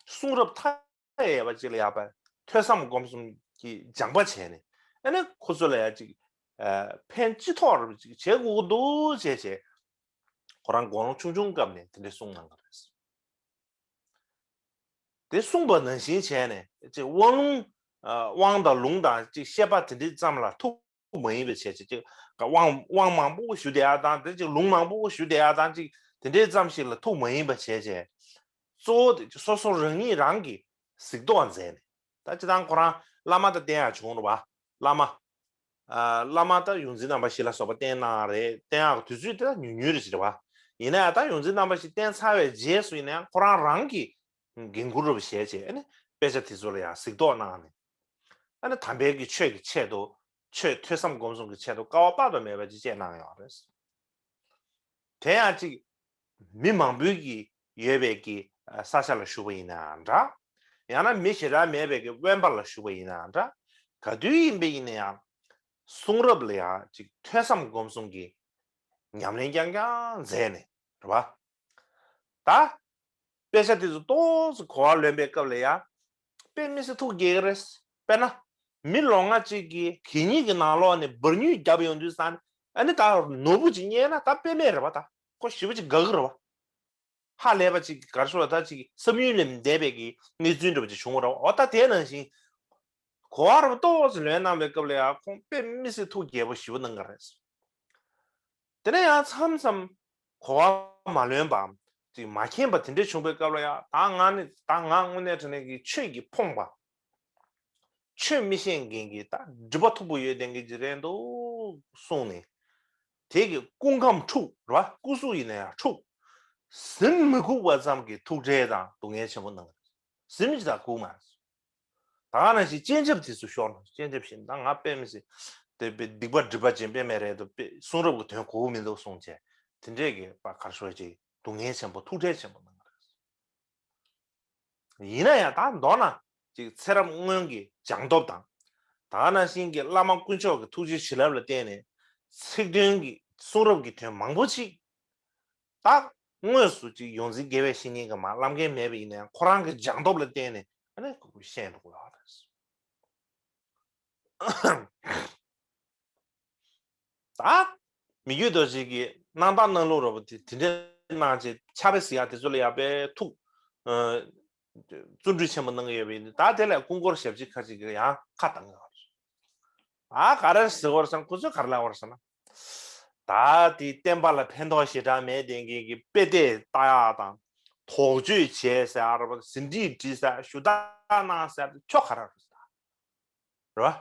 གསུང་རབ་མཐའ་ཡས་པ་ཅིག་ལ་ཡག་པ་ཐོས་བསམ་སྒོམ་གསུམ་གྱི་སྦྱངས་པ་བྱས་ནས་ཨ་ནི་ཁོ་ཚོ་ལ་ཡང་ཅིག་ཨ་ཕན་ཅི་ཐོགས་རེ་ཅིག་བྱེད་དགོས་ཀྱི་འདུག་བྱས་བྱས་ཁོ་རང་དགུང་ལོ་ཆུང་ཆུང་སྐབས་ནས་དེ་འདྲ་གསུངས་གནང་གི་རེད། དེ་གསུངས་པ་ནང་བཞིན་བྱས་ནས་ཅིག་དབང་ལུང་ཨ་དབང་དང་ལུང་དང་ཅིག་བཤད་པ་དེ་འདྲ་ཙམ་ལ་ཐུག་མ་ཡིན་པ་བྱས་བྱས་ཅིག་དབང་དབང་མང་པོ་ཞུ་བསྡད་ཡ་དང་དེ་ཅིག་ལུང་མང་པོ་ཞུ་བསྡད་ཡ་དང་ཅིག་དེ་འདྲའི་ཙམ་ཞིག་ལ་ཐུག་མ་ཡིན་པ་བྱས་བྱས་གཙོ་བོ་དེ་སོ་སོ་རང་ཉིད་རང་གིས་གཟིགས་རྟོག་མཛད་ནས། ད་སྤྱིར་བཏང་ཁོ་རང་བླ་མ་དང་བསྟེན་ཡག་བྱུང་རེད་བ། བླ་མ་ཨ་བླ་མ་དང་ཡོངས་འཛིན་རྣམ་པ་བཞི་ལ་སོགས་པ་བསྟེན་གནང་རེད། བསྟེན་ཡག་དུས་ཚོད་དེ་ད་ཉུང་ཉུང་རེ་ཞིག་རེད་བ། ཡིན་ན་ཡང་ད་ཡོངས་འཛིན་རྣམ་པ་བཞི་བསྟེན་ཚར་བའི་རྗེས་སུ་ཡིན་ན་ཡང་ཁོ་རང་རང་གིས་འགན་འཁུར་རུབ་བྱས་བྱས་ཨ་ནི་དཔེ་ཆ་དེ་ཚོ་ལ་ཡང་གཟིགས་རྟོག་གནང་ནས་ཨ་ནི་དམ་པའི་གི་ཆོས་ཀྱི་ཆེད་དུ་ཆོས་ཐོས་བསམ་སྒོམ་གསུམ་གྱི་ཆེད་དུ་དཀའ་བ་དཔག་ཏུ་མེད་པ་ཅིག་སྤྱད་གནང་ཡོད་རེད། དེ་ཡང་ཅིག་མི་མང་པོའི་གི་ཡོད་པའི་གི་ས་ཆ་ལ་བཞུགས་པ་ཡིན་ན་ཡང་འདྲ། ཡང་ན་མི་ཞེ་དྲག་མེད་པའི་གི་དབེན་པ་ལ་བཞུགས་པ་ཡིན་ན་ཡང་འདྲ། ག་དུས་ཡིན་པ་ཡིན་ན་ཡང་གསུང་རབ་ལ་ཡང་ཅིག་ཐོས་བསམ་སྒོམ་གསུམ་གྱི་ཉམས་ལེན་རྐྱང་རྐྱང་མཛད་ནས་རེད་བ། ད་དཔེ་ཆ་དེ་ཚོ་ཏོག་ཙམ་གོ་བ་ལོན་པའི་སྐབས་ལ་ཡ་དཔེ་མི་སྲིད་ཐུགས་དགྱེས་ཀྱི་རེད། དཔེར་ན་མི་ལོང་ང་གཅིག་གིས་གད་སྙིགས་ཀྱི་ནང་ལོགས་ནས་འབུར་ཉུལ་བརྒྱབ་ཡོང་དུས་ཙང་ཨ་ནི་ད་ནོར་བུ་ཅིག་རྙེད་ན་ད་དཔེ་མེད་རེད་བ། ད་ཁོ་ཞེ་པོ་ཅིག་དགའ་གི་རེད་བ། ཧ་ལས་པ་ཅིག་ག་རེ་ཟེར་བ་ད་ཅིག་བསམ་ཡུལ་ལས་འདས་པའི་གི་གནས་ཚུལ་འདྲ་བ་ཅིག་བྱུང་བ་རེད་བ། འོ་ད་དེ་ནང་བཞིན་གོ་བ་རུ་ཏོག་ཙམ་ལོན་གནང་བའི་སྐབས་ལ་ཡང་ཁོང་དཔེ་མི་སྲིད་ཐུགས་དགྱེས་པོ་ཞེ་པོ་གནང་གི་རེད། དེ་ནས་ཡང་མཚམས་མཚམས་གོ་བ་མ་ལོན་པའམ་ཅིག་མ་མཁྱེན་པ་དེ་འདྲ་བྱུང་བའི་སྐབས་ལ་ཡང་ད་ང་ནི་ད་ང་དངོས་གནས་དྲང་གནས་ཀྱི་ཆོས་ཀྱིས་ཕོངས་པ། ཆོས་མི་ཤེས་མཁན་གྱི་ད་སྒྲིབ་པ་མཐུག་པོ་ཡོད་མཁན་གྱི་ཅིག་རེད་འདུག་གསུངས་ནས། དེ་གི་སྐུ་ཁམས་འཁྲུགས་རེད་བ། སྐུ་གཟུགས་ཡིན་ན་ཡང་འཁྲུགས། གཟིམ་མི་ཁུག་པ་ཙམ་གྱི་ཐུགས་ཁྲལ་དང་སྡུག་བསྔལ་ཆེན་པོ་གནང་། གཟིམ་ཅིག་ད་ཁུག་མ་སོང་། ད་ག་ནང་བཞིན་སྤྱན་ཆབ་དེ་ཚོ་ཤོར་ནས་སྤྱན་ཆབ་བཞིན་ད་ང་དཔེ་མི་སྲིད། དེ་དཔེ་སྡིག་པ་སྒྲིབ་པ་ཅན་དཔེ་མེད་རེད་དོ། དཔེ་གསུང་རབ་ཀྱི་དོན་གོ་གི་མི་འདུག་གསུངས་བྱས་དེ་འདྲས་ཀྱི་པ་གར་ཤོར་ཅིག་སྡུག་བསྔལ་ཆེན་པོ་ཐུགས་ཁྲལ་ཆེན་པོ་གནང་གི་རེད། ཡིན་ན་ཡང་ད་མདོར་ན་ཅིག་ཚེ་རབས་སྔོན་གྱི་སྦྱངས་སྟོབས་དང་། ད་ག་ནང་བཞིན་གྱི་བླ་མ་དཀོན་མཆོག་གི་ཐུགས་རྗེ་བྱིན་རླབས་ལ་བརྟེན་ནས་ཚིག་དོན་གྱི་གསུང་རབ་ཀྱི་དོན་མང་པོ་ཅིག་ད་དངོས་སུ་ཅིག་ཡོངས་འཛིན་དགེ་བའི་བཤེས་གཉེན་གྱིས་མར་བསླབ་མཁན་མེད་པ་ཡིན་ན་ཡང་ཁོ་རང་གི་སྦྱངས་སྟོབས་ལ་བརྟེན་ནས་ཨ་ནི་ཁོ་ཤེས་འགྲོ་གི་ཡོད་རེད། ད་མི་བསྐྱོད་རྡོ་རྗེ་གིས་གནང་སྟངས་གནང་ལུགས་ར་བ་དེ་དེ་འདྲའི་གནང་བྱས་ཕྱག་དཔེ་གཟིགས་ཡག་དེ་ཚོ་ལ་ཡག་པའི་ཐུགས་ཨ་བརྩོན་འགྲུས་ཆེན་པོ་གནང་གི་ཡོད་པ་ཡིན་དུས་ད་དེ་ལ་སྐུ་འཁོར་ཞབས་ཕྱི་ཁ་ཅིག་གིས་ཡང་ཁ་བཏང་གི་ཡོད་རེད། ཨ་ག་རེ་ཟེར་བར་སོང་། ཁོ་ཚོས་ག་རེ་ལབ་པར་སོང་ན། ད་དེ་བསྟན་པ་ལ་ཕན་ཐོགས་ཞེ་དྲག་མེད་དེ་འགན་གྱི་དཔེ་དེབ་ལྟ་ཡག་དང་། དོགས་གཅོད་བྱས་ཟེར་ཨ་ར་བ་ཟིན་བྲིས་བྲིས་ཟེར་ཞུ་དག་གནང་ཟེར་ཆོ་ག་ར་རེད། རེད་བ།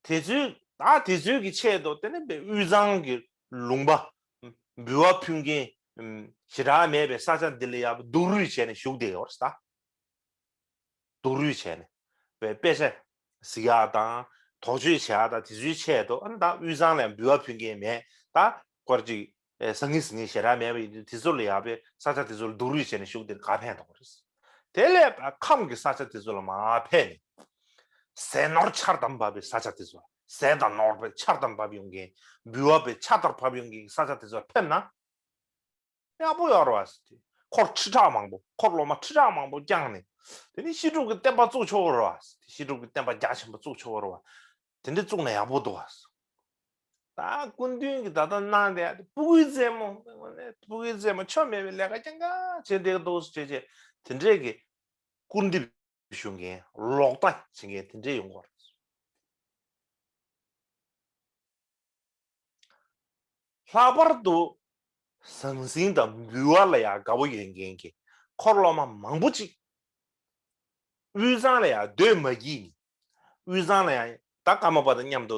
དེ་ཚོའི་ད་དེ་ཚོའི་གི་ཆེད་དུ་དེ་ནི་དབུས་གཙང་གི་ལུང་པ་འབུལ་བ་ཕུལ་མཁན་ཞེ་དྲག་མེད་པའི་ས་ཆ་འདི་ལ་ཡག་པོ་སྡུག་རུས་བྱས་ནས་བཞུགས་བསྡད་ཡོད་རེད་ད། སྡུག་རུས་བྱས་ནས་དཔེ་དཔེ་ཆ་གཟིགས་ཡག་དང་དོགས་གཅོད་བྱེད་ཡག་དང་དེ་ཚོའི་ཆེད་དུ། ཨ་ནི་ད་དབུས་གཙང་ལ་འབུལ་བ་ཕུལ་མཁན་མེད་ད་སྐོར་ཅིག་ཨེ་སང་ཉིན་སང་ཉིན་ཞེ་དྲག་མེད་པ་ཡིན་དུས། དེ་ཚོ་ལ་ཡག་པའི་ས་ཆ་དེ་ཚོ་ལ་སྡུག་རུས་བྱས་ནས་བཞུགས་དེ་ག་ཕན་ཐོགས་རེད། དེ་ལས་ཁམས་ཀྱི་ས་ཆ་དེ་ཚོ་ལ་མར་ཕེབས་ནས་ཟས་ནོར་ཆར་དང་བབས་པའི་ས་ཆ་དེ་ཚོ། ཟས་དང་ནོར་བའི་ཆར་དང་བབས་ཡོང་མཁན། འབུལ་བ་པའི་ཆར་ལྟར་བབས་ཡོང་མཁན་གྱི་ས་ཆ་དེ་ཚོ་ལ་ཕེབས་ན་ཡག་པོ་ཡོད་རེད་བ་ཟེར་ཏེ། འཁོར་ཁྲི་ཕྲག་མང་པོ། འཁོར་སློབ་མ་ཁྲི་ཕྲག་མང་པོ་བསྐྱངས་ནས། དེ་ནས་བཤད་སྒྲུབ་ཀྱི་བསྟན་པ་བཙུགས་ཆོག་གི་རེད་བ་ཟེར་ཏེ། བཤད་སྒྲུབ་ཀྱི་བསྟན་པ་རྒྱ་ཆེན་པོ་བཙུགས་ཆོག་གི་རེད་བ། དེ་འདྲས་བཙུགས་ན་ཡག་པོ་འདུག་བ་ཟེར། ད་སྐུ་མདུན་གྱིས་ད་ལྟ་གནང་བསྡད་ཡག་དེ་སྤུ་གུའི་རྩེད་མོ། སྤུ་གུའི་རྩེད་མོ། ཆོ་མེད་པའི་ལས་ཀ་རྐྱང་རྐྱང་བྱས་བསྡད་འདུག་ཟེར་བྱས་བྱས། དེ་འདྲས་ཀྱི་སྐུར་འདེབས་ཞུ་མཁན། ལོག་ལྟ་བྱེད་མཁན་དེ་འདྲས་ཡོང་གི་རེད། ལྷག་པར་དུ་ཟང་ཟིང་དང་འབུལ་བ་ལ་ཡང་དགའ་བོ་ཡོད་མཁན་གྱི་འཁོར་སློབ་མ་མང་པོ་ཅིག་དབུས་གཙང་ལ་ཡང་སྡོད་མ་བགྱིས་ནས། དབུས་གཙང་ལ་ཡང་ད་ཀརྨ་པ་དང་མཉམ་དུ་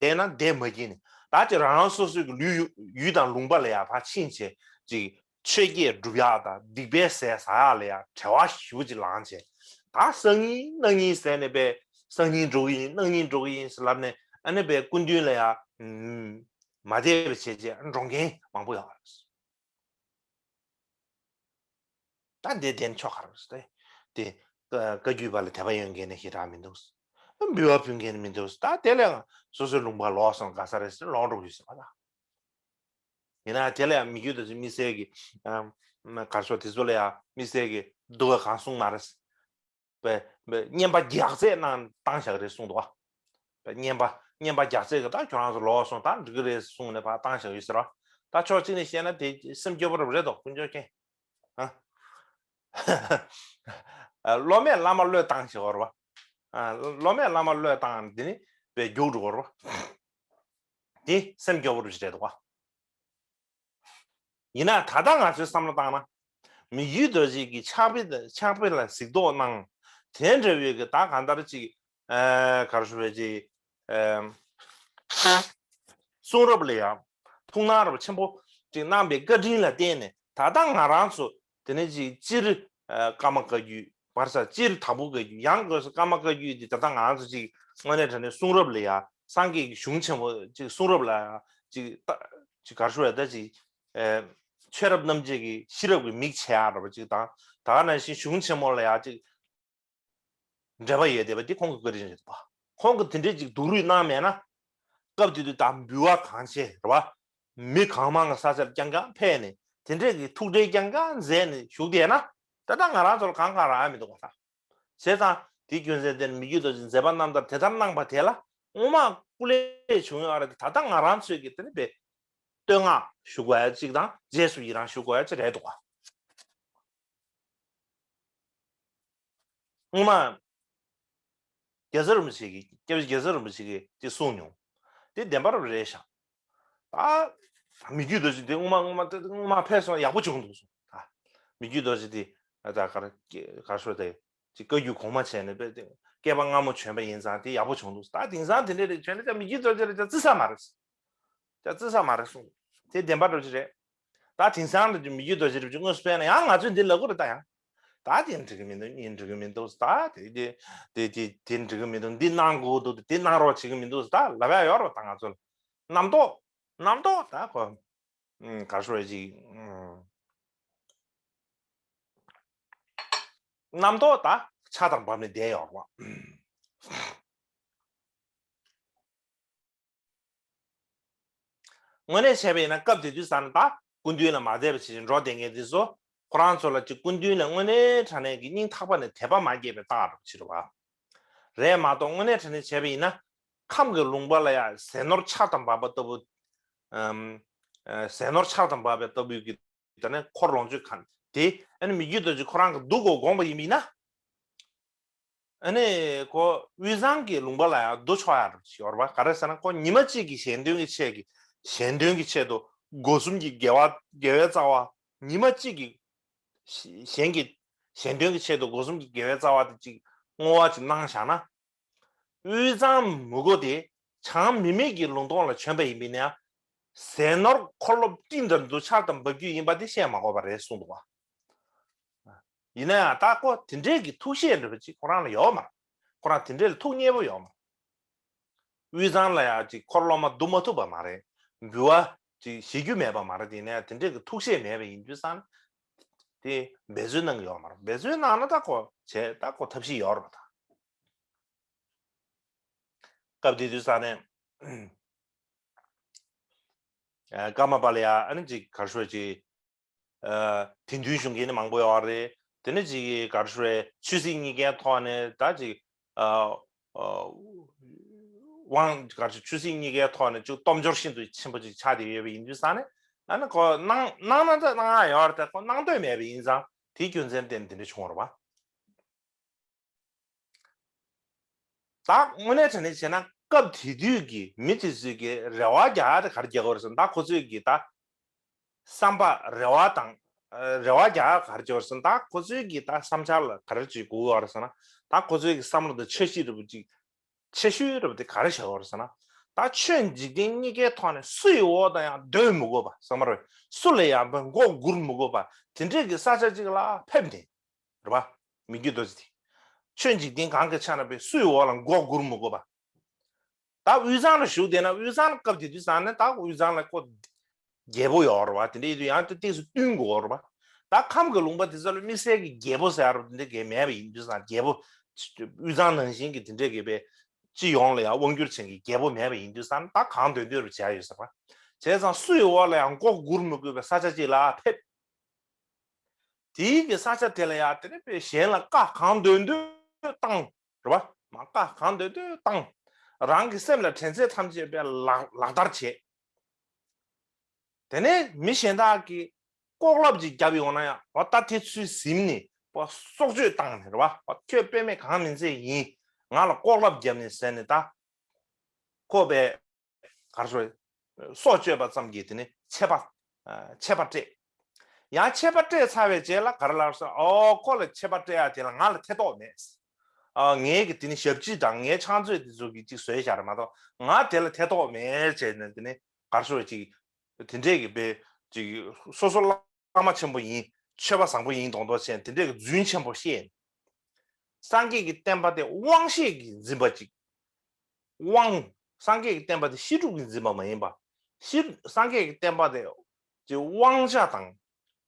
བསྡད་ན་བསྡད་མ་བགྱིས་ནས། ད་ཅིག་རང་རང་སོ་སོའི་གི་ལུས་ཡུལ་དང་ལུང་པ་ལ་ཡང་ཕར་ཕྱིན་བྱས་ཅིག་ཆོས་བརྒྱད་སྒྲུབ་ཡག་དང་སྡིག་པའི་ཟས་ཟ་ཡག་ལ་ཡང་བྲེལ་བ་ཞེ་པོ་ཅིག་ལངས་བྱས། ད་སང་ཉིན་གནངས་ཉིན་ཟེར་ནས་པས། སང་ཉིན་འགྲོ་གི་ཡིན། གནངས་ཉིན་འགྲོ་གི་ཡིན་ཟེར་ལབ་ནས། ཨ་ནི་པས་སྐུ་མདུན་ལ་ཡང་མ་བསྡད་པ་བྱས་བྱས་འགྲོ་མཁན་མང་པོ་ཡོད་རེད། ད་འདི་བདེན་ཆོག་ག་རེ་རེད། དེ་བཀའ་བརྒྱུད་པ་ལ་དད་པ་ཡོད་མཁན་ནི་ཞེ་དྲག་མི་འདུག་འབུལ་བ་ཕུལ་མཁན་ནི་མི་འདུག་ད་དེ་ལས་སོ་སོའི་ལུང་པ་ལོག་སོང་དགའ་ས་རེད་ཟེར་ལོག་འགྲོ་གི་ཡོད་ཟེར་བ་ད། ཡིན་ན་དེ་ལ་ཡང་མི་རྒྱུད་དུ་མི་སེར་གྱི་གར་ཤོག་དེ་ཚོ་ལ་ཡང་མི་སེར་གྱི་སྡུག་ག་གང་གསུངས་མ་རེད། བསྙེན་པ་རྒྱག་རྩེད་གནང་བཏང་བཞག་རེད་གསུངས་འདུག་བ། བསྙེན་པ་བསྙེན་པ་རྒྱག་རྩེད་ཀྱི་ད་ཁྱོད་རང་ཚོ་ལོག་སོང་ད་འགྲིག་གི་རེད་གསུངས་ནས་ཕར་བཏང་བཞག་ཡོད་ཟེར་བ། ད་ཕྱོགས་གཅིག་ནས་བཤད་ན་དེ་སེམས་སྐྱོ་པོ་རེད་དོ་དཀོན་མཆོག་མཁྱེན། ཨ། སློབ་མས་བླ་མ་བློས་བཏང་བཞག་རེད་བ། ཨ། སློབ་མས་བླ་མ་བློས་བཏང་འདི་ནི་བས་རྒྱུགས་འགྲོ་གི་རེད་བ། དེ་སེམས་སྐྱོ་པོ་རེད་བ། ཡིན་ན་ད་ལྟ་ང་ཚོས་བསམ་བློ་བཏང་ན། མི་རྒྱུད་རྡོ་རྗེ་གི་ཕྱག་དཔེ་ཕྱག་དཔེ་ལ་གཟིགས་རྟོག་གནང་། དེ་འདྲ་བའི་གི་ད་གང་ལྟར་ཅིག་ཨ་ག་རེ་ཞུ་བའི་ཅིག་ཨ་གསུང་རབ་ལ་ཡང་ཐུགས་སྣང་རབ་ཆེན་པོ་ཅིག་གནང་བའི་བཀའ་དྲིན་ལ་བརྟེན་ནས། ད་ལྟ་ང་རང་ཚོ་དེ་ནས་ཅིག་སྤྱིར་ཨ་ཀརྨ་བཀའ་བརྒྱུད། བར་ས་སྤྱིར་དྭགས་པོ་བཀའ་བརྒྱུད། ཡང་སྒོས་སུ་ཀརྨ་བཀའ་བརྒྱུད་འདི་ད་ལྟ་ང་རང་ཚོ་ཅིག་དངོས་གནས་དྲང་གནས་གསུང་རབ་ལ་ཡང་སངས་རྒྱས་ཀྱི་གཞུང་ཆེན་མོ་ཅིག་གསུང་རབ་ལ་ཅིག་ཅིག་ག་རེ་ཞུ་བས་ད་ཅིག་ཨ་ཆོས་རབ་རྣམ་འབྱེད་ཀྱི་ཤེས་རབ་ཀྱི་མིག་ཕྱེ་ཡག་འདྲ་པོ་ཅིག་དང་། ད་ག་ནང་བཞིན་གཞུང་ཆེན་མོ་ལ་ཡང་ཅིག་འབྲེལ་བ་ཡོད་བསྡད་པ་འདི་ཁོང་གི་བཀའ་དྲིན་རེད་པ། ཁོང་གིས་དེ་འདྲའི་ཅིག་སྡུག་རུས་གནང་མེད་ན། སྐབས་དེ་དུས་ད་འབུལ་བ་གང་ཆེ་རེད་བ། མི་གང་མང་གི་ས་ཆར་རྐྱང་རྐྱང་ཕེབས་ནས་དེ་འདྲའི་གི་ཐུགས་ཁྲལ་རྐྱང་རྐྱང་མཛད་ནས་བཞུགས་བསྡད་ན། ད་ལྟ་ང་རང་ཚོར་གང་གང་རག་ཡ་མི་འདུག་ག་ད། བྱས་ཙང་དེའི་རྒྱུ་མཚན་དེ་ནི་མི་རྒྱུད་རྡོ་རྗེ་མཛད་པ་རྣམ་ཐར་དེ་ལྟར་གནང་པ་དེ་ལ་སྔོན་མ་སྐུ་ལས་བྱུང་ཡོད་རེད་དེ། ད་ལྟ་ང་རང་ཚོས་ཀྱི་དེ་ནི་བས་བསྟོད་བསྔགས་ཞུ་དགོས་ཡ་གཅིག་དང་རྗེས་སུ་ཡི་རང་ཞུ་དགོས་ཡ་གཅིག་རེད་འདུག་ག། སྔོན་མ་རྒྱལ་ཚབ་རིན་པོ་ཆེ་གིས། སྐྱབས་རྗེ་རྒྱལ་ཚབ་རིན་པོ་ཆེ་གིས་དེ་གསུངས་མྱོང་། དེ་བདེན་པ་རབ་རེད་ཤག། ད་མི་རྒྱུད་རྡོ་རྗེ་དེ་སྔོན་མ་སྔོན་མ་དེ་སྔོན་མ་ཕེབས་སོང་ཡག་པོ་བྱུང་འདུག་གསུངས། ད་མི་རྒྱུད་རྡོ་རྗེ་དེ་ད་ག་རེ་ག་རེ་ཞུ་དེ་ཅིག་བཀའ་བརྒྱུད་གོང་མ་བྱས་ནས་བསྐལ་པ་སྔ་མོ་བྱོན་པ་ཡིན་ཙང་དེ་ཡག་པོ་བྱུང་འདུག། ད་དེང་སང་དེ་འདྲས་རེད་བྱས་ན་ད་མི་རྒྱུད་རྡོ་རྗེ་རེད་ད་བརྩི་ས་མ་རེད། ད་བརྩི་ས་མ་རེད་གསུངས། དེ་བདེན་པ་འདྲ་ཅིག་རེད། ད་དེང་སང་འདྲ་ཅིག་མི་རྒྱུད་རྡོ་རྗེ་འདྲ་ཅིག་དངོས་སུ་ཕེབས་ན་ཡང་ང་ཚོས་འདི་ལབ་དགོས་རེད་ད་ཡང་། ད་དེ་འགྲིག་གི་མི་འདུག་གཉིས་འགྲིག་གི་མི་འདུག། ད་དེ་དེ་དེ་དེ་དེ་འགྲིག་གི་མི་འདུག། འདི་གནང་དགོས་འདུག། དེ་གནང་རོགས་བྱེད་ཀྱི་མི་འདུག། ད་ལབ་ཡ་ཡོད་རེད་ད། ང་ཚོ་ལ་རྣམ་རྟོག་རྣམ་རྟོག་ད་ཁོ་ག་རེ་ཞུ་ཅིག་རྣམ་རྟོག་ད་ཆགས་སྡང་བབས་ནས་བསྡད་ཡོད་རེད་བ། དངོས་གནས་བྱས་པ་ཡིན་ན་སྐབས་དེ་དུས་ཙམ་ནས་ད་སྐུ་མདུན་ལ་མ་བསྡད་པ་བྱས་ཅིག་འགྲོ་བསྡད་མཁན་དེ་ཚོ་ཁོ་རང་ཚོ་ལ་ཅིག་སྐུ་མདུན་ལ་དངོས་གནས་དྲང་གནས་ཀྱི་སྙིང་ཐག་པ་ནས་དད་པ་མ་སྐྱེས་པའི་རྟགས་རེད་བ། རེད་མ་གཏོགས་དངོས་གནས་དྲང་གནས་བྱས་པ་ཡིན་ན་ཁམས་ཀྱི་ལུང་པ་ལ་ཡང་ཟས་ནོར་ཆར་དང་བབས་པ་ལྟ་བུ། ཨམ། ཨ་ཟས་ནོར་ཆར་དང་བབས་པ་ལྟ་བུའི་གི་ད་ནི་འཁོར་ལོངས་སྤྱོད་གང་དེ་ཨ་ནི་མི་རྒྱུད་རྡོ་རྗེ་ཁོ་རང་གི་སྡུག་གོ་དགོངས་པ་ཡིན་པ་ཡིན་ན། ཨ་ནི་ཁོ་དབུས་གཙང་གི་ལུང་པ་ལ་ཡང་བསྡུ་ཆོག་ཡ་ཡོད་རེད་པ། ག་རེ་ཟེར་ན་ཁོ་ཉི་མ་གཅིག་གི་གཞན་དོན་གྱི་ཆེད་ཀྱི་གཞན་དོན་གྱི་ཆེད་དུ་སྒོ་གསུམ་གྱི་དགེ་བ་དགེ་བའི་རྩ་བ་ཉི་མ་གཅིག་གི་གཞན་གྱི་གཞན་དོན་གྱི་ཆེད་དུ་སྒོ་གསུམ་གྱི་དགེ་བའི་རྩ་བ་དེ་གཅིག་བསྔོ་བ་གཅིག་གནང་བཞག་ན། དབུས་གཙང་མི་གོ་དེ་བྱང་མི་མེད་ཀྱི་ལུང་སྟོང་ལ་བྱོན་པ་ཡིན་པས་ན། ཟས་ནོར་འཁོར་ལོ་སྤྲིན་དང་དུ་ཆར་དང་འབབ་རྒྱུད་ཡིན་པ་དེ་བཤད་མ་དགོས་པ་རེད་གསུངས་འདུག་བ། ཡིན་ན་ཡང་ད་ཁོ་དེ་འདྲས་ཀྱི་ཐུགས་བཞེད་འདྲ་པོ་ཅིག་ཁོ་རང་ལ་ཡོད་མ་རེད། ཁོ་རང་དེ་འདྲས་ལ་ཐུགས་མཉེས་པོ་ཡོད་མ་རེད། དབུས་གཙང་ལ་ཡང་ཅིག་འཁོར་སློབ་མ་བསྡུ་མ་ཐུབ་པ་མ་རེད། འབུལ་བ་ཅིག་བཞེས་རྒྱུ་མེད་པ་མ་རེད། དེ་ནས་དེ་འདྲས་ཀྱི་ཐུགས་བཞེད་མེད་པ་ཡིན་དུས་ཙང་དེ་འབད་རྩོལ་གནང་གི་ཡོད་མ་རེད། འབད་རྩོལ་གནང་ན་ད་ཁོ་བྱས་ད་ཁོ་ཐབས་ཤེས་ཡོད་རེད་པ། ད་སྐབས་དེ་དུས་ཙང་ནས་ཨ་ཀརྨ་པ་ལ་ཡང་ཨ་ནི་ཅིག་ག་རེ་ཞུ་ཅིག་ཨ་དད་འདུན་ཞུ་མཁན་ནི་མང་པོ་ཡོད་རེད། དེ་ནས་ཅིག་ག་རེ་ཞུ་རེད། ཆོས་སྲིད་གཉིས་ཀའི་ཐོག་ནས་ད་ཅིག་ཨ་ཨ་དབང་ག་རེ་ཞུ་ཆོས་སྲིད་གཉིས་ཀའི་ཐོག་ནས་ཅིག་སྟོབས་འབྱོར་ཤིན་ཏུ་ཆེན་པོ་ཅིག་ཆགས་བསྡད་ཡོད་པ་ཡིན་དུས་ཙང་ནས་ཨ་ནི་ཁོ་གནང་གནང་ན་ད་གནང་ཡ་ཡོད་རེད། ད་ཁོ་གནང་འདོད་མེད་པ་ཡིན་ཙང་དེའི་རྒྱུ་མཚན་བརྟེན་དེ་འདྲ་བྱུང་བ་རེད་པ། ད་དངོས་གནས་དྲང་གནས་བྱས་ན་སྐབས་དེ་དུས་ཀྱི་མི་དེ་ཚོས་ཀྱི་རེ་བ་རྒྱག་ཡ་དེ་ག་རེ་རྒྱག་གི་ཡོད་རེད་ཟེར་ན། ད་ཁོ་ཚོས་ཀྱི་ད་བསམ་པ་རེ་བ་དང་ཨ་རེ་བ་རྒྱག་ཡ་ག་རེ་བྱེད་ཀྱི་ཡོད་རེད་ཟེར་ན། ད་ཁོ་ཚོས་ཀྱི་ད་བསམ་འཆར་ལ་ག་རེ་བྱེད་དགོས་ཀྱི་ཡོད་རེད་ཟེར་ན། ད་ཁོ་ཚོས་ཀྱི་བསམ་བློ་དང་འཆར་གཞི་འདྲ་པོ་ཅིག་ཆེ་ཤོས་འདྲ་པོ་དེ་ག་རེ་བྱེད་ཀྱི་ཡོད་རེད་ཟེར་ན། ད་ཆོས་འཇིག་རྟེན་གཉིས་ཀའི་ཐོག་ནས་སུ་ཡི་འོག་ཏུ་ཡང་སྡོད་མི་དགོས་པ་བསམ་པ་རེད། སུ་ལ་ཡང་མགོ་སྒུར་མི་དགོས་པ་དེ་འདྲས་ཀྱི་ས་ཆ་ཅིག་ལ་ཕེབས་ནས། རེད་པ། མི་རྒྱུད་རྡོ་རྗེ་དེ། ཆོས་འཇིག་རྟེན་གང་གི་ཆ་ན་པའི་སུའི་འོག་ལ་མགོ་སྒུར་མི་དགོས་པ། ད་དབུས་གཙང་ལ་བཞུགས་བསྡད་ན་དབུས་གཙང་ལ་སྐབས་དེ་དུས་ཙང་ནས་ད་དབུས་གཙང་ལ་ཁོ་རྒྱལ་པོ་ཡོད་རེད་པ། དེ་འདྲ་ཡིན་དུས་ཡང་དེ་ཏོག་ཙམ་བསྟུན་དགོས་རེད་པ། ད་ཁམས་ཀྱི་ལུང་པ་དེ་ཚོ་ལ་དམིགས་བསལ་གྱི་རྒྱལ་པོ་ཟེར་ཡ་རུ་དེ་འདྲ་གས་མེད་པ་ཡིན་དུས་ཙང་རྒྱལ་པོ་དབུས་གཙང་ནང་བཞིན་གྱི་དེ་འདྲ་གས་པའི་སྤྱི་ཡོངས་ལ་ཡང་དབང་སྒྱུར་བྱེད་མཁན་རྒྱལ་པོ་མེད་པ་ཡིན་དུས་ཙང་ད་གང་འདོད་འདོད་རུ་བྱས་ཡོད་ཟེར་བ། བྱས་ཙང་སུའི་འོག་ལ་ཡང་མགོ་སྒུར་མི་དགོས་པའི་ས་ཆ་ཅིག་ལ་ཕེབས། དེའི་གི་ས་ཆ་དེ་ལ་ཡང་དེ་ནས་པའི་གཞན་ལ་བཀའ་གང་འདོད་འདོད་བཏང་། རེད་པ། མ་བཀའ་གང་འདོད་འདོད་བཏང་། རང་གི་སེམས་ལ་དྲན་ཚད་ཐམས་ཅད་པའི་ལག་ལག་བསྟར་བྱེད། དེ་ནས་མི་གཞན་དག་གིས་ལྐོག་ལབ་ཅིག་བརྒྱབ་ཡོང་ན་ཡང་འོ་ད་དེ་ཚུལ་ཟིན་ནས་པ་སྲོག་གཅོད་བཏང་ནས་རེད་པ། ཁྱོད་དཔེ་མེད་གང་མིན་ཚད་ཡིན། ང་ལ་ལྐོག་ལབ་བརྒྱབ་ནས་ཟེར་ནས་ད། ཁོ་པས་ག་རེ་ཞུ། སྲོག་གཅོད་པ་ཙམ་གྱིས་དེ་ནི་ཆད་པ། ཆད་པ་སྤྲད། ཡང་ཆད་པ་སྤྲད་ཚར་བའི་རྗེས་ལ་ག་རེ་ལབ་སོང་། ཨོ་ཁོ་ལ་ཆད་པ་སྤྲད་ཡ་དེ་ལ་ང་ལ་ཐེ་གཏོགས་མེད། ཨ་ངའི་གི་དེ་ནི་ཞབས་ཕྱི་དང་ངའི་ཕྱག་མཛོད་དེ་ཚོ་གིས་ཅིག་བཟོས་བཞག་རེད་མ་གཏོགས་ང་དེ་ལ་ཐེ་གཏོགས་མེད་བྱས་ནས་དེ་ནི་ག་རེ་ཞུ་ཅིག་དེ་འདྲས་ཀྱི་དཔེ་ཅིག་སོ་སོ་བླ་མ་ཆེན་པོ་ཡིན། ཆོས་པ་བཟང་པོ་ཡིན་མདོག་མདོག་བྱས་དེ་འདྲས་ཀྱི་རྫུན་ཆེན་པོ་བཤད། སངས་རྒྱས་ཀྱི་བསྟན་པ་དེ་དབང་ཤེད་ཀྱིས་འཛིན་པ་ཅིག་དབང་། སངས་རྒྱས་ཀྱི་བསྟན་པ་དེ་ཤེས་སྒྲུབ་ཀྱིས་འཛིན་པ་མ་ཡིན་པ། ཤེས། སངས་རྒྱས་ཀྱི་བསྟན་པ་དེ་ཅིག་དབང་ཆ་དང་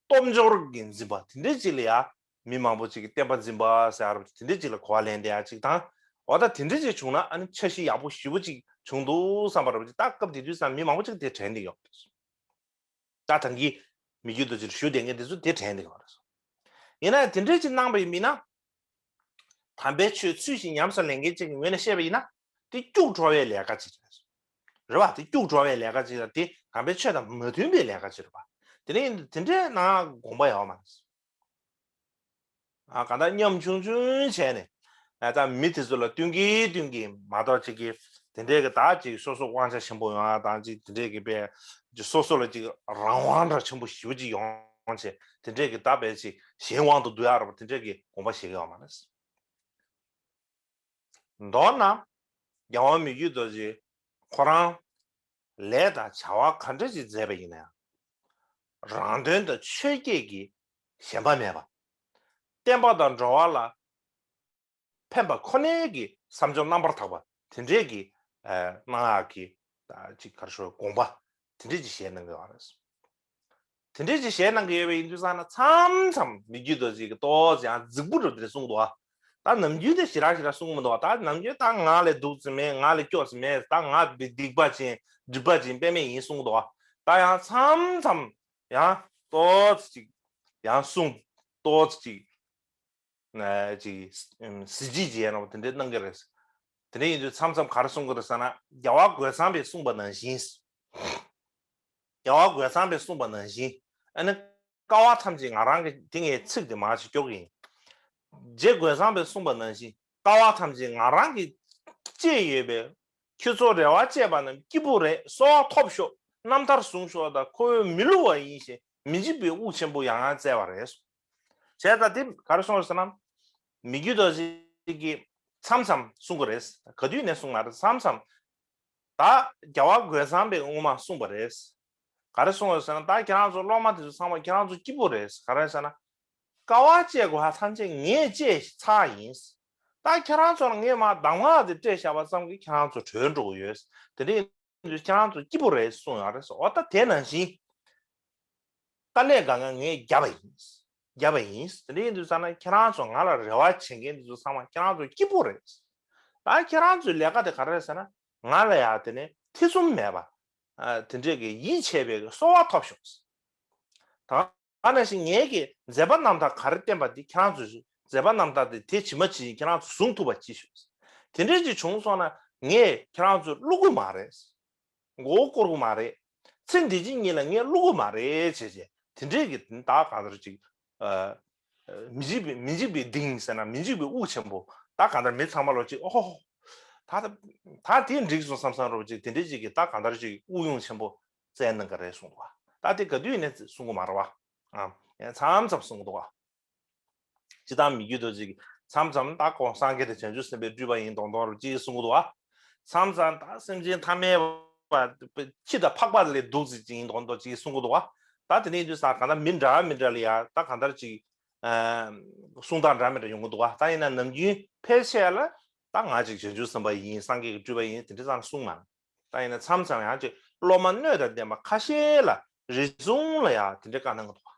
སྟོབས་འབྱོར་གྱིས་འཛིན་པ་དེ་འདྲས་ཅིག་ལ་ཡ། མི་མང་པོ་ཅིག་གིས་བསྟན་པ་འཛིན་པ་ཟེར་ཡ་རུ་དེ་འདྲས་ཅིག་ལ་གོ་བ་ལེན་བསྡད་ཡ་ཅིག་དང་། འོ་ད་དེ་འདྲས་ཅིག་བྱུང་ན་ཨ་ནི་འཆར་གཞི་ཡག་པོ་ཞེ་པོ་ཅིག་བྱུང་འདུག་བསམ་པ་རུ་ཅིག་ད་སྐབས་དེ་དུས་ཙམ་མི་མང་པོ་ཅིག་དེ་དྲན་བསྡད་ཡོད་རེད། ད་ཐང་གི་མི་རྒྱུད་དུ་ཅིག་ཞུ་བསྡད་མཁན་དེ་ཚོ་དེ་དྲན་བསྡད་ཡོད་རེད། ཡིན་ན་ཡང་དེ་འདྲས་ཅིག་གནང་པ་ཡིན་མིན་ན། དམ་པའི་ཆོས་ཚུལ་བཞིན་ཉམས་སུ་ལེན་མཁན་ཅིག་གི་ངོས་ནས་བཤད་པ་ཡིན་ན། དེ་སྐྱུག་བྲོ་བའི་ལས་ཀ་ཅིག་རེད། རེད་བ། དེ་སྐྱུག་བྲོ་བའི་ལས་ཀ་ཅིག་ལ་དེ་དམ་པའི་ཆོས་དང་མ་མཐུན་པའི་ལས་ཀ་ཅིག་རེད་བ། དེ་ནས་དེ་འདྲས་ན་དགོངས་པ་ཡོད་མ་རེད། ཨ་གང་ལྟར་ཉམ་ཆུང་ཆུང་བྱས་ནས་ཨ་ད་མི་དེ་ཚོ་ལ་བསྟུན་གྱིན་བསྟུན་གྱིན་མ་གཏོགས་ཅིག་གིས་དེ་འདྲས་ཀྱི་ད་ཅིག་སོ་སོ་དབང་ཆ་ཆེན་པོ་ཡོང་ཡ་དང་ཅིག་དེ་འདྲས་ཀྱི་དཔེ་ཅིག་སོ་སོ་ལ་ཅིག་རང་དབང་འདྲ་ཆེན་པོ་ཞེ་པོ་ཅིག་ཡོང་བྱས་དེ་འདྲས་ཀྱི་ད་དཔེ་ཅིག་གཞན་དབང་དུ་བསྡུ་ཡ་རེད་པ། དེ་འདྲས་ཀྱི་དགོངས་པ་བཞེས་ཀྱི་ཡོད་མ་རེད། མདོར་ན། རྒྱལ་བ་མི་བསྐྱོད་རྡོ་རྗེ་ཁོ་རང་ལས་དང་བྱ་བ་ག་འདྲ་ཞིག་མཛད་པ་ཡིན་ན་ཡང་། རང་དོན་དང་ཆོས་བརྒྱད་ཀྱི་ཞེན་པ་མེད་པ། བསྟན་པ་དང་འགྲོ་བ་ལ་ཕན་པ་ཁོ་ནའི་གི་བསམ་སྦྱོར་རྣམ་པར་དག་པ་དེ་འདྲས་ཀྱི་ཨ་གནང་ཡག་གི་ཅིག་ག་རེ་ཞུ་དགོངས་པ་དེ་འདྲས་ཀྱི་བཞེས་གནང་གི་ཡོད་རེད། དེ་འདྲས་ཅིག་བཞེས་གནང་གི་ཡོད་པ་ཡིན་དུས་ཙང་ན་མཚམས་མཚམས་མི་བསྐྱོད་རྡོ་རྗེ་གིས་ཏོག་ཙམ་ཡང་རྫིག་པོ་འདྲ་པོ་དེ་གསུངས་འདུག་ཨ། ད་ནམ་རྒྱུན་དེ་ཞེ་དྲག་ཞེ་དྲག་གསུང་གི་མི་འདུག་ཨ། ད་ནམ་རྒྱུན་ད་ང་ལས་སྡུག་ཙམ་མེད། ང་ལས་སྐྱོ་ཙམ་མེད། ད་ང་སྡིག་པ་ཅན་སྒྲིབ་པ་ཅན་དཔེ་མེད་ཡིན་གསུང་གི་འདུག་ཨ། ད་ཡང་མཚམས་མཚམས་ཡང་ཏོག་ཙམ་ཅིག་ཡང་གསུང་ཏོག་ཙམ་ཅིག་ཅིག་གཟི་བརྗིད་ཅིག་ཡང་དེ་འདྲའི་གནང་གི་རེད། དེ་འདྲ་ཡིན་དུས་མཚམས་མཚམས་ག་རེ་གསུང་གི་རེད་ཟེར་ན། རྒྱལ་བ་རྒོད་ཚང་པས་གསུངས་པ་ནང་བཞིན། རྒྱལ་བ་རྒོད་ཚང་པས་གསུངས་པ་ནང་བཞིན། ཨ་ནི་དཀའ་བ་ཐམས་ཅད་ང་རང་གི་དེ་ངའི་ཚིག་དེ་མར་ཞིག་སྐྱོར་གི་ཡིན། རྗེ་རྒོད་ཚང་པས་གསུངས་པ་ནང་བཞིན། དཀའ་བ་ཐམས་ཅད་ང་རང་གིས་སྤྱད་ཡོད་པས། ཁྱེད་ཚོ་རེ་བ་བཅས་པ་རྣམས་སྐྱིད་པོ་རེད། གསོལ་བ་ཐོབ་ཤོག་རྣམ་ཐར་བཟུང་ཤོག་དང་ཁོ་བོས་མི་བསླུ་བ་ཡིན་ཞེས་མི་འཇིགས་པའི་དབུགས་ཆེན་པོ་ཡང་ཡང་བསྩལ་བ་རེད། བྱས་ཙང་དེ་ག་རེ་གསུངས་རེད་ཟེར་ན། མི་བསྐྱོད་རྡོ་རྗེ་གིས་མཚམས་མཚམས་གསུང་གི་རེད། ག་དུས་ནས་གསུང་མ་རེད། མཚམས་མཚམས། ད་རྒྱལ་བ་རྒོད་ཚང་པས་སྔོན་མ་གསུངས་པ་རེད། ག་རེ་གསུངས་ཡོད་ཟེར་ན། ད་ཁྱེད་རང་ཚོ་སློབ་མ་དེ་ཚོ་ཚང་མ་ཁྱེད་རང་ཚོ་སྐྱིད་པོ་རེད། ག་རེ་ཟེར་ན། དཀའ་བ་སྤྱད་དགོས་ཧ་ཐམས་ཅད་ངས་སྤྱད་ཚར་ཡིན། ད་ཁྱེད་རང་ཚོར་ངས་མར་གདམས་ངག་དེ་སྤྲད་བཞག་པ་ཙམ་གྱིས་ཁྱེད་རང་ཚོ་གྲོལ་འགྲོ་གི་ཡོད། དེ་འདྲ་ཡིན་དུས་ཁྱེད་རང་ཚོ་སྐྱིད་པོ་རེད་གསུངས་ཡོད་རེད། འོ་ད་དེ་ནང་བཞིན། དཀའ་ལས་གང་གང་ངས་བརྒྱབ་པ་ཡིན། བརྒྱབ་པ་ཡིན། དེ་འདྲ་ཡིན་དུས་ཙང་ན་ཁྱེད་རང་ཚོ་ང་ལ་རེ་བ་བྱེད་མཁན་དེ་ཚོ་ཚང་མ་ཁྱེད་རང་ཚོ་སྐྱིད་པོ་རེད། ད་ཁྱེད་རང་ཚོའི་ལས་ཀ་དེ་ག་རེ་རེད་ཟེར་ན། ང་ལ་ཡང་དེ་ནས་ཐེ་ཚོམ་མེད་པ། ཨ། དེ་འདྲས་ཀྱི་ཡིད་ཆེས་པའི་གསོལ་བ་ཐོབ་ཤོག་ད་ག་ནང་བཞིན་ངས་ཀྱི་མཛད་པ་རྣམ་ཐར་ག་རེ་བསྟན་པ་དེ་ཁྱེད་རང་ཚོས་མཛད་པ་རྣམ་ཐར་དེ་དེ་ཇི་མ་ཇི་བཞིན་ཁྱེད་རང་ཚོས་བཟུང་ཐུབ་པ་ཅིག་ཤོག་དེ་འདྲས་ཅིག་བྱུང་སོང་ན་ངས་ཁྱེད་རང་ཚོ་བསླུ་གི་མ་རེད། མགོ་བོ་བསྐོར་གི་མ་རེད། ཚེ་འདི་ཕྱི་གཉིས་ལ་ངས་བསླུ་གི་མ་རེད་བྱས་བྱས་དེ་འདྲས་ཀྱི་ད་གང་ལྟར་ཅིག་ཨ། མི་འཇིགས་པའི་མི་འཇིགས་པའི་གདིང་ཟེར་ན་མི་འཇིགས་པའི་དབུགས་ཆེན་པོ། ད་གང་ལྟར་མི་ཚང་མ་ལོ་ཅིག་ཨོ་ཧོ། ད་ད་དེ་འགྲིག་སོང་བསམ་བསམ་རོ་ཅིག་དེ་འདྲས་ཅིག་གི་ད་གང་ལྟར་ཅིག་དབུགས་དབྱུང་ཆེན་པོ་བསྩལ་གནང་གི་རེད་གསུངས་འདུག་བ། ད་དེ་ག་དུས་ནས་གསུང་གི་མ་རེད་བ། ཨ། མཚམས་མཚམས་གསུང་གི་འདུག་བ། སྤྱིར་བཏང་མི་བསྐྱོད་རྡོ་རྗེ་གིས་མཚམས་མཚམས་ད་ཁོང་སངས་རྒྱས་དང་བྱང་ཆུབ་སེམས་དཔའི་སྤྲུལ་པ་ཡིན་མདོག་མདོག་རུ་ཅིག་གསུང་གི་འདུག་བ། མཚམས་མཚམས་ད་སེམས་ཅན་ཐ་མལ་པ་འཆི་དང་འཕགས་པ་ལས་སྡུག་ཅིག་ཡིན་མདོག་མདོག་ཅིག་གསུང་གི་འདུག་བ། ད་དེ་ནས་དུས་སང་གང་ལྟར་མི་འདྲ་མི་འདྲ་ལ་ཡ་ད་གང་ལྟར་ཅིག་ཨ། གསུང་སྟངས་འདྲ་མི་འདྲ་ཡོང་གི་འདུག་བ། ད་ཡིན་ན་ནམ་རྒྱུན་ཕལ་ཆེར་ལ་ད་ང་ཅིག་བྱང་ཆུབ་སེམས་དཔའ་ཡིན། སངས་རྒྱས་ཀྱི་སྤྲུལ་པ་ཡིན། དེ་འདྲ་ཙང་གསུང་མ། ད་ཡིན་ན་མཚམས་མཚམས་ཡང་ཅིག་སློབ་མ་སྣོད་དང་ལྡན་པ་ཁ་ཤས་ལ་རེ་ཟུང་ལ་ཡ་དེ་འདྲ་བཀའ་གནང་གི་འདུག་བ།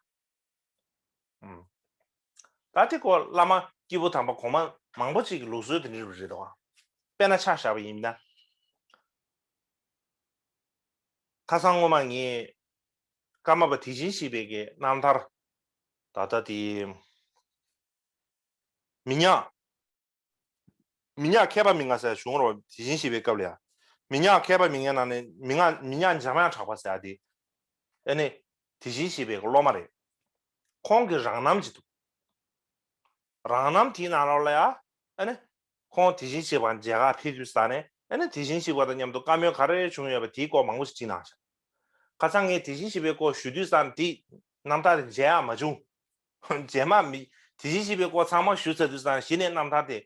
ཨུམ། ད་དེ་སྐོར་བླ་མ་སྐྱེས་བུ་དམ་པ་གོང་མ་མང་པོ་ཅིག་གི་ལུགས་སྲོལ་དེ་འདྲ་རེད་འདུག་བ། དཔེར་ན་ཆ་བཞག་པ་ཡིན་ན། ཁ་སང་སྔོན་མ་ངས་ཀརྨ་པ་དེ་བཞིན་གཤེགས་པའི་གི་རྣམ་ཐར། ད་ལྟ་དེ་མི་ཉག་མི་ཉག་མཁས་པ་མི་ང་ཟེར་བྱུང་རོགས། དེ་བཞིན་གཤེགས་པའི་སྐབས་ལ་ཡ། མི་ཉག་མཁས་པ་མི་ང་ནང་ནས་མི་ང་མི་ཉག་འཇམ་དབྱངས་གྲགས་པ་ཟེར་ཡ་དེ། ཨ་ནི། དེ་བཞིན་གཤེགས་པའི་སློབ་མ་རེད། ཁོང་གི་རང་རྣམ་ཅིག་འདུག་རང་རྣམ་དེའི་ནང་ལོགས་ལ་ཡ། ཨ་ནི། ཁོང་དེ་བཞིན་གཤེགས་པ་མཇལ་ཁ་ཕེབས་དུས་ས་ནས་ཨ་ནི་དེ་བཞིན་གཤེགས་པ་དང་མཉམ་དུ་བཀའ་མོལ་ག་རེ་བྱུང་ཡོད་པ་དེའི་སྐོར་མང་པོ་ཞིག་བྲིས་གནང་ཤག་ཁ་སང་ངས་དེ་བཞིན་གཤེགས་པའི་སྐོར་ཞུ་དུས་ས་ནས་དེ་རྣམ་ཐར་དེ་མཇལ་ཡག་མ་བྱུང་། རྗེས་མ་མི་དེ་བཞིན་གཤེགས་པའི་སྐོར་ཚང་མ་ཞུ་ཚར་དུས་ཙང་གཞི་ནས་རྣམ་ཐར་དེ་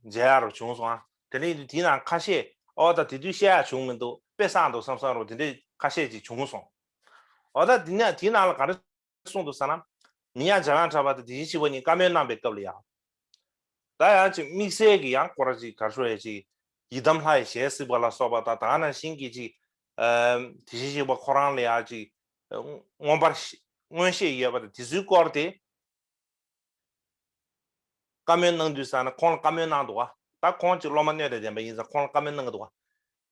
མཇལ་ཡག་རུ་བྱུང་སོང་ཨ། དེ་ནས་དེའི་ནང་ཁ་ཤས་ཨོ་ད་དེ་དུས་བཤད་ཡག་བྱུང་མི་འདུག་དཔེ་བསགས་འདུག་བསམ་བསམ་རུ་དེ་འདྲས་ཁ་ཤས་ཅིག་བྱུང་སོང་། ཨོ་ད་དེ་ནས་དེའི་ནང་ལ་ག་རེ་གསུངས་འདུག་ཟེར་ན། མི་ཉག་འཇམ་དབྱངས་གྲགས་པ་དང་དེ་བཞིན་གཤེགས་པ་གཉིས་བཀའ་མོལ་གནང་པའི་སྐབས་ལ་ཡང་། ད་ཡང་ཅིག་དམིགས་བསལ་གྱི་ཡང་སྐོར་ཅིག་ག་རེ་ཞུ་ཡ་ཅིག་ཡི་དམ་ལྷ་ཡི་ཞལ་གཟིགས་པ་ལ་སོགས་པ་དང་ད་ནང་བཞིན་གྱི་ཅིག་ཨ། དེ་བཞིན་གཤེགས་པ་ཁོ་རང་ལ་ཡང་ཅིག་ཨ། མངོན་པར་ཤེས་མངོན་ཤེས་ཡོད་པ་དང་དེ་ཚོའི་སྐོར་དེ། བཀའ་མོལ་གནང་དུས་ཙང་ན་ཁོང་ལ་བཀའ་མོལ་གནང་འདུག་བ། ད་ཁོང་ཅིག་སློབ་མ་སྣོད་དང་ལྡན་པ་ཡིན་ཙང་ཁོང་ལ་བཀའ་མོལ་གནང་གི་འདུག་བ།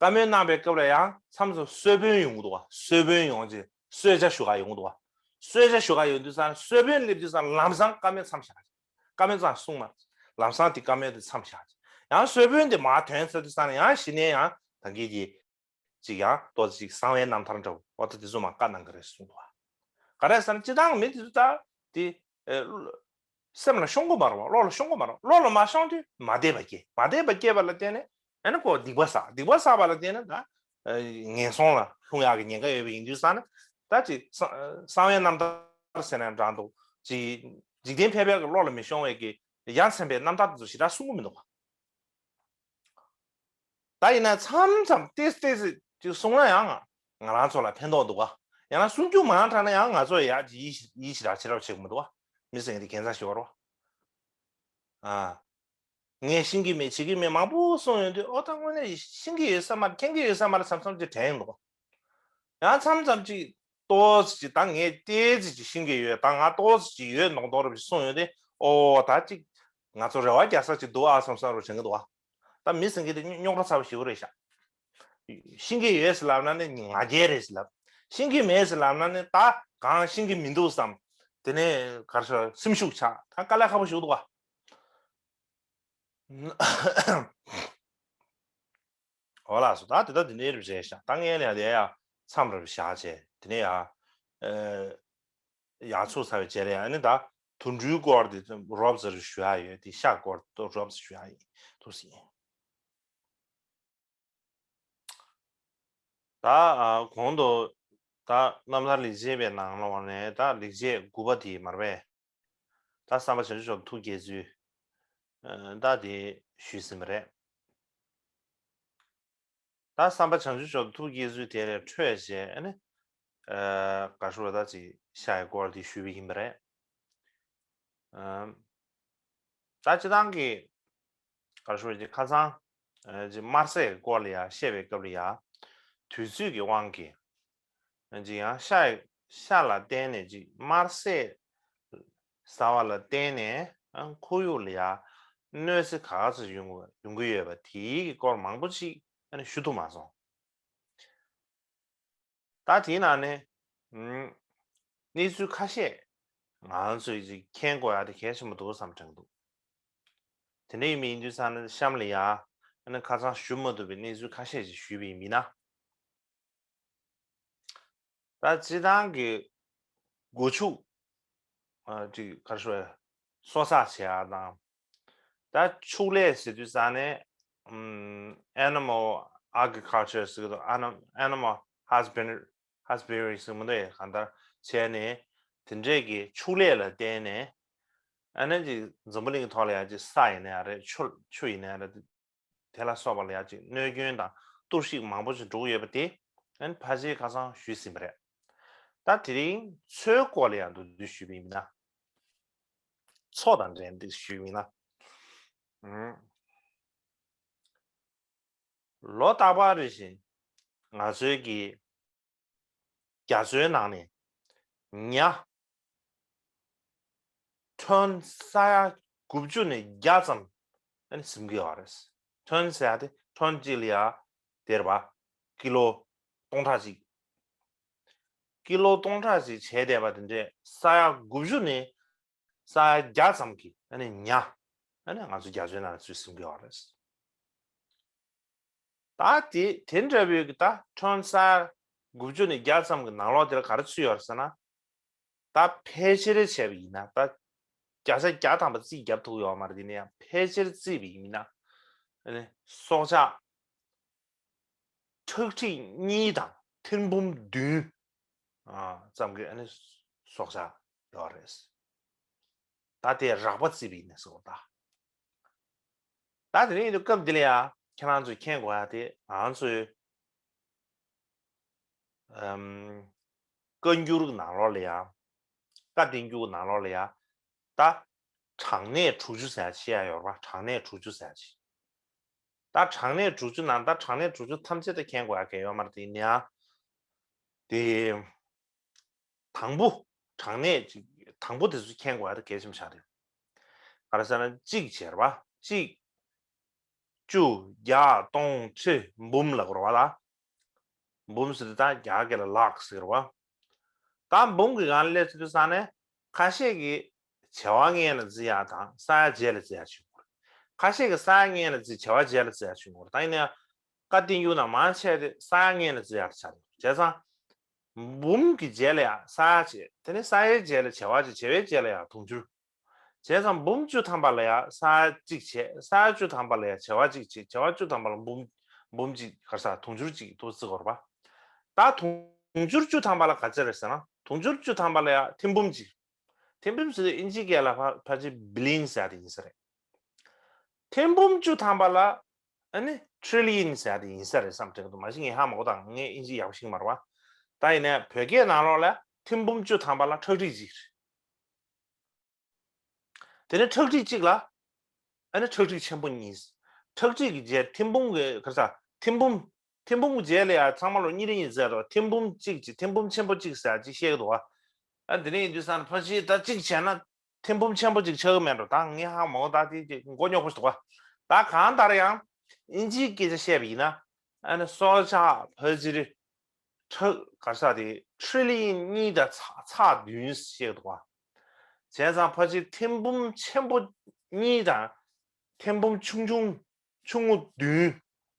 བཀའ་མོལ་གནང་པའི་སྐབས་ལ་ཡང་མཚམས་སུ་གསོལ་དཔོན་ཡོང་གི་འདུག་བ། གསོལ་དཔོན་ཡོང་ཅིག་གསོལ་ཇ་ཞུ་ག་ཡོང་གི་འདུག་བ། གསོལ་ཇ་ཞུ་ག་ཡོང་དུས་ཙང་གསོལ་དཔོན་སླེབས་དུས་ཙང་ལམ་སང་བཀའ་མོལ་མཚམས་བཞག་བཀའ་མོལ་ཙང་གསུངས་མ། ལམ་སང་དེ་བཀའ་མོལ་དེ་མཚམས་བཞག་ཡང་གསོལ་དཔོན་དེ་མར་ཐོན་ཚར་དུས་ཙང་ན་ཡང་གཞི་ནས་ཡང་ད་གིན་གྱི། ཅིག་ཡང་ཏོག་ཙམ་ཅིག་གསང་བའི་རྣམ་ཐར་འདྲ་བོ་འོ་ད་དེ་ཚོ་མ་བཀའ་གནང་གི་རེད་གསུངས་འདུག་བ། ག་རེ་ཟེར་ན་སྤྱིར་བཏང་མི་དེ་ཚོ་ད་དེ་ཨེ། སེམས་ལ་ཤོང་གི་མ་རེད་བ། བློ་ལ་ཤོང་གི་མ་རེད། བློ་ལ་མ་ཤོང་དུས་མ་བདེ་བ་སྐྱེ། མ་བདེ་བ་སྐྱེ་བ་ལ་བརྟེན་ནས་ཨ་ནི་ཁོ་སྡིག་པ་བསགས། སྡིག་པ་བསགས་པ་ལ་བརྟེན་ནས་ད་ཨེ། ངན་སོང་ལ་ལྷུང་ཡག་གི་ཉེན་ཁ་ཡོད་པ་ཡིན་དུས་ཙང་ནས་ད་ཅིག་གསང་གསང་བའི་རྣམ་ཐར་ཟེར་ན་འདྲ་འདུག་ཅིག་འཇིག་རྟེན་ཕལ་པའི་གི་བློ་ལ་མི་ཤོང་བའི་གི་ཡ་མཚན་པའི་རྣམ་ཐར་དེ་ཚོ་ཞེ་དྲག་གསུང་གི་མི་འདུག་བ། ད་ཡིན་ན་མཚམས་མཚམས་ཏོག་ཙམ་ཏོག་ཙམ་ཅིག་གསུངས་ན་ཡང་ང་རང་ཚོ་ལ་ཕན་ཐོགས་འདུག་ག་ཡང་ན་གསུང་རྒྱུ་མང་དྲགས་ན་ཡང་ང་ཚོ་ཡ་ཡིད་ཡིད་ཆེས་ར་ཆེ་ར་བྱེད་ཀྱི་མི་འདུག་ག་མི་ཟེར་མཁན་དེ་གན་ས་ཞིག་བར་བ། ཨ། ངས་ཤེས་ཀྱི་མེད་བྱེད་ཀྱི་མེད་མང་པོ་གསུངས་ཡོང་དུས་ཨོ་ད་དངོས་གནས་ཤེས་ཀྱི་ཡོད་ས་མ་རེད། མཁྱེན་གྱི་ཡོད་ས་མ་རེད་བསམ་བསམ་ཅིག་དྲན་ཡོང་འདུག་ག་ཡང་མཚམས་མཚམས་ཅིག་ཏོག་ཙམ་ཅིག་ད་ངས་ཏོག་ཙམ་ཅིག་ཤེས་ཀྱི་ཡོད། ད་ང་ཏོག་ཙམ་ཅིག་ཡོད་མདོག་མདོག་རབ་ཅིག་གསུངས་ཡོད་དེ། ཨོ་ད་ཅིག་ང་ཚོ་རེ་བ་རྒྱག་ས་ཅིག་འདུག་ཨ་བསམ་བསམ་རོ་དྲན་གྱི་འདུག་ཨ། ད་མི་ཟེར་མཁན་དེ་རྙོག་དྲ་ཚ་པོ་ཞེ་པོ་རེད་ཤག་ཤེས་ཀྱི་ཡོད་ཟེར་ལབ་ན་ནི་ང་རྒྱལ་རེད་ཟེར་ལབ། ཤེས་ཀྱི་མེད་ཟེར་ལབ་ན་ནི་ད་གང་ཤེས་ཀྱི་མི་འདུག་བསམ། དེ་ནས་གར་ཤོར་སེམས་ཤུགས་ཆག་ད་དཀའ་ལས་ཁག་པོ་ཞིག་འདུག་ཨ། འོ་ལགས་སོ། ད་དེ་ད་དེ་འདྲའི་རིགས་རེད་ཤག་ད་ངས་ལས་དེ་ཡ་མཚམས་རེ་བཞག་བྱས་དེ་ནས་ཡ། ཨེ། ཡར་ཚུགས་ཚར་བའི་རྗེས་ལ་ཡ་ཨ་ནི་ད་ འབུམ་འགྲུལ་སྐོར་དེ་རོབ་ཙམ་ཞུ་ཡ་ཡོད། དེ་ཤར་སྐོར་དེ་རོབ་ཙམ་ཞུ་ཡ་ཡིན་འདུག་ཟེར། ད་ཨ་གོང་དུ་ད་རྣམ་ཐར་ལེགས་བྱས་པའི་ནང་ལོགས་ནས་ད་ལེགས་བྱས་དགུ་པ་དེ་མ་རེད་པས། ད་བསམ་པ་བྱང་ཆུབ་མཆོག་ཏུ་ཐུགས་བསྐྱེད་ཚུལ། ཨ་ད་དེ་ཞུས་ཟིན་པ་རེད། ད་བསམ་པ་བྱང་ཆུབ་མཆོག་ཏུ་ཐུགས་བསྐྱེད་ཚུལ་དེ་ལས་འཕྲོས་བྱས་ཨ་ནི། ཨ་ག་རེ་ཞུ་དགོས། ད་ཅིག་ཤར་ཡི་སྐོར་དེ་ཞུས་པ་ཡིན་པ་རེད། ཨ་ད་སྤྱིར་བཏང་གི་ག་རེ་ཞུ་དགོས། ཁ་སང་ཨ་ཅིག་དམར་ཟས་ཀྱི་སྐོར་ལ་ཡ་བཤད་པའི་སྐབས་ལ་ཡ། དུས་ཚོད་ཀྱི་དབང་གིས་ཅིག་ཡང་ཤ་ཡི་ཤ་ལ་བརྟེན་ནས་ཅིག་དམར་ཟས་ཟ་བ་ལ་བརྟེན་ནས་ཨ་ཁོར་ཡུག་ལ་ཡ་གནོད་འཚེ་ག་ཚོད་ཡོང་ཡོང་གི་ཡོད་པ་དེའི་གི་སྐོར་མང་པོ་ཅིག་ཨ་ནི་ཞུ་ཐུབ་མ་སོང་། ད་དེའི་ནང་ནས་ཨུམ་གནས་ཚུལ་ཁ་ཤས་ང་ཚོས་ཅིག་མཁྱེན་དགོས་ཡ་དེ་གལ་ཆེན་པོ་འདུག་བསམ་དྲན་འདུག་དེ་འདྲ་ཡིན་པ་ཡིན་དུས་ཙང་ནས་གཤམ་ལ་ཡ་ཨ་ནི་ཁ་སང་ཞུ་མ་ཐུབ་པའི་གནས་ཚུལ་ཁ་ཤས་ཅིག་ཞུས་པ་ཡིན་ན། ད་སྤྱིར་བཏང་གི་སྒོ་ཕྱུགས་ཨ་ཅིག་ག་རེ་ཞུ་དགོས། གསོ་ཚགས་བྱེད་ཡག་དང་། ད་ཕྱུགས་ལས་ཟེར་དུས་ཙང་ནས་ཨུམ་animal agriculture ཟེར་གི་འདུག་ཨ་ནི་animal husband husbandry ཟེར་མི་འདུག་ཡ། གང་ལྟར་བྱས་ནས་དེ་འདྲས་ཀྱི་ཕྱུགས་ལས་ལ་བརྟེན་ནས་ཨ་ནི་ཅིག་འཛམ་བུ་གླིང་གི་ཐོག་ལ་ཡ་ཅིག་ས་ཡིན་ན་ཡང་རེད། ཆུ་ཆུ་ཡིན་ན་ཡང་རེད། དེ་ལ་སོགས་པ་ལ་ཡ་ཅིག་གནོད་སྐྱོན་དང་གཏོར་བཤིག་མང་པོ་ཞིག་འགྲོ་གི་ཡོད་པ་དེ་ཨ་ནི་ཕལ་ཆེར་ཁ་སང་ཞུས་ཟིན་པ་རེད། ད་དེ་རིང་མཚོའི་སྐོར་ལ་ཡང་མདོར་བསྡུས་ཞུས་པ་ཡིན་ན། མཚོ་དང་འབྲེལ་ཏེ་ཞུས་པ་ཡིན་ན། ཨུམ། ལོ་རྟག་པར་རེ་བཞིན་ང་ཚོའི་གི་རྒྱ་མཚོའི་ནང་ནས་ཉ་ཊོན་ས་ཡ་དགུ་བཅུ་ནས་བརྒྱ་ཙམ་ཨ་ནི་ཟིན་གྱི་ཡོད་རེད། ཊོན་ཟེར་ཡ་དེ་ཊོན་གཅིག་ལ་ཡ་དེ་རེད་པ། ཀི་ལོ་སྟོང་ཕྲག་གཅིག་ཀི་ལོ་སྟོང་ཕྲག་གཅིག་བྱས་བསྡད་པ་དེ་འདྲས་ས་ཡ་དགུ་བཅུ་ནས་ས་ཡ་བརྒྱ་ཙམ་གྱི་ཨ་ནི་ཉ་ཨ་ནི་ང་ཚོ་རྒྱ་མཚོའི་ནང་ཚུད་ཟིན་གྱི་ཡོད་རེད། ད་དེ་དེ་འདྲ་བོའི་གི་ད་ཊོན་ས་ཡ་དགུ་བཅུ་ནས་བརྒྱ་ཙམ་གྱི་ནང་ལོགས་དེར་ག་རེ་ཚུད་ཡོད་རེད་ཟེར་ན། ད་ཕལ་ཆེར་བྱས་པ་ཡིན་ན་ད་བརྒྱ་ཆ་བརྒྱ་ཐམ་པ་རྩིས་རྒྱབ་ཐུབ་ཡོད་མ་རེད། དེ་ནས་ཡང་ཕལ་ཆེར་བརྩིས་པ་ཡིན་ན་ཨ་ནི་སྲོག་ཆགས་ཁྲག་ཁྲིག་གཉིས་དང་ཐེར་འབུམ་བདུན་ཨ་ཙམ་གྱི་ཨ་ནི་སྲོག་ཆགས་ཡོད་རེད། ད་དེ་རགས་པ་བརྩིས་པ་ཡིན་ན་ཟེར་བ་ད། ད་དེ་རིང་དུ་སྐབས་འདི་ལ་ཡང་ཁྱེད་རང་ཚོས་མཁྱེན་དགོས་ཡ་དེ་ང་ཚོའི་ཨམ་བཀའ་འགྱུར་གྱི་ནང་ལོགས་ལ་ཡང་བཀའ་བསྟན་འགྱུར་གྱི་ནང་ལོགས་ལ་ཡང་ད་གྲངས་གནས་དྲུག་ཅུ་ཟེར་ཡ་ཅིག་བཤད་ཡ་ཡོད་རེད་པ། གྲངས་གནས་དྲུག་ཅུ་ཟེར་ཡ་ཅིག་ད་གྲངས་གནས་དྲུག་ཅུ་ནང་ད་གྲངས་གནས་དྲུག་ཅུ་ཐམས་ཅད་ད་མཁྱེན་དགོས་ཡ་གལ་ཡོད་མ་རེད། དེ་ཡིན་ཡང་དེ་དང་པོ་གྲངས་གནས་ཅིག་དང་པོ་དེ་ཚོ་མཁྱེན་དགོས་ཡ་ད་གལ་ཆེན་པོ་ཆགས་རེད། ག་རེ་ཟེར་ན་གཅིག་བྱས་རེད་པ། གཅིག་བཅུ་བརྒྱ་སྟོང་ཁྲི་འབུམ་ལ་གོ་ར་བ་ལ། འབུམ་ཟེར་དུས་ད་རྒྱ་སྐད་ལ་ལག་ཟེར་བ། ད་འབུམ་གྱི་སྒང་ལ་སླེབས་ཚུལ་དུས་ཙང་ནས་ཁ་ཤས་ཀྱིས་བྱེ་བ་སྔོན་ལ་བརྩི་ཡ་དང་ས་ཡ་རྗེས་ལ་བརྩི་ཡ་བྱེད་དགོས། ཁ་ཤས་ཀྱིས་ས་ཡ་སྔོན་ལ་བརྩི་བྱེ་བ་རྗེས་ལ་བརྩི་ཡ་བྱེད་དགོས། ད་ཡིན་ན་ཡང་བཀའ་བསྟན་འགྱུར་ནང་མང་ཆེ་དེ་ས་ཡ་སྔོན་ལ་བརྩི་ཡ་ཆགས་རེད། བྱས་ཙང་། འབུམ་གྱི་རྗེས་ལ་ཡང་ས་ཡ་བྱེད། དེ་ནས་ས་ཡའི་རྗེས་ལ་བྱེ་བ་བྱེད། བྱེ་བའི་རྗེས་ལ་ཡང་དུང་ཕྱུར། བྱས་ཙང་འབུམ་བཅུ་ཐམ་པ་ལ་ཡང་ས་ཡ་གཅིག་བྱས། ས་ཡ་བཅུ་ཐམ་པ་ལ་ཡང་བྱེ་བ་གཅིག་བྱས། བྱེ་བ་བཅུ་ཐམ་པ་ལ་འབུམ་འབུམ་གཅིག་ག་རེ་ཟ་དུང་ཕྱུར་གཅིག་ཏུ་བརྩི་དགོས་རེད་པ། ད་དུང་ཕྱུར་བཅུ་ཐམ་པ་ལ་ག་ཚད་རེད་ཟེར་ན། དུང་ཕྱུར་བཅུ་ཐམ་པ་ལ་ཡང་ཐེར་འབུམ་གཅིག་ཐེར་འབུམ་ཟེར་དུས་ཨིན་ཇི་སྐད་ལ་ཕ་ཕལ་ཆེར་བི་ལི་ཡན་ཟེར་ཡ་དེ་ཡིན་ས་རེད། ཐེར་འབུམ་བཅུ་ཐམ་པ་ལ་ཨ་ནི་ཊི་རི་ལི་ཡན་ཟེར་ཡ་དེ་ཡིན་ས་རེད་བསམ་དྲན་གྱི་འདུག་མ་གཞི་ངས་ཧ་མ་གོ་དང་། ངས་ཨིན་ཇི་ཡག་པོ་ཤེས་ཀྱི་མ་རེད་བ། ད་ཡིན་ནའི་བོད་སྐད་ནང་ལོགས་ལ་ཐེར་འབུམ་བཅུ་ཐམ་པ་ལ་ཁྲག་ཁྲིག་གཅིག་རེད། དེ་ནས་ཁྲག་ཁྲིག་གཅིག་ལ་ཨ་ནི་ཁྲག་ཁྲིག་ཆེན་པོ་གཉིས། ཁྲག་ཁྲིག་གི་རྗེས་ཐེར་འབུམ་གྱི་ག་རེ་ཟ་ཐེར་འབུམ། ཐེར་འབུམ་གྱི་རྗེས་ལ་ཡང་ཚང་མ་ལོ་གཉིས་རེ་གཉིས་ཟེར་རོ། ཐེར་འབུམ་གཅིག་གཅིག་ཐེར་འབུམ་ཆེན་པོ་གཅིག་ཟེར་གཅིག་བཤད་ཀྱི་འདུག་བ། ཨ་འདི་ནས་ཡིན་དུས་ཙང་ཕལ་ཆེར་ད་གཅིག་བྱས་ན་ཐེར་འབུམ་ཆེན་པོ་གཅིག་ཆགས་ཀྱི་མེད་འགྲོ། ད་ངས་ཧ་མ་གོ། ད་དེ་ཅིག་མགོ་རྙོག་པོ་ཞིག་འདུག་བ། ད་གང་ལྟར་ཡང་ཨིན་ཇིའི་སྐད་ཆ་བཤད་པ་ཡིན་ན་ཨ་ནི་སྲོག་ཆགས་ཕལ་ཆེར་ཁྲག་ག་རེ་ཟ་དེ་ཊི་རི་ལི་ཡན་གཉིས་དང་ཚེག་ཚེག་བདུན་བཤད་འདུག་བ། བྱས་ཙང་ཕལ་ཆེར་ཐེར་འབུམ་ཆེན་པོ་གཉིས་དང་ཐེར་འབུམ་ཆུང་ཆུང་ཆུང་ངུ་བདུན་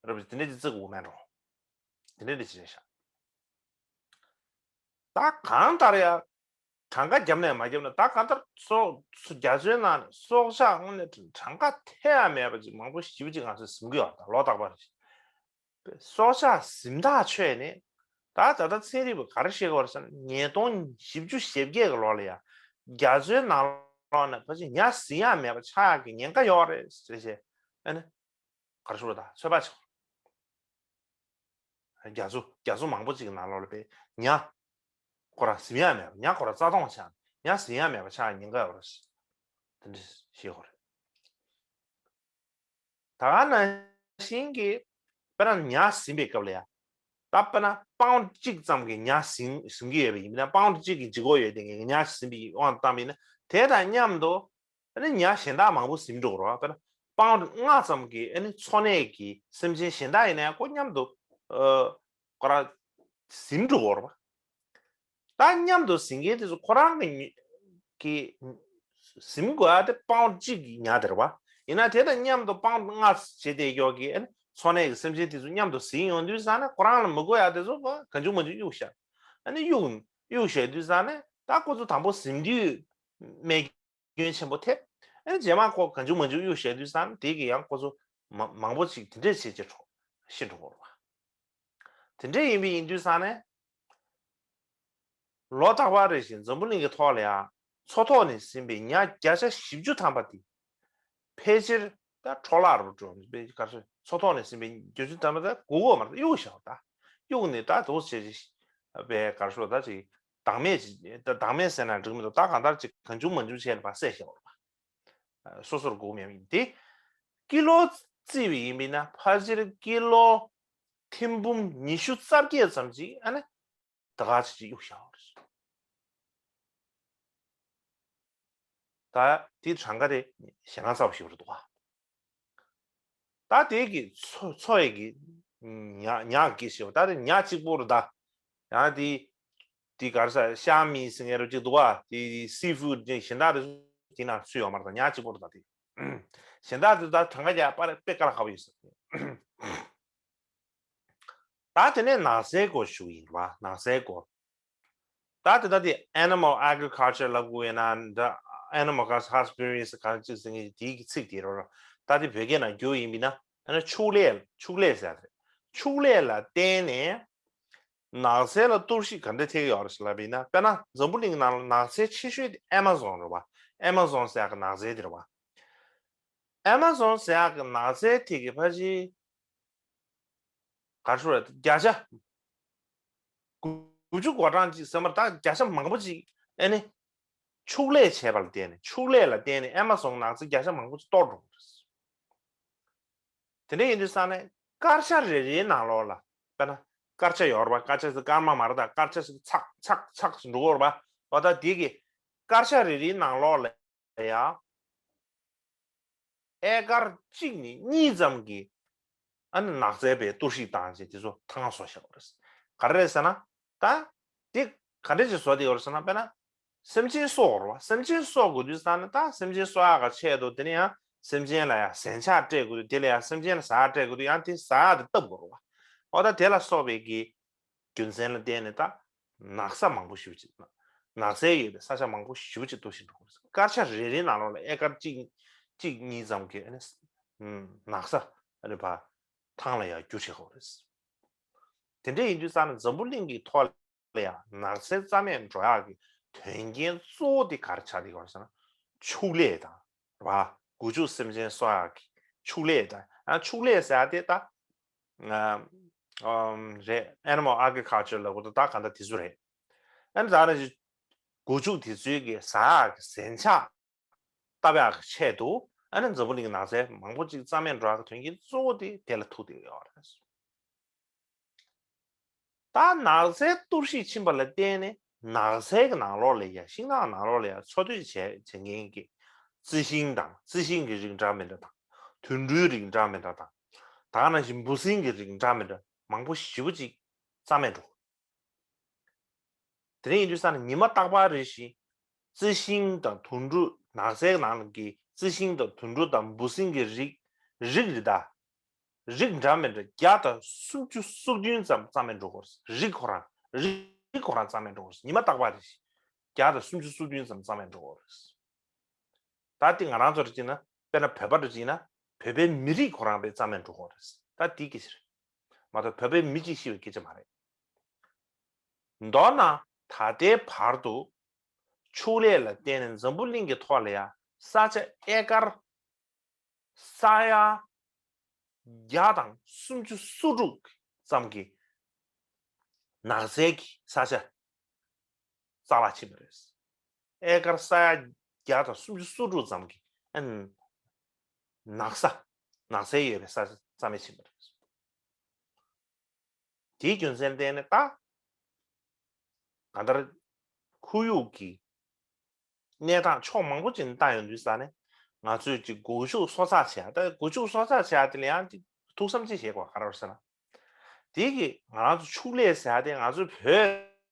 རབ་དེ་འདྲ་ཅིག་བརྩི་དགོས་མེད་འགྲོ། དེ་འདྲ་ཅིག་རེད་ཤག་ད་གང་ལྟར་ཡང་ གྲངས་ཀ་བརྒྱབ་ནས་མ་བརྒྱབ་ན། ད་གང་ལྟར་སོ་སོ་རྒྱ་མཚོའི་ནང་ནས་སྲོག་ཆགས་དངོས་གནས་གྲངས་ཀ་ཐེ་ཡང་མེད་པ་ཅིག་མང་པོ་ཞེ་པོ་ཅིག་ང་ཚོས་ཟིན་གྱི་ཡོད། ད་ལོ་རྟག་པར་སྲོག་ཆགས་ཟིན་ཐག་ཆོད་ནས། ད་ད་ལྟ་ཚན་རིག་པས་ག་རེ་བཤད་ཀྱི་ཡོད་རེད་ཟེར་ན། ཉིས་སྟོང་བཞི་བཅུ་ཞེ་བརྒྱད་ཀྱི་ལོ་ལ་ཡང་རྒྱ་མཚོའི་ནང་ལོགས་ནས་ཕལ་ཆེར་ཉ་ཟིན་ཡང་མེད་པ་ཆགས་ཡག་གི་ཉེན་ཁ་ཡོད་རེད་ཟེར་བྱས། ཨ་ནི་ག་རེ་ཞུ་དགོས། ད་ཚོད་དཔག་བྱེད་དགོས། རྒྱ་མཚོ་རྒྱ་མཚོ་མང་པོ་ཅིག་གི་ནང་ལོགས་ལ་དཔེ་ཉ་ཁོ་རང་ཟིན་ཡང་མེད་པ། ཉ་ཁོ་རང་རྩ་སྟོངས་ཆགས། ཉ་ཟིན་ཡང་མེད་པ་ཆགས་ཉེན་ཁ་ཡོད་རེད། དེ་འདྲ་ཤེས་དགོས་རེད། ད་ག་ནང་བཞིན་གྱི་དཔེར་ན་ཉ་ཟིན་པའི་སྐབས་ལ་ཡང་། ད་དཔེར་ན་པའུན་ཌི་གཅིག་ཙམ་གྱི་ཉ་ཟིན་ཟིན་གྱི་ཡོད་པ་ཡིན་ན། པའུན་ཌི་གཅིག་གི་ལྗིད་ཁོག་ཡོད་དེ་ངས་ཉ་ཟིན་པའི་དབང་དུ་བཏང་བ་ཡིན་ན། དེ་དང་མཉམ་དུ་ཨ་ནི་ཉ་གཞན་དག་མང་པོ་ཟིན་འགྲོ་གི་རེད་བ། དཔེར་ན་པའུན་ཌི་ལྔ་ཙམ་གྱི་ཨ་ནི་འཚོ་གནས་ཀྱི་སེམས་ཅན་གཞན་དག་ཡིན་ན་ཡང་ཁོ་མཉམ་དུ་ཨ་ཁོ་རང་ཟིན་འགྲོ་གི་རེད་བ། ད་མཉམ་དུ་ཟིན་མཁན་དེ་ཚོ་ཁོ་རང་གི་ཉི་གི་ཟིན་དགོས་ཡ་དེ་པའུན་ཌི་གཅིག་གི་ཉ་དེ་རེད་བ། ཡིན་ན་དེ་དང་མཉམ་དུ་པའུན་ཌི་ལྔ་བྱས་བསྡད་ཀྱོག་གི་ཨ་ནི་འཚོ་གནས་ཀྱི་སེམས་ཅན་དེ་ཚོ་མཉམ་དུ་ཟིན་ཡོང་དུས་ཙ་ན་ཁོ་རང་ལ་མི་དགོས་ཡ་དེ་ཚོ་གང་བྱུང་མང་བྱུང་གཡུག་བཞག་ཨ་ནི་གཡུག་གཡུག་བཞག་དུས་ཙ་ན་ད་ཁོ་ཚོ་དང་པོ་ཟིན་དུས་རྨས་སྐྱོན་ཆེན་པོ་ཐེབས། ཨ་ནི་རྗེས་མ་ཁོ་གང་བྱུང་མང་བྱུང་གཡུག་བཞག་དུས་ཙ་ན་དེ་གི་ཡང་ཁོ་ཚོ་མ་མང་པོ་ཅིག་དེ་འདྲས་བྱས་བྱས་འགྲོ་ཤི་འགྲོ་གི་རེད་བ། དེ་འདྲས་ཡིན་པ་ཡིན་དུས་ཙ་ན། ལོ་རྟག་པར་རེ་བཞིན་འཛམ་བུ་གླིང་གི་ཐོག་ལ་ཡང་མཚོ་ཐོག་ནས་ཟིན་པའི་ཉ་བརྒྱ་ཆ་བཞི་བཅུ་ཐམ་པ་དེ་ཕལ་ཆེར་ད་འཕྲོ་བརླག་རུ་འགྲོ་བའི་སྐབས་སུ། མཚོ་ཐོག་ནས་ཟིན་པའི་བརྒྱད་ཅུ་ཐམ་པ་ད་དགོས་ཀྱི་ཡོད་མ་རེད། གཡུག་བཞག་ད་གཡུག་ནས་ད་དུ་བྱས་ཅིག་པའི་སྐབས་སུ་ད་ཅིག་བདག་མེད་ཅིག་བདག་མེད་ཟེར་ན་འགྲིག་མི་འདུག་ད་གང་ལྟར་ཅིག་གང་བྱུང་མང་བྱུང་བྱས་ནས་ཕར་བསད་བཞག་པ་རེད་པ། སོ་སོར་དགོས་མེད་ཡིན་ཏེ། ཀི་ལོ་བརྩིས་པ་ཡིན་པས་ན་ཕལ་ཆེར་ཀི་ལོ་ཐེར་འབུམ་ཉི་ཤུ་རྩ་བརྒྱད་ཙམ་ཅིག་ཨ་ནི་ད་ག་ཅིག་ཅིག་གཡུག་བཞག་པ་རེད། ད་དེ་གྲངས་ཀ་དེ་ཞེ་དྲག་རྩ་བ་ཞིག་རེད་འདུག་ག་ད་དེ་གི་མཚོ་མཚོ་ཡི་གི་ཉ་ཉ་གི་ཞེས་པ་ད་དེ་ཉ་གཅིག་པོ་རེད་ད། ཡང་དེ་དེ་ག་རེ་ཟ་ཤ་མི་ཟེར་མཁན་རོ་གཅིག་འདུག་ག་དེ་སི་ཕུཌ་ཅན་གཞན་དག་རེ་དེ་ན་ཚུད་ཡོད་མ་རེད་ད། ཉ་གཅིག་པོ་རེད་ད། དེ་གཞན་དག་དེ་ད་གྲངས་ཀ་རྒྱག་པར་དཔེ་དཀའ་ལས་ཁག་པོ་ཡོད་ས། ད་དེ་ནས་ནགས་ཚལ་སྐོར་ཞུ་ཡིན་ར། ནགས་ཚལ་སྐོར། ད་དེ་ད་དེ་animal agriculture ལབ་དགོས་ཡིན་ན་འདྲ། animal husbandry ཟེར་གང་ཅིག་ཟེར་མཁན་དེའི་གི་ཚིག་དེ་རོ། ད་དེ་བོད་སྐད་ནང་བསྒྱུར་ཡིན་པས་ན་ཨ་ནི་ཕྱུགས་ལས། ཕྱུགས་ལས་ཟེར་ཡ་དེ་རེད། ཕྱུགས་ལས་ལ་བརྟེན་ནས་ནགས་ཚལ་ལ་གཏོར་བཤིག་ག་འདྲ་ཐེབས་ཀྱི་ཡོད་རེད་ཟེར་ལབ་པ་ཡིན་ན། དཔེར་ན་འཛམ་བུ་གླིང་ནང་ལ་ནགས་ཚལ་ཆེ་ཤོས་དེ་ཨེ་མ་ཟོན་རེད་བ། ཨེ་མ་ཟོན་ཟེར་ཡ་གི་ནགས་ཚལ་དེ་རེད་བ། ཨེ་མ་ཟོན་ཟེར་ཡག་གི་ནགས་ཚལ་དེ་གི་ཕལ་ཆེར་ག་རེ་ཞུ་དགོས་རེད། བརྒྱ་ཆ་དགུ་བཅུ་གོ་གྲངས་ཅིག་ཟེར་མ་རེད་ད། བརྒྱ་ཆ་མང་པོ་ཅིག་ཨ་ནི་ཕྱུགས་ལས་བྱས་པ་ལ་བརྟེན་ནས། ཕྱུགས་ལས་ལ་བརྟེན་ནས་ཨེ་མ་ཟོན་ནགས་ཚལ་བརྒྱ་ཆ་མང་པོ་ཅིག་གཏོར་འགྲོ་གི་རེད། དེ་འདྲ་ཡིན་དུས་ཙང་ནས་དཀར་ཆག་རེ་རེའི་ནང་ལོགས་ལ། དཔེར་ན་དཀར་ཆག་ཡོད་རེད་པ། དཀར་ཆག་ཟེར་སྐར་མ་མ་རེད་ད། དཀར་ཆག་ཟེར་ཚག་ཚག་ཚག་ཟེར་འགྲོ་གི་ཡོད་རེད་པ། འོ་ད་དེ་གི་དཀར་ཆག་རེ་རེའི་ནང་ལོགས་ལ་ཡ། ཨེ་ཀར་གཅིག་ནས་གཉིས་ཙམ་གྱི་ཨ་ནི་ནགས་ཚལ་པའི་གཏོར་བཤིག་བཏང་བྱས་དེ་ཚོ་ཐང་བཟོ་བཞག་པ་རེད། ག་རེ་རེད་ཟེར་ན། ད་དེ་ག་འདྲ་ཅིག་བཟོ་བསྡད་ཡོད་རེད་ཟེར་ན། དཔེར་ན་སེམས་ཅན་གསོ་དགོས་རེད་བ། སེམས་ཅན་གསོ་དགོས་དུས་ཙང་ནས་ད་སེམས་ཅན་གསོ་ཡག་གི་ཆེད་དུ་དེ་ནས་ཡང་སེམས་ཅན་ལ་ཡང་ཟན་ཆག་སྤྲད་དགོས་དུས། དེ་ལ་ཡང་སེམས་ཅན་ལ་ཟ་ཡག་སྤྲད་དགོས་དུས་ཡང་དེ་ཟ་ཡག་དེ་བཏབ་དགོས་རེད་བ། འོ་ད་དེ་ལ་སོགས་པའི་གི་རྒྱུ་མཚན་ལ་བརྟེན་ནས་ད་ནགས་ས་མང་པོ་ཞེ་པོ་ཅིག་ནགས་ཚལ་ཡོད་པའི་ས་ཆ་མང་པོ་ཞེ་པོ་ཅིག་གཏོར་བཤིག་འགྲོ་གི་རེད། དཀར་ཆག་རེ་རེའི་ནང་ལོགས་ལ་ཨེ་ཀར་གཅིག་གཅིག་གཉིས་ཙམ་གྱི་ཨ་ནི་ནགས་ས་ཨ་ནི་བ་ཐང་ལ་ཡང་འགྱུར་བྱེད་ཀྱི་ཡོད་རེད། དེ་འདྲ་ཡིན་དུས་ཙང་ནས་འཛམ་བུ་གླིང་གི་ཐོག་ལ་ཡང་ནགས་ཚལ་རྩ་མེད་འགྲོ་ཡག་གི་དོན་རྐྱེན་གཙོ་བོ་དེ་ག་རེ་ཆགས་བསྡད་ཡོད་རེད་ཟེར་ན། ཕྱུགས་ལས་དང་ར། སྒོ་ཕྱུགས་སེམས་ཅན་གསོ་ཡག་གི་ཕྱུགས་ལས་དང་། ཨ་ཕྱུགས་ལས་ཟེར་ཡག་དེ་ད་ཨམ་རེད། animal agriculture ལབ་དགོས་འདུག་ད་ག་འདྲ་དེ་ཚོ་རེད། ཨ་ནི་ད་ནི་སྒོ་ཕྱུགས་དེ་ཚོའི་གི་ཟ་ཡག་གི་ཟན་ཆག་བཏབ་ཡག་གི་ཆེད་དུ་ཨ་ནི་འཛམ་བུ་གླིང་གི་ནགས་ཚལ་མང་པོ་ཅིག་རྩ་མེད་འགྲོ་ཡག་གི་དོན་རྐྱེན་གཙོ་བོ་དེ་དེ་ལ་ཐུག་བསྡད་ཡོད་རེད། ད་ནགས་ཚལ་གཏོར་བཤིག་ཕྱིན་པ་ལ་བརྟེན་ནས་ནགས་ཚལ་གྱི་ནང་ལོགས་ལ་ཡ། ཤིང་ནགས་ནང་ལོགས་ལ་ཡ་འཚོ་སྡོད་བྱས་བྱེད་མཁན་གྱི་རྩི་ཤིང་དང་། རྩི་ཤིང་གི་རིགས་འདྲ་མི་འདྲ་དང་། དུད་འགྲོའི་རིགས་འདྲ་མི་འདྲ་དང་། ད་ག་ནང་བཞིན་འབུ་སྲིན་གྱི་རིགས་འདྲ་མི་འདྲ་མང་པོ་ཞེ་པོ་ཅིག་རྩ་མེད་འགྲོ། དེ་འདྲ་ཡིན་དུས་ཙང་ནས་ཉི་མ་རྟག་པར་རེ་བཞིན་རྩི་ཤིང་དང་དུད་འགྲོ། ནགས་ཚལ་ནང་གི་རྩི་ཤིང་དང་དུད་འགྲོ་དང་འབུ་སྲིན་གྱི་རིགས། རིགས་རེད་ད། རིགས་འདྲ་མི་འདྲ་བརྒྱ་དང་སུམ་ཅུ་སོ་བདུན་ཙམ་རྩ་མེད་འགྲོ་གི་ཡོད་རེད། རིགས་ཁོ་རང་། རིགས་ཁོ་རང་རྩ་མེད་འགྲོ་གི་ཡོད་རེད། ཉི་མ་རྟག་པར་རེ་བཞིན། བརྒྱ་དང་སུམ་ཅུ་སོ་བདུན་ཙམ་རྩ་མེད་འགྲོ་གི་རེད། ད་འདི་ང་རང་ཚོར་བྱས་ན་དཔེར་ན་བོད་པ་འདྲ་བྱས་ན་བོད་པའི་མི་རིགས་ཁོ་རང་དཔེ་རྩ་མེད་འགྲོ་གི་རེད། ད་འདི་གི་ཕྱིར་མ་གཏོགས་བོད་པའི་མི་གཅིག་ཤི་བའི་སྐད་ཆ་མ་རེད། མདོར་ན་ད་ལྟའི་བར་དུ་ཕྱུགས་ལས་ལ་བརྟེན་ནས་འཛམ་བུ་གླིང་གི་ཐོག་ལ་ཡ་ས་ཆ་ཨེ་ཀར་ས་ཡ་བརྒྱ་དང་སུམ་ཅུ་སོ་དྲུག་ཙམ་གྱི་ནགས་ཚལ་གྱི་ས་ཆ་རྩ་བ་ཕྱིན་པ་རེད། ཨེ་ཀར་ས་ཡ་བརྒྱ་དང་སུམ་ཅུ་སོ་དྲུག་ཙམ་གྱི་ཨ་ནི་ནགས་ས་ནགས་ཚལ་ཡོད་པའི་ས་ཆ་རྩ་མེད་ཕྱིན་པ་རེད། དེའི་རྒྱུ་མཚན་བརྟེན་ནས་ད་གང་ལྟར་ཁོར་ཡུག་གི་གནས་སྟངས་ཕྱོགས་མང་པོ་ཅིག་ནས་བལྟ་ཡོང་དུས་ས་ནས་ང་ཚོས་ཀྱི་སྒོ་ཕྱུགས་གསོ་ཚགས་བྱེད་ཡ། ད་སྒོ་ཕྱུགས་གསོ་ཚགས་བྱེད་ཡ་དེ་ལ་ཡང་ཅིག་ཐུགས་བསམ་ཅིག་བཞེས་དགོས་ག་རེ་ཟེར་ན། དེ་གི་ང་རང་ཚོ་ཕྱུགས་ལས་ཟེར་ཡ་དེ་ང་ཚོའི་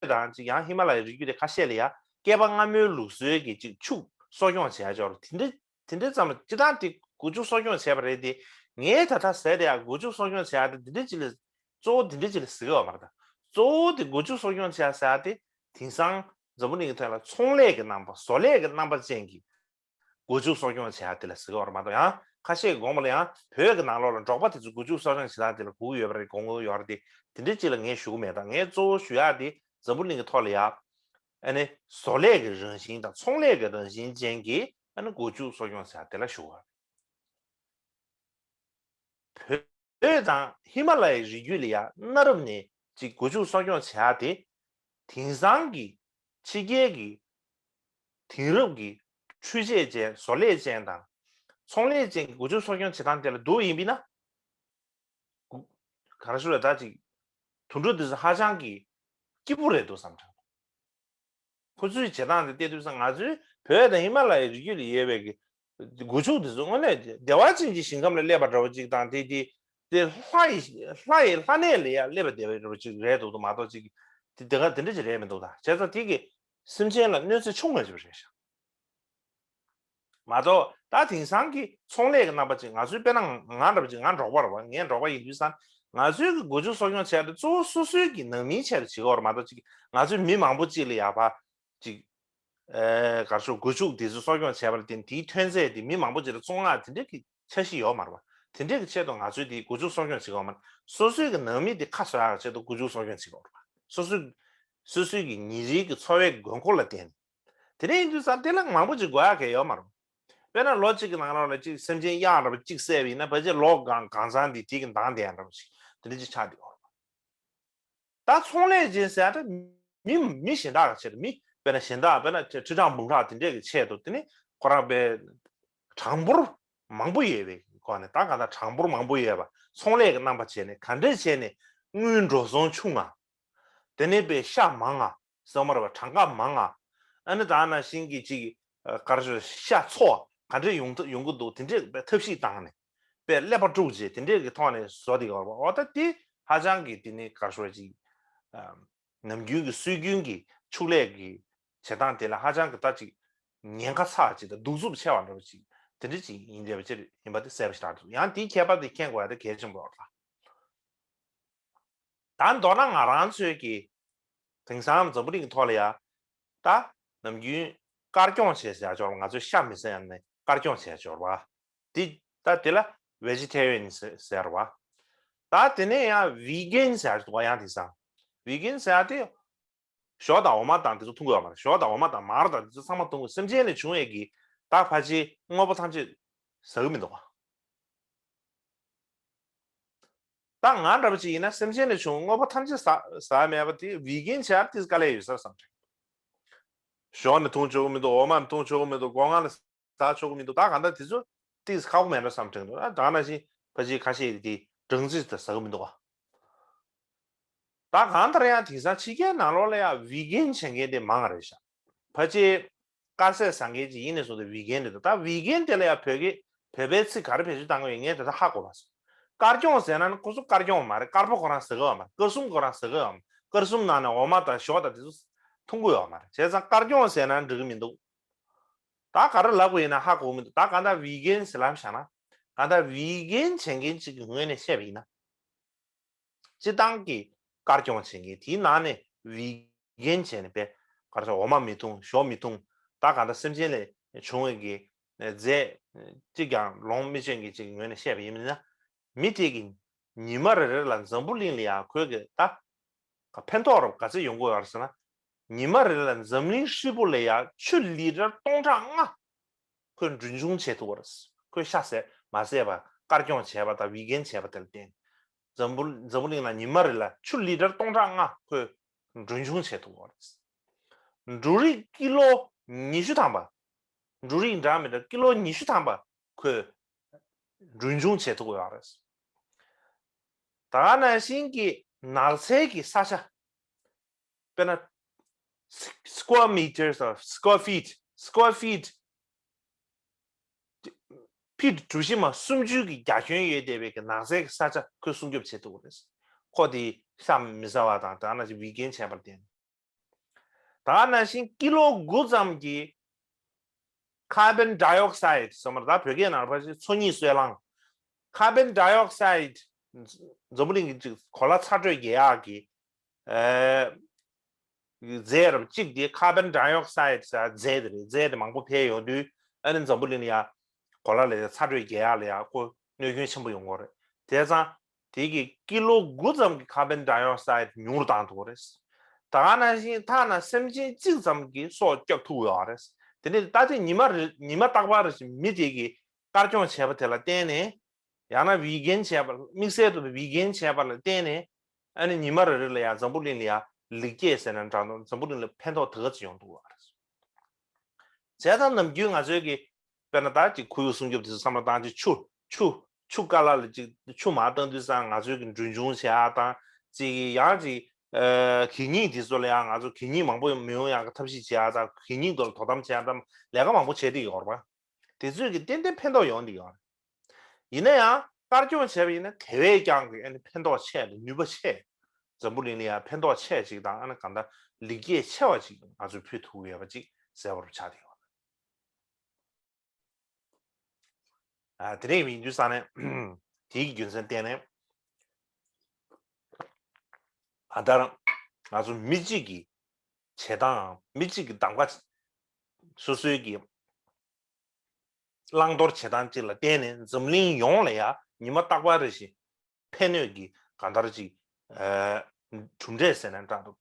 བོད་དང་ཅིག་ཡང་ཧི་མ་ལ་ཡའི་རི་རྒྱུད་དེ་ཁ་ཤས་ལ་ཡ་སྐྱེས་པ་སྔ་མོའི་ལུགས་སྲོལ་གྱི་ཅིག་ཕྱུགས་གསོ་སྐྱོང་བྱེད་ཡ་ཅིག་ཡོད་རེད། དེ་འདྲ་དེ་འདྲ་ཙམ་ལ་སྤྱིར་བཏང་དེ་སྒོ་ཕྱུགས་གསོ་སྐྱོང་བྱས་པ་རེད་དེ། ངས་ད་ལྟ་ཟེར་དེ་ཡ་སྒོ་ཕྱུགས་གསོ་སྐྱོང་བྱེད་ཡ་དེ་འདི་འདྲ་ཅིག་ལ་གཙོ་བོ་འདི་འདྲ་ཅིག་ལ་ཟེར་གི་ཡོད་མ་རེད་ད། གཙོ་བོ་དེ་སྒོ་ཕྱུགས་གསོ་སྐྱོང་བྱེད་ཡ་ཟེར་ཡ་དེ་དེང་སང་འཛམ་བུ་གླིང་གི་ཐོག་ལ་ཚོང་ལས་ཀྱི་རྣམ་པ་བཟོ་ལས་ཀྱི་རྣམ་པ་ཅན་གྱི་སྒོ་ཕྱུགས་གསོ་སྐྱོང་བྱེད་ཡ་དེ་ལ་ཟེར་གི་ཡོད་རེད་མ་གཏོགས། ཡང་ཁ་ཤས་ཀྱི་དགོངས་པ་ལ་ཡང་བོད་ཀྱི་ནང་ལོགས་ལ་འབྲོག་པ་དེ་ཚོ་སྒོ་ཕྱུགས་གསོ་སྐྱོང་བྱེད་སྟངས་དེ་ལ་སྒུག་ཡོད་པ་རེད་དགོངས་ཀྱི་ཡོད་རེད་དེ། དེ་འདྲ་ཅིག་ལ་ངས་ཞུ་གི་མེད་ད། ངས་གཙོ་བོ་ཞུ་ཡ་དེ་འཛམ་བུ་གླིང་གི་ཐོག་ལ་ཡ་ཨ་ནི་བཟོ་ལས་ཀྱི་རང་བཞིན་དང་ཚོང་ལས་ཀྱི་རང་བཞིན་ཅན་གྱི་ཨ་ནི་སྒོ་ཕྱུགས་གསོ་སྐྱོང་བྱེད་ཡ་དེ་ལ་ཞུ་བ་རེད། བོད་དང་ཧི་མ་ལ་ཡའི་རི་རྒྱུད་ལ་ཡ་གནའ་རབས་ནས་ཅིག་སྒོ་ཕྱུགས་གསོ་སྐྱོང་བྱེད་ཡ་དེ་དེང་སང་གི་ཕྱི་རྒྱལ་གྱི་དེང་རབས་ཀྱི་འཕྲུལ་ཆས་ཅན་བཟོ་ལས་ཅན་དང་ཚོང་ལས་ཅན་གྱི་སྒོ་ཕྱུགས་གསོ་སྐྱོང་བྱེད་སྟངས་དེ་ལ་བསྡུར་ཡིན་པ་ཡིན་ན། ག་རེ་ཞུ་རེད་ད། ཅིག་དུད་འགྲོ་འདི་ཚོ་ཧ་ཅང་གི་སྐྱིད་པོ་རེད་འདུག་བསམ་དྲན། ཁོ་ཚོའི་བྱེད་སྟངས་དེ་བལྟས་དུས་ཙང་ང་ཚོའི་བོད་དང་ཧི་མ་ལ་ཡའི་རི་རྒྱུད་ལ་ཡོད་པའི་གི་སྒོ་ཕྱུགས་དེ་ཚོ་དངོས་གནས་བདེ་བ་ཅན་གྱི་ཞིང་ཁམས་ལ་སླེབས་པ་འདྲ་བོ་ཅིག་དང་དེ་དེ་དེ་ལྷ་ཡི་ལྷ་ཡི་ལྷ་གནས་ལ་ཡ་སླེབས་པ་བདེ་བ་འདྲ་བོ་ཅིག་རེད་འདུག་ཏུ་མ་གཏོགས་ཅིག་དེ་དེ་ག་དེ་འདྲ་ཅིག་རེད་མི་འདུག་ད་བྱས་ཙང་དེ་གི་སེམས་ཅན་ལ་གནོད་འཚེ་ཆུང་བ་ཅིག་རེད་ཤག་མ་གཏོགས་ད་དེང་སང་གི་ཚོང་ལས་ཀྱི་རྣམ་པ་ཅིག་ང་ཚོའི་དཔེར་ན་ང་འདྲ་བ་ཅིག་ང་འབྲོག་པ་རེད་བ། ངས་འབྲོག་པ་ཡིན་དུས་ཙང་ང་ཚོའི་གི་སྒོ་ཕྱུགས་གསོ་སྐྱོང་བྱས་ཏེ་གཙོ་བོ་སོ་སོའི་གི་ནང་མིའི་ཆེད་དུ་བྱེད་ཀྱི་ཡོད་རེད་མ་གཏོགས་ཅིག་ང་ཚོའི་མི་མང་པོ་ཅིག་ལ་ཡག་པ་ཅིག་ཨེ་གར་ཤོག་སྒོ་ཕྱུགས་དེ་ཚོ་གསོ་སྐྱོང་བྱས་པ་ལ་བརྟེན་དེའི་ཐོན་རྫས་དེ་མི་མང་པོ་ཅིག་ལ་བཙོང་ཡག་དེ་འདྲའི་གི་འཆར་གཞི་ཡོད་མ་རེད་བ། དེ་འདྲའི་གི་ཆེད་དུ་ང་ཚོས་དེ་སྒོ་ཕྱུགས་གསོ་སྐྱོང་བྱེད་ཀྱི་ཡོད་མ་རེད། སོ་སོའི་གི་ནང་མི་དེ་ཁ་བཟོ་ཡག་ཆེད་དུ་སྒོ་ཕྱུགས་གསོ་སྐྱོང་བྱེད་ཀྱི་ཡོད་རེད་བ། སོ་སོའི་སོ་སོའི་གི་ཉིན་རེའི་གི་འཚོ་བའི་དགོས་མཁོ་ལ་བརྟེན། དེ་འདྲ་ཡིན་དུས་ཙང་དེ་ལ་མང་པོ་ཅིག་དགོས་ཡག་གི་ཡོད་མ་རེད། དཔེར་ན་ལོ་གཅིག་གི་ནང་ལོགས་ལ་ཅིག་སེམས་ཅན་གཡག་འདྲ་པོ་གཅིག་བསད་པ་ཡིན་ན་ཕལ་ཆེར་ལོ་གང་གང་ཚང་དེ་དེ་གི་འདང་བསྡད་ཡག་འདྲ་པོ་ཞིག་དེ་འདྲ་ཅིག་ཆགས་བསྡད་ཡོད་རེད། ད་ཚོང་ལས་ཅན་ཟེར་ཡག་དེ་མི་མི་གཞན་དག་གི་ཆེད་དུ་མི་དཔེར་ན་གཞན་དག་དཔེར་ན་ཁྲི་ཁྲི་ཕྲག་འབུམ་ཕྲག་དེ་འདྲས་ཀྱི་ཆེད་དུ་དེ་ནི་ཁོ་རང་དཔེ་གྲངས་འབོར་མང་པོ་ཡོད་པའི་སྒོ་ནས་ད་གང་ལྟར་གྲངས་འབོར་མང་པོ་ཡོད་པ་ཚོང་ལས་ཀྱི་རྣམ་པ་བྱས་ནས་ག་འདྲས་བྱས་ནས་དངུལ་འགྲོ་སོང་ཆུང་ང་། དེ་ནས་དཔེ་ཤ་མང་ང་། སོ་མ་རེད་བ། གྲངས་ཀ་མང་ང་། ཨ་ནི་ད་ནང་བཞིན་གྱི་ཅིག་ག་རེ་ཞུ་ཤ་ཚོ་ག་འདྲས་ཡོང་ཐུབ་ཡོང་གི་འདུག་དེ་འདྲས་དཔེ་ཐབས་ཤེས་བཏང་ནས་དཔེ་ཀླད་པ་དཀྲུགས་རྗེས་དེ་འདྲས་ཀྱི་ཐོག་ནས་བཟོ་དེ་ག་བ་འོ་ད་དེ་ཧ་ཅང་གི་དེ་ནི་ག་རེ་ཞུ་ཅིག་ནམ་རྒྱུན་གྱི་སྲོལ་རྒྱུན་གྱི་ཕྱུགས་ལས་ཀྱི་བྱེད་སྟངས་དེ་ལ་ཧ་ཅང་གི་ད་ཅིག་ཉེན་ཁ་ཚ་ཅིག་དང་གདུག་རྩུབ་ཆེ་བ་འདྲ་བ་ཅིག་དེ་འདྲས་ཅིག་ཡིན་བསྡད་པ་ཅིག་ཡིན་པ་དེ་གསལ་པོ་ཞིག་རེད་འདུག་ཡང་དེའི་ཁྱད་པར་དེ་མཁྱེན་དགོས་ཡ་དེ་གལ་ཆེན་པོ་རེད་ད། ད་མདོར་ན་ང་རང་ཚོའི་གི་དེང་སང་འཛམ་བུ་གླིང་གི་ཐོག་ལ་ཡ་ད་ནམ་རྒྱུན་དཀར་སྐྱོང་བྱས་ཟེར་ཡ་འབྱོར་བ། ང་ཚོས་ཤ་མི་ཟ་ཡ་ནས་དཀར་སྐྱོང་བྱས་འབྱོར་བ་དེ་ད་དེ་ལ་ཝེ་ཇི་ཐེ་རི་ཡན་ཟེར་བ། ད་དེ་ནས་ཡང་ཝི་གན་ཟེར་ཡ་འདུག་བ། ཡང་དེང་སང་ཝི་གན་ཟེར་ཡ་དེ་ཞོ་དང་འོ་མ་དང་དེ་ཚོ་འཐུང་གི་ཡོད་མ་རེད། ཞོ་དང་འོ་མ་དང་མར་དང་དེ་ཚོ་ཚང་མ་འཐུང་གི། སེམས་ཅན་ལས་བྱུང་བའི་གི་ད་ཕལ་ཆེར་དངོས་པོ་ཐམས་ཅད་ཟ་གི་མི་འདུག་བ། ད་ང་འདྲ་པོ་ཅིག་ཡིན་ན་སེམས་ཅན་ལས་བྱུང་དངོས་པོ་ཐམས་ཅད་ཟ་ཟ་མེད་པ་དེ་ཝི་གན་བྱས་ཏིས་དཀའ་ལས་ཡོད་ས་བསམ་དྲན། ཞོ་ནི་འཐུང་ཆོག་གི་མི་འདུག་འོ་མ་ནི་འཐུང་ཆོག་གི་མི་འདུག་སྒོ་ང་ལ་ཟ་ཆོག་གི་མི་འདུག་ད་གང་ལྟར་དེ་ཚོ་ཏིས་ཁག་པོ་མེད་འགྲོ་བསམ་དྲན་འདུག་ད་ག་ནང་བཞིན་ཕལ་ཆེར་ཁ་ཤས་དེ་སྦྲང་རྩི་དེ་ཟ་གི་མི་འདུག་བ། ད་གང་ལྟར་ཡང་དེང་སང་ཕྱི་རྒྱལ་ནང་ལོགས་ལ་ཡང་ཝི་གན་བྱེད་མཁན་དེ་མང་རེད་ཤག་ཕལ་ཆེར་དཀར་ཟས་ཟ་མཁན་ཅིག་ཡིན་ནས་བཟུང་སྟེ་ཝི་གན་རེད་འདུག་ད་ཝི་གན་དེ་ལ་ཡང་བོད་སྐད་བོད་པའི་ཚིག་ག་རེ་བེད་སྤྱོད་བཏང་གི་ཡོད་ངས་དེ་ད་ཧ་གོ་བ་སོང་། དཀར་སྐྱོང་ཟེར་ན་ནི་ཁོ་ཚོ་དཀར་སྐྱོང་མ་རེད། དཀར་པོ་ཁོ་རང་ཟ་གི་ཡོད་མ་རེད། དཀར་གསུམ་ཁོ་རང་ཟ་གི་ཡོད་མ་རེད། དཀར་གསུམ་ནང་ནས་འོ་མ་དང་ཞོ་དང་དེ་ཚོ་འཐུང་གི་ཡོད་མ་རེད། བྱས་ཙང་དཀར་སྐྱོང་ཟེར་ན་འགྲིག་གི་མི་འདུག་ད་ག་རེ་ལབ་དགོས་ཡིན་ན་ཧ་གོ་གི་མི་འདུག་ད་གང་ལྟར་ཝི་གན་ཟེར་ལབ་བཞག་ན་གང་ལྟར་ཝི་གན་བྱེད་མཁན་ཅིག་གི་ངོས་ནས་བཤད་པ་ཡིན་ན། སྤྱིར་བཏང་གི་དཀར་སྐྱོང་བྱེད་མཁན་དེའི་ནང་ནས་ཝི་གན་བྱས་ནས་པས་ ག་རེ་ཟེར། འོ་མ་མི་འཐུང་ཞོ་མི་འཐུང་ད་གང་ལྟར་སེམས་ཅན་ལས་བྱུང་བའི་གི་རྫས་གཅིག་ཀྱང་ལོང་མི་སྤྱོད་མཁན་གཅིག་གི་ངོས་ནས་བཤད་པ་ཡིན་ན། མི་དེ་གི་ཉི་མ་རེ་རེ་ལ་འཛམ་བུ་གླིང་ལ་ཡང་ཁོས་གི་ད་ཕན་ཐོགས་རབ་ག་ཚད་ཡོང་གི་ཡོད་རེད་ཟེར་ན། ཉི་མ་རེ་རེ་ལ་འཛམ་གླིང་ཧྲིལ་པོ་ལ་ཡང་ཆུ་ལི་ཊར་སྟོང་ཕྲག་ལྔ་ཁོས་གྲོན་ཆུང་བྱེད་ཐུབ་པ་རེད། ཁོས་ཤ་ཟས་མ་ཟས་པ་དཀར་སྐྱོང་བྱས་པ་དང་བི་གན་བྱས་པ་དེ་ལ་བརྟེན། འཛམ་བུ་འཛམ་བུ་གླིང་ལ་ཉི་མ་རེ་ལ་ཆུ་ལི་ཊར་སྟོང་ཕྲག་ལྔ་ཁོས་གྲོན་ཆུང་བྱེད་ཐུབ་པ་རེད། འབྲུ་རིགས་ཀི་ལོ་ཉི་ཤུ་ཐམ་པ། འབྲུ་རིགས་འདྲ་མི་འདྲ་ཀི་ལོ་ཉི་ཤུ་ཐམ་པ་ཁོས་གྲོན་ཆུང་བྱེད་ཐུབ་ཀྱི་ཡོད་རེད། ད་ག་ནང་བཞིན་གྱི་ནགས་ཚལ་གྱི་ས་ཆ། དཔེར་ན་square meters or square feet, square feet ཕིཊ་གྲུ་བཞི་མ་སུམ་ཅུ་གི་རྒྱ་ཁྱོན་ཡོད་བསྡད་པའི་གི་ནགས་ཚལ་གྱི་ས་ཆ་ཁོས་སྲུང་སྐྱོབ་བྱེད་ཐུབ་ཀྱི་རེད། ཁོ་དེ་ཤ་མི་ཟ་བ་དང་ད་ག་ནང་བཞིན་བི་གན་བྱས་པར་བརྟེན། ད་ག་ནང་བཞིན་ཀི་ལོ་དགུ་ཙམ་གྱི་carbon dioxide ཟེར་མ་རེད། ད་བོད་སྐད་ནང་ཕལ་ཆེར་མཚོ་གཉིས་སོལ་རླངས། carbon dioxide འཛམ་བུ་གླིང་གི་གོ་ལ་ཚ་དྲོད་རྒྱས་ཡག་གི་རྫས་རབས་གཅིག་དེ་carbon dioxide ཟེར་རྫས་དེ་རེད། རྫས་དེ་མང་པོ་འཕེལ་ཡོང་དུས་ཨ་ནི་འཛམ་བུ་གླིང་ལ་ཡ་གོ་ལ་ལ་ཡ་ཚ་དྲོད་རྒྱས་ཡག་ལ་ཡ་ཁོ་གནོད་སྐྱོན་ཆེན་པོ་ཡོང་གི་རེད། དེ་ཙང་དེ་གི་ཀི་ལོ་དགུ་ཙམ་གྱི་carbon dioxide ཉུང་རུ་བཏང་ཐུབ་ཀྱི་རེད། ད་ག་ནང་བཞིན་ཐ་ན་སེམས་ཅན་གཅིག་ཙམ་གྱི་སྲོག་སྐྱོབ་ཐུབ་ཀྱི་ཡོད་རེད། དེ་ནས་ད་ལྟ་ཉི་མ་རེ་ཉི་མ་རྟག་པར་རེ་བཞིན་མི་དེ་གི་དཀར་སྐྱོང་བྱས་པ་དེ་ལ་བརྟེན་ནས་ཡང་ན་བི་གན་བྱས་པ་དམིགས་བསལ་དུ་བི་གན་བྱས་པ་ལ་བརྟེན་ནས་ཨ་ནི་ཉི་མ་རེ་རེ་ལ་ཡང་འཛམ་བུ་གླིང་ལ་ཡང་ལེགས་སྐྱེས་ཟེར་ན་འདྲ་འདུག་འཛམ་བུ་གླིང་ལ་ཕན་ཐོགས་དེ་ག་ཚོད་ཡོང་འདུག་བ། བྱས་ཙང་ནམ་རྒྱུན་ང་ཚོའི་གི་དཔེར་ན་ད་ཅིག་ཁོར་ཡུག་སྲུང་སྐྱོབ་དེ་ཚོ་བསམ་བློ་བཏང་ཅིག་ཆུ་ཆུ་ཆུ་ཀ་ལ་ལ་ཅིག་ཆུ་མར་བཏང་དུས་ཙང་ང་ཚོའི་གི་གྲོན་ཆུང་བྱེད་ཡག་དང་ཅིག་ཡང་ཅིག་གད་སྙིགས་དེ་ཚོ་ལ་ཡང་ང་ཚོ་གད་སྙིགས་མང་པོ་མི་ཡོང་ཡག་གི་ཐབས་ཤེས་བྱེད་ཡག་དང་གད་སྙིགས་དེ་ལ་དོ་དམ་བྱེད་ཡག་དང་ལས་ཀ་མང་པོ་བྱེད་བསྡད་ཡོད་རེད་པ། དེ་ཚོས་ཀྱི་ཏན་ཏན་ཕན་ཐོགས་ཡོང་འདི་ཡོད་རེད། ཡིན་ན་ཡང་དཀར་སྐྱོང་བྱས་པ་ཡིན་ན་དེ་བས་ཀྱང་གི་ཨ་ནི་ཕན་ཐོགས་ཆེ་ནུས་པ་ཆེ། འཛམ་བུ་གླིང་ལ་ཡང་ཕན་ཐོགས་ཆེ་ཅིག་དང་ཨ་ནི་གང་ལྟར་ལེགས་སྐྱེས་ཆེ་བ་ཅིག་ང་ཚོས་ཕུལ་ཐུབ་ཡོད་པ་ཅིག་གསལ་པོར་ཆགས་བསྡད་ཡོད་རེད། ཨ་དེ་རིང་ཡིན་དུས་ས་ནས་དེའི་རྒྱུ་མཚན་བརྟེན་ནས་ཨ་ལྟར་ང་ཚོ་མི་གཅིག་གི་བྱེད་སྟངས་མི་གཅིག་གི་གདམ་ག་སོ་སོའི་གི་བླང་དོར་བྱེད་སྟངས་གཅིག་ལ་བརྟེན་ནས་འཛམ་གླིང་ཡོངས་ལ་ཡང་ཉི་མ་རྟག་པར་རེ་བཞིན་ཕན་གནོད་ཀྱི་གང་ལྟར་ཅིག་གྲུབ་འབྲས་ཟེར་ན་འདྲ་འདུག་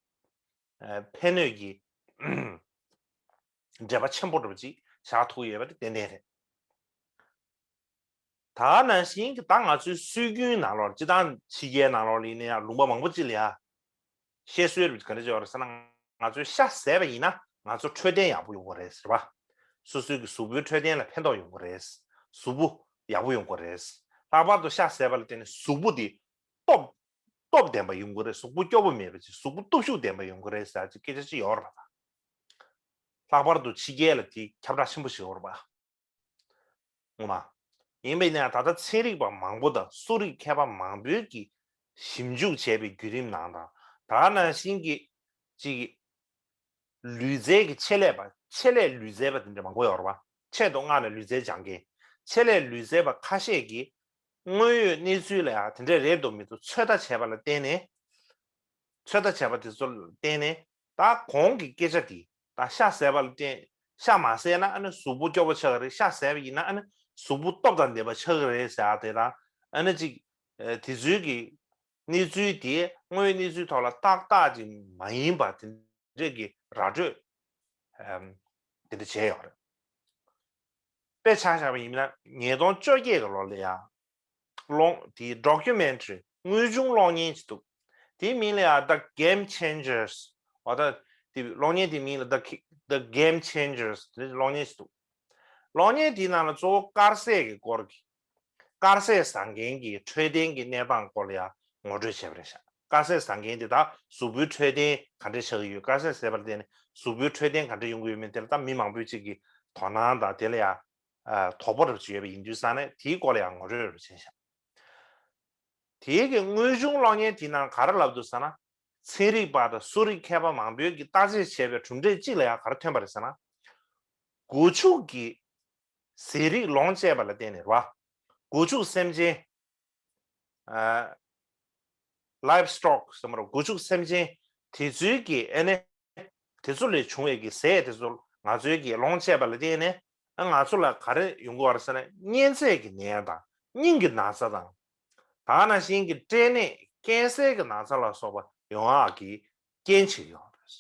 ཕན་གནོད་ཀྱི་འབྲེལ་བ་ཆེན་པོ་འདྲ་པོ་ཅིག་བཞག་ཐུབ་ཡོད་པ་དེ་ཏན་ཏན་རེད། ད་ནང་བཞིན་གྱི་ད་ང་ཚོའི་སྲོལ་རྒྱུན་ནང་ལོགས་སྤྱི་བཏང་ཕྱི་རྒྱལ་ནང་ལོགས་ལ་ཡིན་ན་ཡང་ལུང་པ་མང་པོ་ཅིག་ལ་ཡ། བཤད་སྲོལ་རེད་ག་འདྲ་ཅིག་ཡོད་རེད་ཟེར་ན། ང་ཚོས་ཤ་ཟས་པ་ཡིན་ན་ང་ཚོ་འཕྲོད་བསྟེན་ཡག་པོ་ཡོང་གི་རེད་ཟེར་བ། སོ་སོའི་གི་གཟུགས་པོའི་འཕྲོད་བསྟེན་ལ་ཕན་ཐོགས་ཡོང་གི་རེད། གཟུགས་པོ་ཡག་པོ་ཡོང་གི་རེད། ལྷག་པར་དུ་ཤ་ཟས་པ་ལ་བརྟེན་ནས་གཟུགས་པོ་འདི་སྟོབས་སྟོབས་ལྡན་པ་ཡོང་གི་རེད། གཟུགས་པོ་སྐྱོ་པོ་མེད་པ་ཅིག་གཟུགས་པོ་སྟོབས་ཤུགས་ལྡན་པ་ཡོང་གི་རེད་ཟེར་ཅིག་སྐད་ཆ་ཅིག་ཡོད་རེད་པ། ལྷག་པར་དུ་ཕྱི་རྒྱལ་ལ་དེ་ཁྱབ་བསྒྲགས་ཆེན་པོ་ཞིག་ཡོད་རེད་པ། ངོ་མ། ཡིན་པས་ན་ད་ལྟ་ཚན་རིག་པ་མང་པོ་དང་གསོ་རིག་མཁས་པ་མང་པོས་ཀྱིས་ཞིབ་འཇུག་བྱས་པའི་བརྒྱུད་རིམ་ནང་དང་ད་ག་ནང་བཞིན་གྱི་ཅིག་ལུས་རྩལ་གྱི་ཆེད་ལས་པ་ཆེད་ལས་ལུས་རྩལ་པ་དེ་འདྲ་མང་པོ་ཡོད་རེད་པ། ཆེད་དུ་མངགས་ནས་ལུས་རྩལ་སྦྱང་མཁན་ཆེད་ལས་ལུས་རྩལ་པ་ཁ་ཤས་ཀྱིས་དངོས་ཡོད་གནས་ཚུལ་ལ་ཡང་དེ་འདྲ་རེད་འདུག་མི་འདུག་ཚོད་ལྟ་བྱས་པ་ལ་བརྟེན་ནས་ཚོད་ལྟ་བྱས་པ་དེ་ཚོ་ལ་བརྟེན་ནས། ད་གོང་གི་སྐད་ཆ་དེ་ད་ཤ་ཟས་པ་ལ་བརྟེན། ཤ་མ་ཟས་ན་ཨ་ནི་གཟུགས་པོ་སྐྱོ་པོ་ཆགས་ཀྱི་རེད། ཤ་ཟས་པ་ཡིན་ན་ཨ་ནི་གཟུགས་པོ་སྟོབས་དང་ལྡན་པ་ཆགས་ཀྱི་རེད་ཟེར་ཡག་དེ་དང་ཨ་ནི་ཅིག་དེ་ཚོའི་གི་གནས་ཚུལ་དེ་དངོས་ཡོད་གནས་ཚུལ་ཐོག་ལ་ཏག་ཏག་ཅིག་མ་ཡིན་པ་དེ་འདྲས་ཀྱི་ར་སྤྲོད་དེ་འདྲ་བྱས་ཡོད་རེད། དཔེ་ཆ་བཞག་པ་ཡིན་ན་ཉིས་སྟོང་བཅོ་བརྒྱད་ཀྱི་ལོ་ལ་ཡང་གློག་དེའི་documentary དངོས་བྱུང་གློག་བརྙན་ཅིག་འདུག་དེའི་མིང་ལ་ཡང་The Game Changers འོ་ད་དེ་གློག་བརྙན་དེའི་མིང་ལ་The Ki- The Game Changers དེ་གློག་བརྙན་ཅིག་འདུག་གློག་བརྙན་དེའི་ནང་ལ་གཙོ་བོ་དཀར་ཟས་ཀྱི་སྐོར་གྱི་དཀར་ཟས་ཟ་མཁན་གྱི་འཕྲོད་བསྟེན་གྱི་གནས་སྟངས་སྐོར་ལ་ཡང་ངོ་སྤྲོད་བྱས་པ་རེད་ཤག་དཀར་ཟས་ཟ་མཁན་དེ་དག་གཟུགས་པོའི་འཕྲོད་བསྟེན་ག་འདྲས་ཆགས་ཀྱི་ཡོད། དཀར་ཟས་ཟས་པ་ལ་བརྟེན་ནས་གཟུགས་པོའི་འཕྲོད་བསྟེན་ག་འདྲས་ཡོང་གི་ཡོད་མེད་དེ་ལ་ད་མི་མང་པོས་ཅིག་གི་དོ་སྣང་དང་དེ་ལ་ཡང་དོ་ཕོག་རབས་ཅིག་ཡོད་པ་ཡིན་དུས་ཙང་ནས་དེའི་སྐོར་ལ་ཡང་ངོ་སྤྲོད་རབས་བྱས་ཤག་དེའི་གི་དངོས་བྱུང་གློག་བརྙན་དེའི་ནང་ག་རེ་ལབ་འདུག་ཟེར་ན། ཚན་རིག་པ་དང་གསོ་རིག་མཁས་པ་མང་པོས་ཀྱིས་བརྟག་དཔྱད་བྱས་པའི་གྲུབ་འབྲས་གཅིག་ལ་ཡང་ག་རེ་ཐོན་པ་རེད་ཟེར་ན། སྒོ་ཕྱུགས་ཀྱི་ཟས་རིགས་ལོངས་སྤྱད་པ་ལ་བརྟེན་ནས་རེད་བ། སྒོ་ཕྱུགས་སེམས་ཅན། ཨ། livestock ཟེར་མ་རེད། སྒོ་ཕྱུགས་སེམས་ཅན་དེ་ཚོའི་གི་ཨ་ནི་ དེ་ཚོ་ལས་བྱུང་བའི་གི་ཟས་དེ་ཚོ་ང་ཚོའི་གི་ལོངས་སྤྱད་པ་ལ་བརྟེན་ནས་ང་ཚོ་ལ་ག་རེ་ཡོང་གི་ཡོད་རེད་ཟེར་ན། གཉན་ཚད་ཀྱི་ནད་དང་སྙིང་གི་ན་ཚ་དང་། ད་ག་ནང་བཞིན་གྱི་སྐྲན་ནད་ཀན་སར་གྱི་ན་ཚ་ལ་སོགས་པ་ཡོང་ཡག་གི་རྐྱེན་བྱེད་ཀྱི་ཡོད་རེད།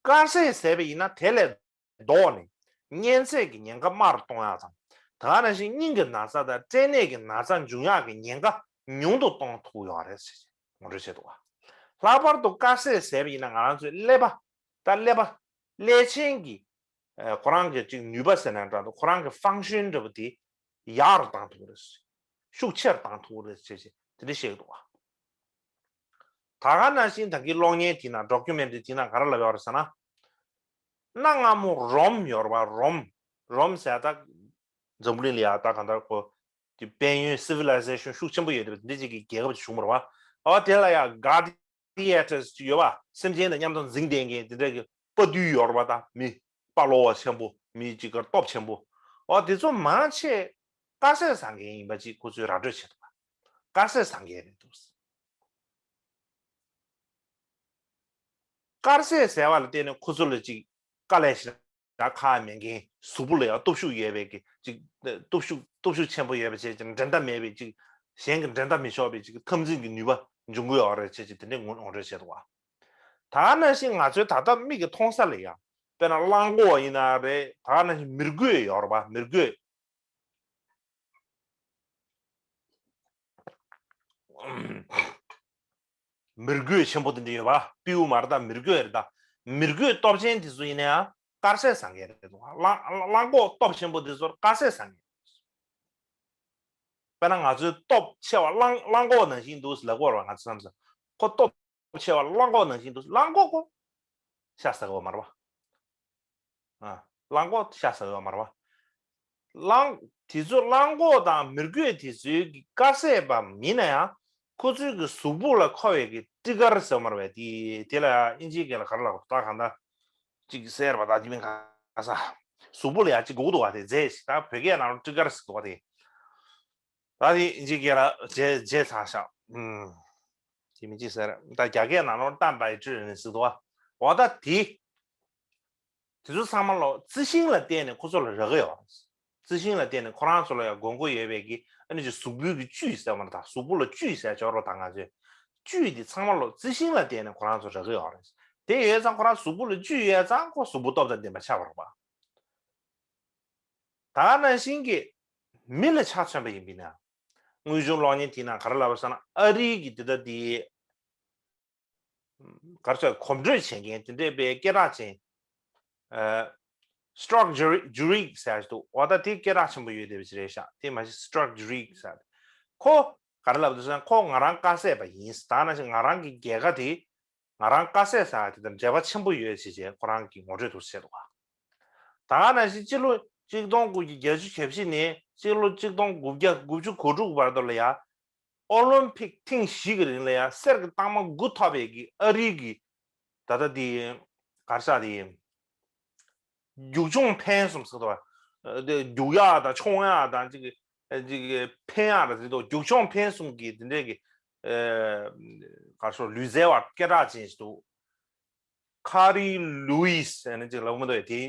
དཀར་ཟས་ཟས་པ་ཡིན་ན་དེ་ལས་ལྡོག་ནས་གཉན་ཚད་ཀྱི་ཉེན་ཁ་དམའ་རུ་གཏོང་ཡག་དང་། ད་ག་ནང་བཞིན་སྙིང་གི་ན་ཚ་དང་སྐྲན་ནད་ཀྱི་ན་ཚ་འབྱུང་ཡག་གི་ཉེན་ཁ་ཉུང་དུ་གཏོང་ཐུབ་ཡོད་རེད་ཟེར་ངོ་སྤྲོད་བྱས་འདུག་བ། ལྷག་པར་དུ་དཀར་ཟས་ཟས་པ་ཡིན་ན་ང་རང་ཚོའི་ཀླད་པ་དང་ཀླད་པ་ཀླད་ཆེན་གྱི་ཨ་ཁོ་རང་གི་ཅིག་ནུས་པ་ཟེར་ན་འདྲ་འདུག་ཁོ་རང་གི་ཕང་ཤན་འདྲ་པོ་དེ་ཡག་རུ་བཏང་ཐུབ་ཀྱི་རེད། ཤུགས་ཆེ་རུ་བཏང་ཐུབ་ཀྱི་རེད་ཟེར་བྱས་དེ་འདྲ་བཤད་ཀྱི་འདུག་བ། ད་ག་ནང་བཞིན་ད་གིན་གློག་བརྙན་དེ་ན་ཌོ་ཀུ་མེན་ཊི་རི་དེ་ན་ག་རེ་ལབ་ཡོད་རེད་ཟེར་ན། གནའ་སྔ་མོ་རོམ་ཡོད་རེད་བ། རོམ། རོམ་ཟེར་ད་འཛམ་བུ་གླིང་ལ་ཡ་ད་གང་ལྟར་ཁོ་དེ་དཔལ་ཡོན་སི་ཝི་ལའི་ཟེ་ཤན་ཤུགས་ཆེན་པོ་ཡོད་དེ་འདི་ཅིག་གི་རྒྱལ་ཁབ་ཅིག་བྱུང་བ་རེད་བ། ཨོ་དེ་ལ་ཡ་གྷ་ཌི་ཡེ་ཊར་སི་ཅིག་ཡོད་བ། སེམས་ཅན་དང་མཉམ་དུ་འཛིང་བསྡད་མཁན་དེ་འདྲ་གི་དཔའ་རྟུལ་ཡོད་རེད་བ། ད་མི་དཔའ་ལོ་བ་ཆེན་པོ། མི་ཅིག་གར་སྟོབས་ཆེན་པོ། ཨོ་དེ་ཚོ་མང་ཆེ་དཀར་ཟས་ཟ་མཁན་ཡིན་པ་ཅིག་ཁོ་ཚོས་ར་སྤྲོད་བྱས་འདུག་བ། དཀར་ཟས་ཟ་མཁན་རེད་འདུག་དཀར་ཟས་ཟ་བ་ལ་བརྟེན་ནས་ཁོ་ཚོ་ལ་ཅིག་དཀའ་ལས་ཤིག་ད་ཁག་མེད་མཁན། གཟུགས་པོ་ལ་ཡང་སྟོབས་ཤུགས་ཡོད་པའི་གི་ཅིག་སྟོབས་ཤུགས་སྟོབས་ཤུགས་ཆེན་པོ་ཡོད་པ་བྱས་ཀྱང་འགྲན་ཟླ་མེད་པའི་ཅིག་གཞན་གྱིས་འགྲན་ཟླ་མི་ཆོག་པའི་ཅིག་འཐབ་འཛིང་གི་ནུས་པ་འབྱུང་གི་ཡོད་རེད་བྱས་ཅིག་དེ་འདྲའི་ངོ་ངོ་སྤྲོད་བྱས་འདུག་བ། ད་ག་ནང་བཞིན་ང་ཚོའི་ད་ལྟ་མིག་གིས་མཐོང་ས་ལ་ཡང་དཔེར་ན་གླང་གོག་ཡིན་ན་རེད། ད་ག་ནང་བཞིན་མི་རྒོད་ཡོད་རེད་བ། མི་རྒོད། མི་རྒོད་ཆེན་པོ་དེ་འདྲ་ཡོད་པ། སྤྲེའུ་མ་རེད་ད། མི་རྒོད་རེད་ད། མི་རྒོད་སྟོབས་ཆེན་དེ་ཚོ་ཡིན་ན་ཡང་དཀར་ཟས་ཟ་མཁན་རེད་འདུག་གླང་གླང་གོག་སྟོབས་ཆེན་པོ་དེ་ཚོར་དཀར་ཟས་ཟ་མཁན་རེད། དཔེར་ན་ང་ཚོའི་སྟོབས་ཆེ་བ་གླང་གླང་གོག་ནང་བཞིན་འདུག་ལབ་དགོས་རེད་བ། ང་ཚོ་བསམ་ཚེ་ཁོ་སྟོབས་ཆེ་བ་གླང་གོག་ནང་བཞིན་འདུག་གླང་གོག་ཁོ་ཤ་ཟ་གི་ཡོད་མ་རེད་བ། ཨ། གླང་གོག་ཤ་ཟ་ཡོད་མ་རེད་བ། གླང་། དེ་ཚོ་གླང་གོག་དང་མི་རྒོད་དེ་ཚོའི་གི་དཀར་ཟས་པ་མིན་ན་ཡང་ཁོ་ཚོའི་གི་གཟུགས་པོ་ལ་མཁོ་བའི་གི་ཊི་གར་ཟེར་བ་མ་རེད་བས། དེ་དེ་ལ་ཨིན་ཇིའི་སྐད་ལ་ག་རེ་ལབ་ད་གང་ལྟར་ཅིག་ཟེར་བ་ད་དེ་མིན་ག་ས། གཟུགས་པོ་ལ་ཡ་ཅིག་དགོས་འདུག་བ། དེ་རྫས་ཤིག་ད་བོད་སྐད་ནང་ལ་ཊི་གར་ཟེར་འདུག་བ། དེ། ད་དེ་ཨིན་ཇི་སྐད་ལ་བརྗེད་བརྗེད་ཚར་ཤག་ཨུམ། དེ་མི་གཅིག་ཟེར། ད་རྒྱ་སྐད་ནང་ལོགས་ཏན་བའི་ཀྲི་ནི་ཟེར་འདུག་བ། འོ་ད་དེ། དེ་ཚོ་ཚང་མ་ལོ་རྩི་ཤིང་ལ་བརྟེན་ནས་ཁོ་ཚོ་ལ་རག་གི་ཡོད། རྩི་ཤིང་ལ་བརྟེན་ནས་ཁོ་རང་ཚོ་ལ་ཡང་དགོས་མཁོ་ཡོད་པའི་གི་ཨ་ནི་ཅིག་གཟུགས་པོའི་གི་བཅུད་ཟེར་བ་ན་ད་གཟུགས་པོ་ལ་བཅུད་ཟེར་ཆོག་རོགས་ད་ང་ཚོས། བཅུད་དེ་ཚང་མ་ལོ་རྩི་ཤིང་ལ་བརྟེན་ནས་ཁོ་རང་ཚོ་རག་གི་ཡོད་རེད། དེ་ཡོད་ཙང་ཁོ་རང་གཟུགས་པོ་ལ་བཅུད་ཡོད་ཙང་ཁོ་གཟུགས་པོ་སྟོབས་དང་ལྡན་པ་ཆགས་པ་རེད་པ། ད་ག་ནང་བཞིན་གྱི་མི་ལ་ཆ་མཚོན་པ་ཡིན་པས་ན། དངོས་བྱུང་གློག་བརྙན་དེའི་ནང་ག་རེ་ལབ་པ་ཟེར་ན་ཨ་རིའི་གི་དེ་ལྟ་དེ་ག་རེ་ཟེར་གོམ་བགྲོད་བྱེད་མཁན་དེ་འདྲས་པའི་སྐད་གྲགས་ཅན་སི་ཊོག་ཇུ་རི་ཟེར་ཡ་ཞིག་འདུག་འོ་ད་དེ་སྐད་གྲགས་ཆེན་པོ་ཡོད་བསྡད་པ་ཞིག་རེད་ཤག་དེ་མ་གཞི་སི་ཊོག་ཇུ་རི་ཟེར་ཁོ་ག་རེ་ལབ་འདུག་ཟེར་ན་ཁོ་ང་རང་དཀར་ཟས་པ་ཡིན། ད་ནང་བཞིན་ང་རང་གི་རྒྱལ་ཁ་དེ། ང་རང་དཀར་ཟས་ཟ་ཡ་དེ་དང་འབྲེལ་བ་ཆེན་པོ་ཡོད་ཅེས་བྱས་ཁོ་རང་གིས་ངོ་སྤྲོད་དུ་བྱས་འདུག་ག་ད་ག་ནང་བཞིན་སྤྱི་ལོ་གཅིག་སྟོང་དགུ་བརྒྱ་བརྒྱད་ཅུ་གྱ་བཞི་ནས་སྤྱི་ལོ་གཅིག་སྟོང་དགུ་བརྒྱ་དགུ་བཅུ་གོ་དྲུག་བར་དུ་ལ་ཡ། ཨོ་ལིམ་པིག་ཐེངས་བཞི་གི་རིང་ལ་ཡ་གསེར་གྱི་རྟགས་མ་དགུ་ཐོབ་པའི་གི་ཨ་རིའི་གི་ད་ལྟ་དེ་གར་ས་དེ་རྒྱུག་མཆོང་འཕེན་གསུམ་ཟེར་དུས་རྒྱུག་ཡག་དང་མཆོང་ཡག་དང་ཅིག་ཅིག་འཕེན་ཡག་ར་ཟེར་དུས་རྒྱུག་མཆོང་འཕེན་གསུམ་གི་དེ་འདྲས་གི་གར་ས་ལུས་རྩལ་བ་སྐད་གྲགས་ཅན་ཞིག་འདུག་ཁ་རི་ལུའི་སི་ཟེར་ནས་ཅིག་ལབ་མི་འདུག་དེ་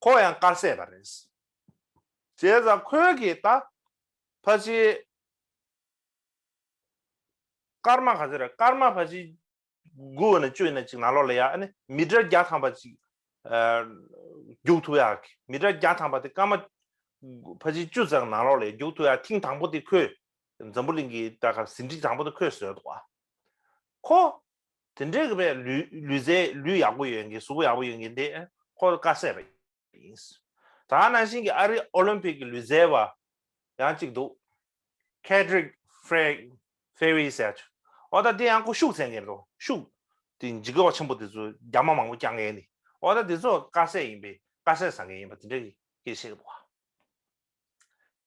ཁོ་ཡང་དཀར་ཟས་པ་རེད། བྱས་ཙང་ཁོས་གི་ད་ཕལ་ཆེར་སྐར་མ་ག་ཚོད་རེད། སྐར་མ་ཕལ་ཆེར་དགུ་ནས་བཅུ་ནས་ཅིག་ནང་ལོགས་ལ་ཡ་ཨ་ནི་མི་ཊར་བརྒྱ་ཐམ་པ་ཅིག་རྒྱུག་ཐུབ་ཡག་གི་མི་ཊར་བརྒྱ་ཐམ་པ་དེ་སྐར་མ་ཕལ་ཆེར་བཅུ་ཙམ་ནང་ལོགས་ལ་རྒྱུག་ཐུབ་ཡག་ཐེངས་དང་པོ་དེ་ཁོས་འཛམ་བུ་གླིང་གི་ད་ག་ཟིན་བྲིས་དང་པོ་དེ་ཁོས་བཟོས་འདུག་ག་ཁོ་དེ་འདྲའི་གི་བས་ལུས་ལུས་རྩལ་ལུས་ཡག་པོ་ཡོད་མཁན་གཟུགས་པོ་ཡག་པོ་ཡོད་མཁན་དེ་ཁོ་དཀར་ཟས་པ་ཡིན། ད་ནང་བཞིན་གྱི་ཨ་རི་ཨོ་ལིམ་པིག་གི་ལུས་རྩལ་བ་ཡང་གཅིག་འདུག་ཁེ་ཌི་རིག་ཧྥེ་ཧྥེ་རི་ཟེར་ཆོག་འོ་ད་དེ་ཡང་ཁོ་ཤུགས་ཟེར་མཁན་རེད། ཤུགས་དེ་འཇིགས་སྐུལ་བ་ཆེན་པོ་དེ་ཚོ་རྒྱ་མ་མང་པོ་བསྐྱངས་མཁན་ནི་འོ་ད་དེ་ཚོ་དཀར་ཟས་ཡིན་པས་དཀར་ཟས་ཟ་མཁན་ཡིན་པ་དེ་འདྲ་གི་སྐད་ཆ་བཤད་འདུག་བ།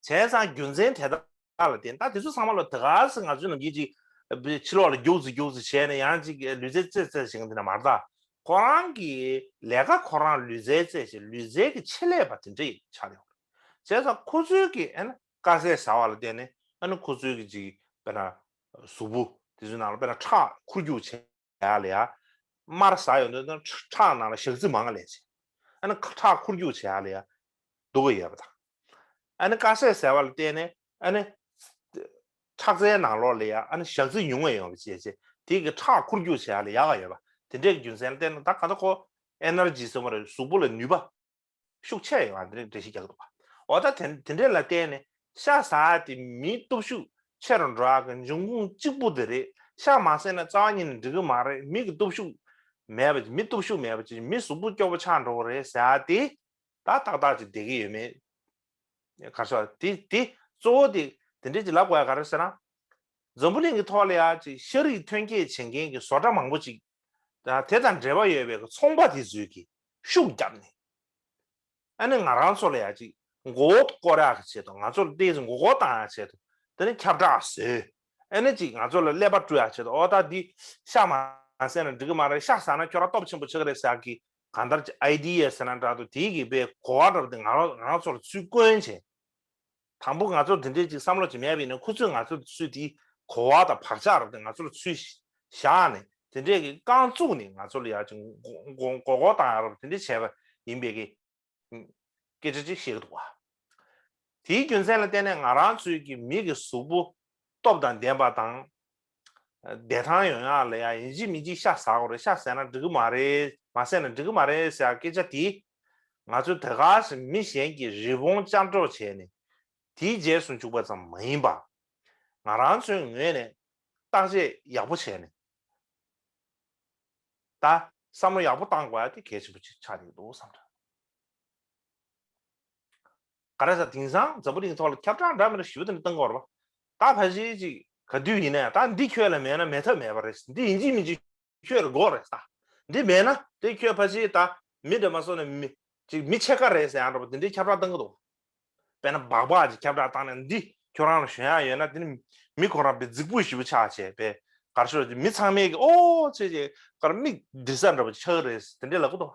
བྱས་ཙང་རྒྱུ་མཚན་དེ་དག་ལ་བརྟེན་ད་དེ་ཚོ་ཚང་མ་ལ་དེ་ག་སེ་ང་ཚོའི་ནམ་རྒྱུན་ཅིག་ཕྱི་ལོགས་ལ་རྒྱུགས་ཙི་རྒྱུགས་ཙི་བྱས་ནས་ཡང་ཅིག་ལུས་རྩལ་རྩེད་རྩེད་བྱེད་མཁན་དེ་འདྲ་མ་རེད་ད། ཁོ་རང་གི་ལས་ཀ་ཁོ་རང་ལུས་རྩལ་རྩེད་བྱེད་ལུས་རྩལ་གྱི་ཆེད་ལས་པ་དེ་འདྲ་ཡི་ཆགས་ཡོད་རེད། བྱས་ཙང་ཁོ་ཚོའི་གི་ཨ་ནི་དཀར་ཟས་ཟ་བ་ལ་བརྟེན་ནས་ཨ་ནི་ཁོ་ཚོའི་གི་ཅིག་དཔེར་ན་གཟུགས་པོ་དེ་ཚོའི་ནང་ལ་དཔེར་ན་ཁྲག་འཁོར་རྒྱུག་བྱས། ཡ་ལ་ཡ། མར་ཟ་ཡོང་དུས་ན་ཁྲག་ནང་ལ་ཞག་རྩི་མང་ལས་བྱེད། ཨ་ནི་ཁྲག་འཁོར་རྒྱུག་བྱེད་ཡ་ལ་ཡ་འདུག་གི་ཡོད་པ་དང་། ཨ་ནི་དཀར་ཟས་ཟ་བ་ལ་བརྟེན་ནས་ཨ་ནི་ཁྲག་རྩའི་ནང་ལོགས་ལ་ཡ་ཨ་ནི་ཞག་རྩི་ཉུང་བ་ཡོང་བ་བྱས་བྱས་དེ་གི་ཁྲག་འཁོར་རྒྱུག་བྱེད་ཡ་ལ་ཡག་ག་ཡོད་པ་དེ་འདྲའི་རྒྱུ་མཚན་ལ་བརྟེན་ནས་ད་ག་ད་ཁོ་ཨེ་ནར་ཇི་ཟེར་བ་རེད། གཟུགས་པོ་ལ་ནུས་པ། ཤུགས་ཆེ་ཡོང་བ་འདི་རིགས་འགྲེལ་བཤད་རྒྱག་གི་འདུག་པ། འོ་ད་དེ་དེ་འདྲས་ལ་བརྟེན་ནས་ཤ་ཟ་དེ་མིའི་སྟོབས་ཤུགས་ཆེ་རུ་འགྲོ་ཡག་གི་འབྱུང་ཁུངས་གཅིག་པུ་དེ་རེད། ཤ་མ་ཟས་ན་རྩ་བ་ཉིད་ནས་འགྲིག་གི་མ་རེད། མི་གི་སྟོབས་ཤུགས་མེད་པ་མི་སྟོབས་ཤུགས་མེད་པ་ཅིག་མི་གཟུགས་པོ་སྐྱོ་པོ་ཆགས་འགྲོ་གི་རེད་ཟེར་ཡག་དེ་ད་ཏག་ཏག་ཅིག་བསྡད་ཀྱི་ཡོད་མེད། ག་རེ་ཟེར་དེ་དེ་གཙོ་བོ་དེ་དེ་འདྲས་ཅིག་ལབ་དགོས་ཡག་ག་རེ་ཟེར་ན། འཛམ་བུ་གླིང་གི་ཐོག་ལ་ཡ་ཅིག་ཤ་རིགས་ཐོན་སྐྱེད་བྱེད་མཁན་གྱི་བཟོ་གྲྭ་མང་པོ་ཅིག་དང་དེ་དང་འབྲེལ་བ་ཡོད་པའི་ཚོང་པ་དེ་ཚོས་ཀྱི་ཤུགས་བརྒྱབ་ནས། ཨ་ནི་ང་རང་ཚོ་ལ་ཡ་ཅིག་མགོ་བོ་སྐོར་ཡག་གི་ཆེད་དུ་ང་ཚོ་ལ་ཏོག་ཙམ་མགོ་སྐོར་བཏང་ཡག་ཆེད་དུ་དེ་ནི་ཁྱབ་བསྒྲགས་བཟོས། ཨ་ནི་ཅིག་ང་ཚོ་ལ་ཀླད་པ་བཀྲུ་ཡག་ཆེད་དུ་ཨོ་ད་འདི་ཤ་མ་ཟས་ན་འགྲིག་གི་མ་རེད། ཤ་ཟ་ན་ཁྱོད་རང་སྟོབས་ཆེན་པོ་ཆགས་ཀྱི་རེད་ཟེར་ཡག་གི་གང་ལྟར་ཅིག་ཨའི་ཌི་ཡ་ཟེར་ན་འདྲ་འདུག་དེའི་གི་པའི་གོ་བ་འདྲ་པོ་དེ་ང་རང་ང་རང་ཚོ་ལ་ཚུར་བསྐོན་བྱས། དང་པོ་ང་ཚོར་འདི་འདྲའི་ཅིག་བསམ་བློ་ཅིག་མེད་པ་ཡིན་ན་ཁོ་ཚོས་ང་ཚོ་ཚུར་དེའི་གོ་བ་དང་བག་ཆགས་རབ་དེ་ང་ཚོ་ལ་ཚུར་བཞག་ནས་དེ་འདྲའི་གི་རྐང་བཙུགས་ནས་ང་ཚོ་ལ་ཡ་ཅིག་མགོ་མགོ་མགོ་སྐོར་བཏང་ཡ་རབ་དེ་འདྲ་བྱས་པ་ཡིན་པའི་གི་སྐད་ཆ་ཅིག་བཤད་ཀྱི་འདུག་བ། དེའི་རྒྱུ་མཚན་ལ་བརྟེན་ནས་ང་རང་ཚོའི་གི་མི་གི་གཟུགས་པོ་སྟོབས་དང་ལྡན་པ་དང་། བདེ་ཐང་ཡོང་ཡག་ལ་ཡ་ཡིན་གཅིག་མིན་གཅིག་ཤ་ཟ་དགོས་རེད། ཤ་ཟས་ན་འགྲིག་གི་མ་རེད། མ་ཟས་ན་འགྲིག་གི་མ་རེད་ཟེར་ཡག་སྐད་ཆ་དེ་ང་ཚོས་དེ་ག་ཞིག་མི་གཞན་གྱི་རི་བོང་བཅར་འདྲ་བྱས་ནས་དེའི་རྗེས་སུ་འཇུག་པ་ཙམ་མ་ཡིན་པ། ང་རང་ཚོའི་ངོས་ནས་བརྟག་དཔྱད་ཡག་པོ་བྱས་ནས་ད་བསམ་བློ་ཡག་པོ་བཏང་དགོས་ཡ་དེ་གལ་ཆེན་པོ་ཅིག་ཆགས་ཀྱི་འདུག་བསམ་འདྲ། ག་རེ་ཟེར་དེང་སང་འཛམ་བུ་གླིང་ཐོག་ལ་ཁྱབ་བསྒྲགས་འདྲ་མི་འདྲ་ཞེ་པོ་དེ་འདྲ་བཏང་གི་ཡོད་རེད་པ། ད་ཕལ་ཆེར་ཅིག་ག་དུས་ཡིན་ན་ཡང་ད་འདི་ཁྱོད་ལ་མེད་ན་མེད་ཐབས་མེད་པ་རེད། འདི་ཡིན་གཅིག་མིན་གཅིག་ཁྱོད་ལ་དགོས་རེད་ད། འདི་མེད་ན་དེ་ཁྱོད་ཕལ་ཆེར་ད་མི་འདྲ་མ་སོང་ན་མི་ཅིག་མི་ཕྱེད་ཀ་རེད་ཟེར་ཡང་འདྲ་པོ་དེ་འདྲའི་ཁྱབ་བསྒྲགས་བཏང་གི་འདུག་དཔེར་ན་སྦག་སྦག་ཅིག་ཁྱབ་བསྒྲགས་བཏང་ནས་འདི་ཁྱོད་རང་ལ་ཞོན་ཡག་ཡོད་ན་དེ་ནི་མི་ཁོ་རང་དཔེ་རྫིག་པོ་ཞེ་པོ་ཆགས་བྱས་པས་གར་ཤོར་གྱི་མི་ཚང་མས་ཀྱི་ཨོ་ཚེ་ཅེ་གར་མིག་འདྲི་ས་འདྲ་པོ་ཆགས་ཀྱི་རེད་དེ་འདྲས་ལབ་གི་འདུག་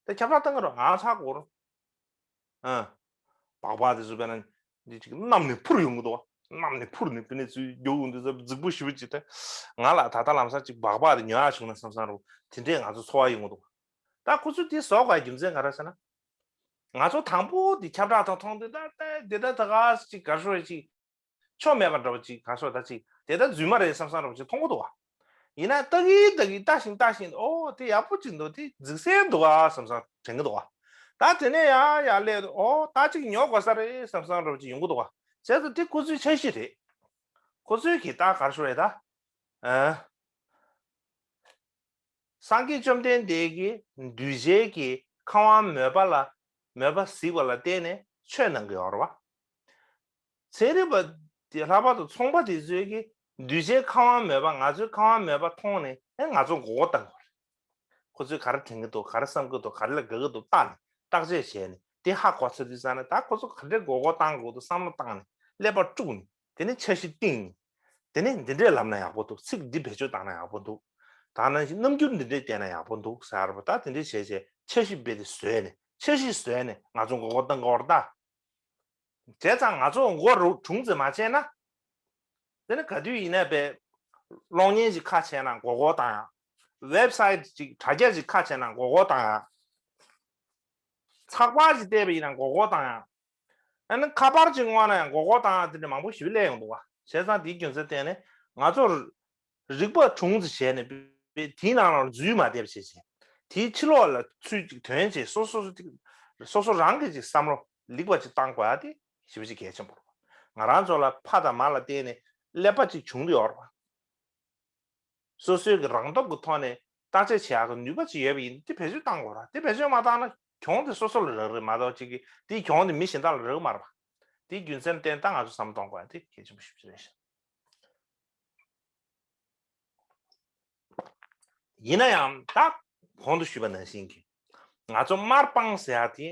དེ་ཁྱབ་བསྒྲགས་བཏང་གི་རེད། ང་ཚ་གོ་རོ། ཨ། སྦག་སྦག་དེ་ཚོ་དཔེར་ན་འདི་ཅིག་གནམ་ནས་འཕུར་ཡོང་གི་འདུག་གནམ་ནས་འཕུར་ནས་དཔེར་ན་ཚུར་རྒྱུག་ཡོང་དུས་ཙམ་རྫིག་པོ་ཞེ་པོ་ཅིག་དེ་ང་ལ་ད་ལྟ་ལམ་སང་ཅིག་སྦག་སྦག་དེ་ཉོ་ཡག་བྱུང་ན་བསམ་བསམ་རོ། དེ་འདྲས་ང་ཚོ་ཚོར་བ་ཡོང་གི་འདུག་ད་ཁོ་ཚོས་དེ་བཟོ་དགོས་རྒྱུ་མཚན་ག་རེ་ཟེར་ན། ང་ཚོ་དང་པོ་དེ་ཁྱབ་བསྒྲགས་དང་མཐོང་དུས་ད་ལྟ་དེ་ད་ད་ག་ཅིག་གར་ཤོར་ཅིག་ཆོ་མེད་པ་འདྲ་པོ་ཅིག་ག་སོ་ད་ཅིག་དེ་ལྟར་རྫུན་མ་རེད་བསམ་བསམ་འདྲ་པོ་ཅིག་མཐོང་གི་འདུག་བ། ཡིན་ན་ལྟ་གིན་ལྟ་གིན་ལྟ་ཞིང་ལྟ་ཞིང་ཨོ་དེ་ཡག་པོ་ཅིག་འདུག་དེ་རྫིག་གསལ་འདུག་ཨ་བསམ་བསམ་དྲན་གི་འདུག་བ། ད་དེ་ནས་ཡང་ཡར་སླེབས་ཨོ་ད་ཅིག་ཉོ་དགོས་ས་རེད་བསམ་བསམ་འདྲ་པོ་ཅིག་ཡོང་གི་འདུག་བ། བྱས་ཙང་དེ་ཁོ་ཚོའི་འཆར་གཞི་རེད། ཁོ་ཚོའི་གི་ད་གར་ཤོར་རེད་ད། ཨ། སངས་རྒྱས་བཅོམ་ལྡན་འདས་ཀྱིས་གདུལ་བྱའི་གི་ཁམས་དབང་མོས་པ་ལ་མོས་པ་གཟིགས་པ་ལ་བརྟེན་ནས་ཆོས་གནང་གི་ཡོད་རེད་བ། ཚན་རིག་པ་དེ་ལྷག་པར་དུ་ཚོང་པ་དེ་ཚོས་ཀྱི་གདུལ་བྱའི་ཁམས་དབང་མོས་པ་ང་ཚོའི་ཁམས་དབང་མོས་པ་མཐོང་ནས་ཨེ་ང་ཚོ་མགོ་སྐོར་བཏང་གི་ཡོད་རེད། ཁོ་ཚོས་ག་རེ་དྲན་གྱི་འདུག་ག་རེ་བསམ་གྱི་འདུག་ག་རེ་ལ་དགའ་གི་འདུག་བལྟས་ནས་བརྟག་དཔྱད་བྱས་ནས་དེ་ཧ་གོ་ཚར་དུས་ཙང་ནས་ད་ཁོ་ཚོ་ག་འདྲའི་མགོ་སྐོར་བཏང་དགོས་འདུག་བསམ་བློ་བཏང་ནས་ཀླད་པ་དཀྲུགས་ནས། དེ་ནས་འཆར་གཞི་བཏིང་ནས། དེ་ནས་འདི་འདྲས་ལབ་ན་ཡག་པོ་འདུག་ཚིག་འདི་བེད་སྤྱོད་བཏང་ན་ཡག་པོ་འདུག་ད་ནང་བཞིན་རྣམ་འགྱུར་འདི་འདྲས་བསྟན་ན་ཡག་པོ་འདུག་ཟེར་བ་ད་དེ་འདྲས་བྱས་བྱས་འཆར་གཞི་རྦད་དེ་བཟོས་ནས་འཆར་གཞི་བཟོས་ནས་ང་ཚོ་མགོ་སྐོར་བཏང་གི་ཡོད་རེད་ད། བྱས་ཙང་ང་ཚོ་མགོ་རུ་དྲུང་ཙམ་མ་བྱས་ན། དེ་ནི་ག་དུས་ཡིན་ན་བས་གློག་བརྙན་ཅིག་ཁ་ཕྱེ་ན་མགོ་སྐོར་བཏང་ཡག་ཝེབ་སའིཊ་ཅིག་དྲ་རྒྱ་ཅིག་ཁ་ཕྱེ་ན་མགོ་སྐོར་བཏང་ཡག་ཚགས་པར་ཅིག་བལྟས་པ་ཡིན་ན་མགོ་སྐོར་བཏང་ཡག་ཨ་ནི་ཁ་པར་ཅིག་བསྔོགས་ན་ཡང་མགོ་སྐོར་བཏང་ཡག་དེ་འདྲ་མང་པོ་ཞིག་སླེབས་ཡོང་འདུག་བ། བྱས་ཙང་དེའི་རྒྱུ་མཚན་བརྟེན་ནས་ང་ཚོར་རིག་པ་དྲུང་ཙམ་བྱས་ནས་དེའི་ནང་ལ་འཛུལ་མ་བསྡད་པ་བྱས་བྱས་དེའི་ཕྱི་ལོགས་ལ་ཚུར་ཅིག་དོན་བྱས་སོ་སོ་སོ་སོ་རང་གིས་ཅིག་བསམ་བློ་ལེགས་པ་ཅིག་བཏང་དགོས་ཡག་དེ་ཞེ་པོ་ཅིག་གལ་ཆེན་པོ་རེད། ང་རང་ཚོ་ལ་ཕ་དང་མ་ལ་བརྟེན་ནས་ཀླད་པ་ཅིག་བྱུང་དུ་ཡོད་རེད་བ། སོ་སོའི་གི་རང་སྟོབས་ཀྱི་ཐོག་ནས་བརྟག་དཔྱད་བྱེད་ཡག་གི་ནུས་པ་ཅིག་ཡོད་པ་ཡིན་དེ་བེད་སྤྱོད་བཏང་དགོས་ར། དེ་བེད་སྤྱོད་མ་བཏང་ན་གྱོང་དེ་སོ་སོ་ལ་རག་གི་མ་གཏོགས་ཅིག་གི་དེའི་གྱོང་དེ་མི་གཞན་དག་ལ་རག་གི་མ་རེད་པ། དེའི་རྒྱུ་མཚན་བརྟེན་ད་ང་ཚོ་བསམ་བློ་གཏོང་དགོས་ཡ་དེ་གལ་ཆེན་པོ་ཞེ་པོ་ཅིག་རེད་ཤག་ཡིན་ན་ཡང་ད་གོང་དུ་ཞུས་པ་ནང་བཞིན་གྱི་ང་ཚོ་དམར་སྤང་ཟེར་ཡ་དེ།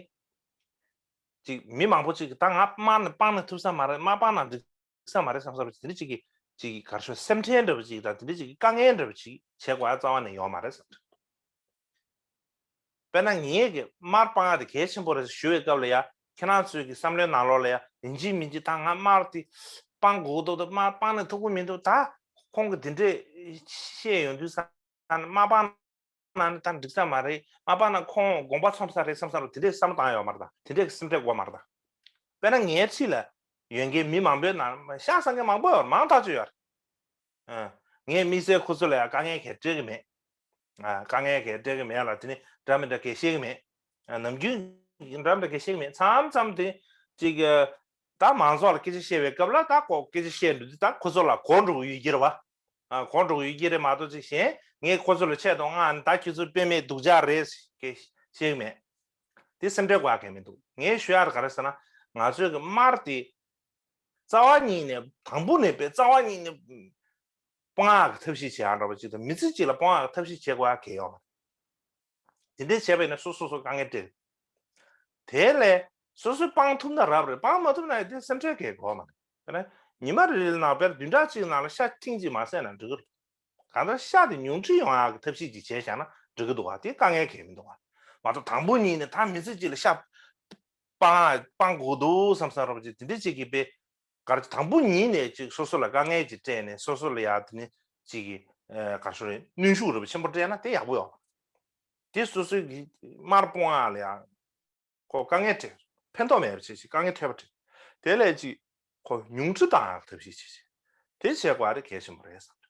ཅིག་མི་མང་པོ་ཅིག་གིས་ད་ང་དམར་ནས་སྤང་ནས་ཐུབ་ས་མ་རེད། དམར་སྤང་ན་འགྲིག་ས་མ་རེད་བསམ་བསམ་པ་ཅིག་དེ་འདྲ་ཅིག་གིས་ཅིག་གར་ཤོར་སེམས་ཁྲལ་འདྲ་པོ་ཅིག་དང་དེ་འདྲ་ཅིག་གིས་དཀའ་ངལ་འདྲ་པོ་ཅིག་བྱེད་དགོས་ཡ་རྩ་བ་ནས་ཡོད་མ་རེད་བསམ་གི་འདུག་དཔེར་ན་ངེད་ཀྱིས་དམར་སྤང་ཡ་དེ་གལ་ཆེན་པོ་རེད་ཞུ་བའི་སྐབས་ལ་ཡ་ཁྱེད་རང་ཚོའི་གི་བསམ་བློའི་ནང་ལོགས་ལ་ཡ་ཡིན་གཅིག་མིན་གཅིག་ད་ང་དམར་དེ་སྤང་དགོས་འདུག་ད་དམར་སྤང་ནས་ཐུབ་ཀྱི་མི་འདུག་ད་ཁོང་གིས་དེ་འདྲས་བཤད་ཡོང་དུས་ཙང་། ད་མ་སྤངས་ན་ད་འགྲིག་ས་མ་རེད། མ་སྤངས་ན་ཁོང་དགོངས་པ་ཚོམ་ས་རེད་བསམ་བསམ་རུ་དེ་འདྲས་བསམ་བློ་བཏང་ཡོད་མ་རེད། ད་དེ་འདྲས་སེམས་ཁྲལ་དགོས་མ་རེད། ད་དཔེར་ན་ངའི་འཁྲིས་ལ་ཡོད་མཁན་མི་མང་པོའི་ནང་ཤ་ཟ་མཁན་མང་པོ་ཡོད་རེད། མང་ཐག་ཆོད་ཡོད་རེད། ཨ། ངས་དམིགས་བསལ་ཁོ་ཚོ་ལ་ཡང་དཀའ་ངལ་གང་སྤྲད་ཀྱི་མེད། ཨ། དཀའ་ངལ་གང་སྤྲད་ཀྱི་མེད་ལ། དེ་ནི་འདྲ་མི་འདྲ་གང་བཤད་ཀྱི་མེད། ཨ། ནམ་རྒྱུན་འདྲ་མི་འདྲ་གང་བཤད་ཀྱི་མེད། མཚམས་མཚམས་དེ་ཅིག་ཨ། ད་མང་ཚོགས་ལ་སྐད་ཆ་བཤད་པའི་སྐབས་ལ་ད་ཁོ་སྐད་ཆ་བཤད་འདུག་དུས་ད་ཁོ་ཚོ་ལ་གོ་འགྲོ་གི་ཡོད་ཀྱི་རེད་བ། ཨ། གོ་འགྲོ་གི་ཡོད་ཀྱི་རེད་མ་གཏོགས་ཅིག་གཞན་ངས་ཁོ་ཚོ་ལ་ཆེད་དུ་མངགས་ནས་ད་ཁྱོད་ཚོ་དཔེ་མེད་སྡུག་ཅག་རེད་ཟེར་གང་བཤད་ཀྱི་མེད། དེ་སེམས་ཁྲལ་དགོས་ཡ་གང་མི་འདུག་ངས་ཞུ་ཡ་ག་རེ་ཟེར་ན། ང་ཚོའི་གི་དམར་དེ་རྩ་བ་ཉིད་ནས་དང་པོ་ནས་པའི་རྩ་བ་ཉིད་ནས་སྤོང་ཡག་གི་ཐབས་ཤེས་བྱེད་ཡག་འདྲ་པོ་ཅིག་དང་། མི་ཚེ་གཅིག་ལ་སྤོང་ཡག་གི་ཐབས་ཤེས་བྱེད་དགོས་ཡག་གང་ཡོད་མ་རེད། དེ་འདྲས་བྱས་པ་ཡིན་ན་སོ་སོ་སོ་དཀའ་ངལ་འཕྲད། དེ་ལས་སོ་སོས་སྤང་ཐུབ་ན་རབ་རེད། སྤང་མ་ཐུབ་ན་དེ་སེམས་ཁྲལ་གང་དགོས་མ་རེད། དཔེར་ན་ཉི་མ་རེ་རེ་ནང་དཔེར་བདུན་ཕྲག་གཅིག་ནང་ལ་ཤ་ཐེངས་གཅིག་མ་ཟས་ན་འགྲིག་གི་རེད། གང་ལྟར་ཤ་དེ་ཉུང་འཕྲི་ཡོང་ཡག་གི་ཐབས་ཤེས་ཅིག་བྱས་བཞག་ན་འགྲིག་གི་འདུག་བ། དེ་དཀའ་ངལ་གང་ཡང་མི་འདུག་བ། མ་གཏོགས་དང་པོ་ཉིད་ནས་ད་མི་ཚེ་གཅིག་ལ་ཤ་སྤང་སྤང་དགོས་འདུག་བསམ་བསམ་རོགས་ཅིག་དེ་འདྲ་ཅིག་གིས་དཔེ་གར་དང་པོ་ཉིད་ནས་ཅིག་སོ་སོ་ལ་དཀའ་ངལ་ཅིག་སྤྲད་ནས་སོ་སོ་ལ་ཡ་དེ་ནི་ཅིག་གི་ཨ་གར་ཤོར་རེད། གནོན་ཤུགས་རེད་པ་ཆེན་པོ་སྤྲད་ན་དེ་ཡག་པོ་ཡོད། དེ་སོ་སོའི་གི་དམར་སྤོང་ཡག་ལ་ཡ་ཁོ་དཀའ་ངལ་འཕྲད། ཕན་ཐོགས་མེད་པ་བྱེད་ཅིག་དཀའ་ངལ་འཕྲད་པ་འཕྲད། དེ་ལས་ཅིག་ཁོ་ཉུང་འཕྲི་བཏང་ཡག་ཐབས་ཤེས་བྱེད་ཅིག་དེ་བྱེད་དགོས་ཡག་དེ་གལ་ཆེན་པོ་རེད་བསམ་རེད།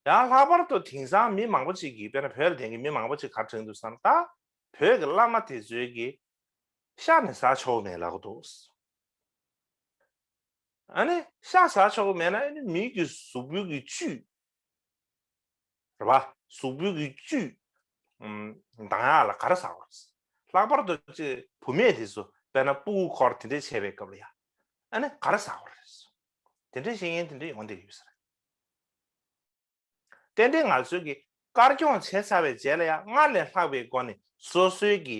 ཡང་ལྷག་པར་དུ་དེང་སང་མི་མང་པོ་ཅིག་གིས་དཔེར་ན་བོད་ལ་བསྡད་མཁན་མི་མང་པོ་ཅིག་ག་རེ་དྲན་འདུག་བསམ་ན། ད་བོད་ཀྱི་བླ་མ་དེ་ཚོའི་གི་ཤ་ནི་ཟ་ཆོག་མེད་ལབ་ཀྱི་འདུག་ཨ་ནི་ཤ་ཟ་ཆོག་གི་མེད་ན་ཨ་ནི་མི་གི་གཟུགས་པོའི་གི་བཅུད་རེད་པ། གཟུགས་པོའི་གི་བཅུད་ཨམ་འདང་ཡག་ལ་ག་རེ་ཟ་དགོས་རེད། ལྷག་པར་དུ་ཅིག་བུད་མེད་དེ་ཚོ་དཔེར་ན་ཕྲུ་གུ་འཁོར་དེ་འདྲས་བྱས་པའི་སྐབས་ལ་ཡ་ཨ་ནི་ག་རེ་ཟ་དགོས་རེད། དེ་འདྲས་བཤད་མཁན་དེ་འདྲས་ཡོང་བསྡད་ཀྱི་ཡོད་ས་རེད། ཏན་ཏན་ང་ཚོའི་གི་དཀར་སྐྱོང་བྱས་ཚར་བའི་རྗེས་ལ་ཡང་སྔར་ལས་ལྷག་པའི་སྒོ་ནས་སོ་སོའི་གི་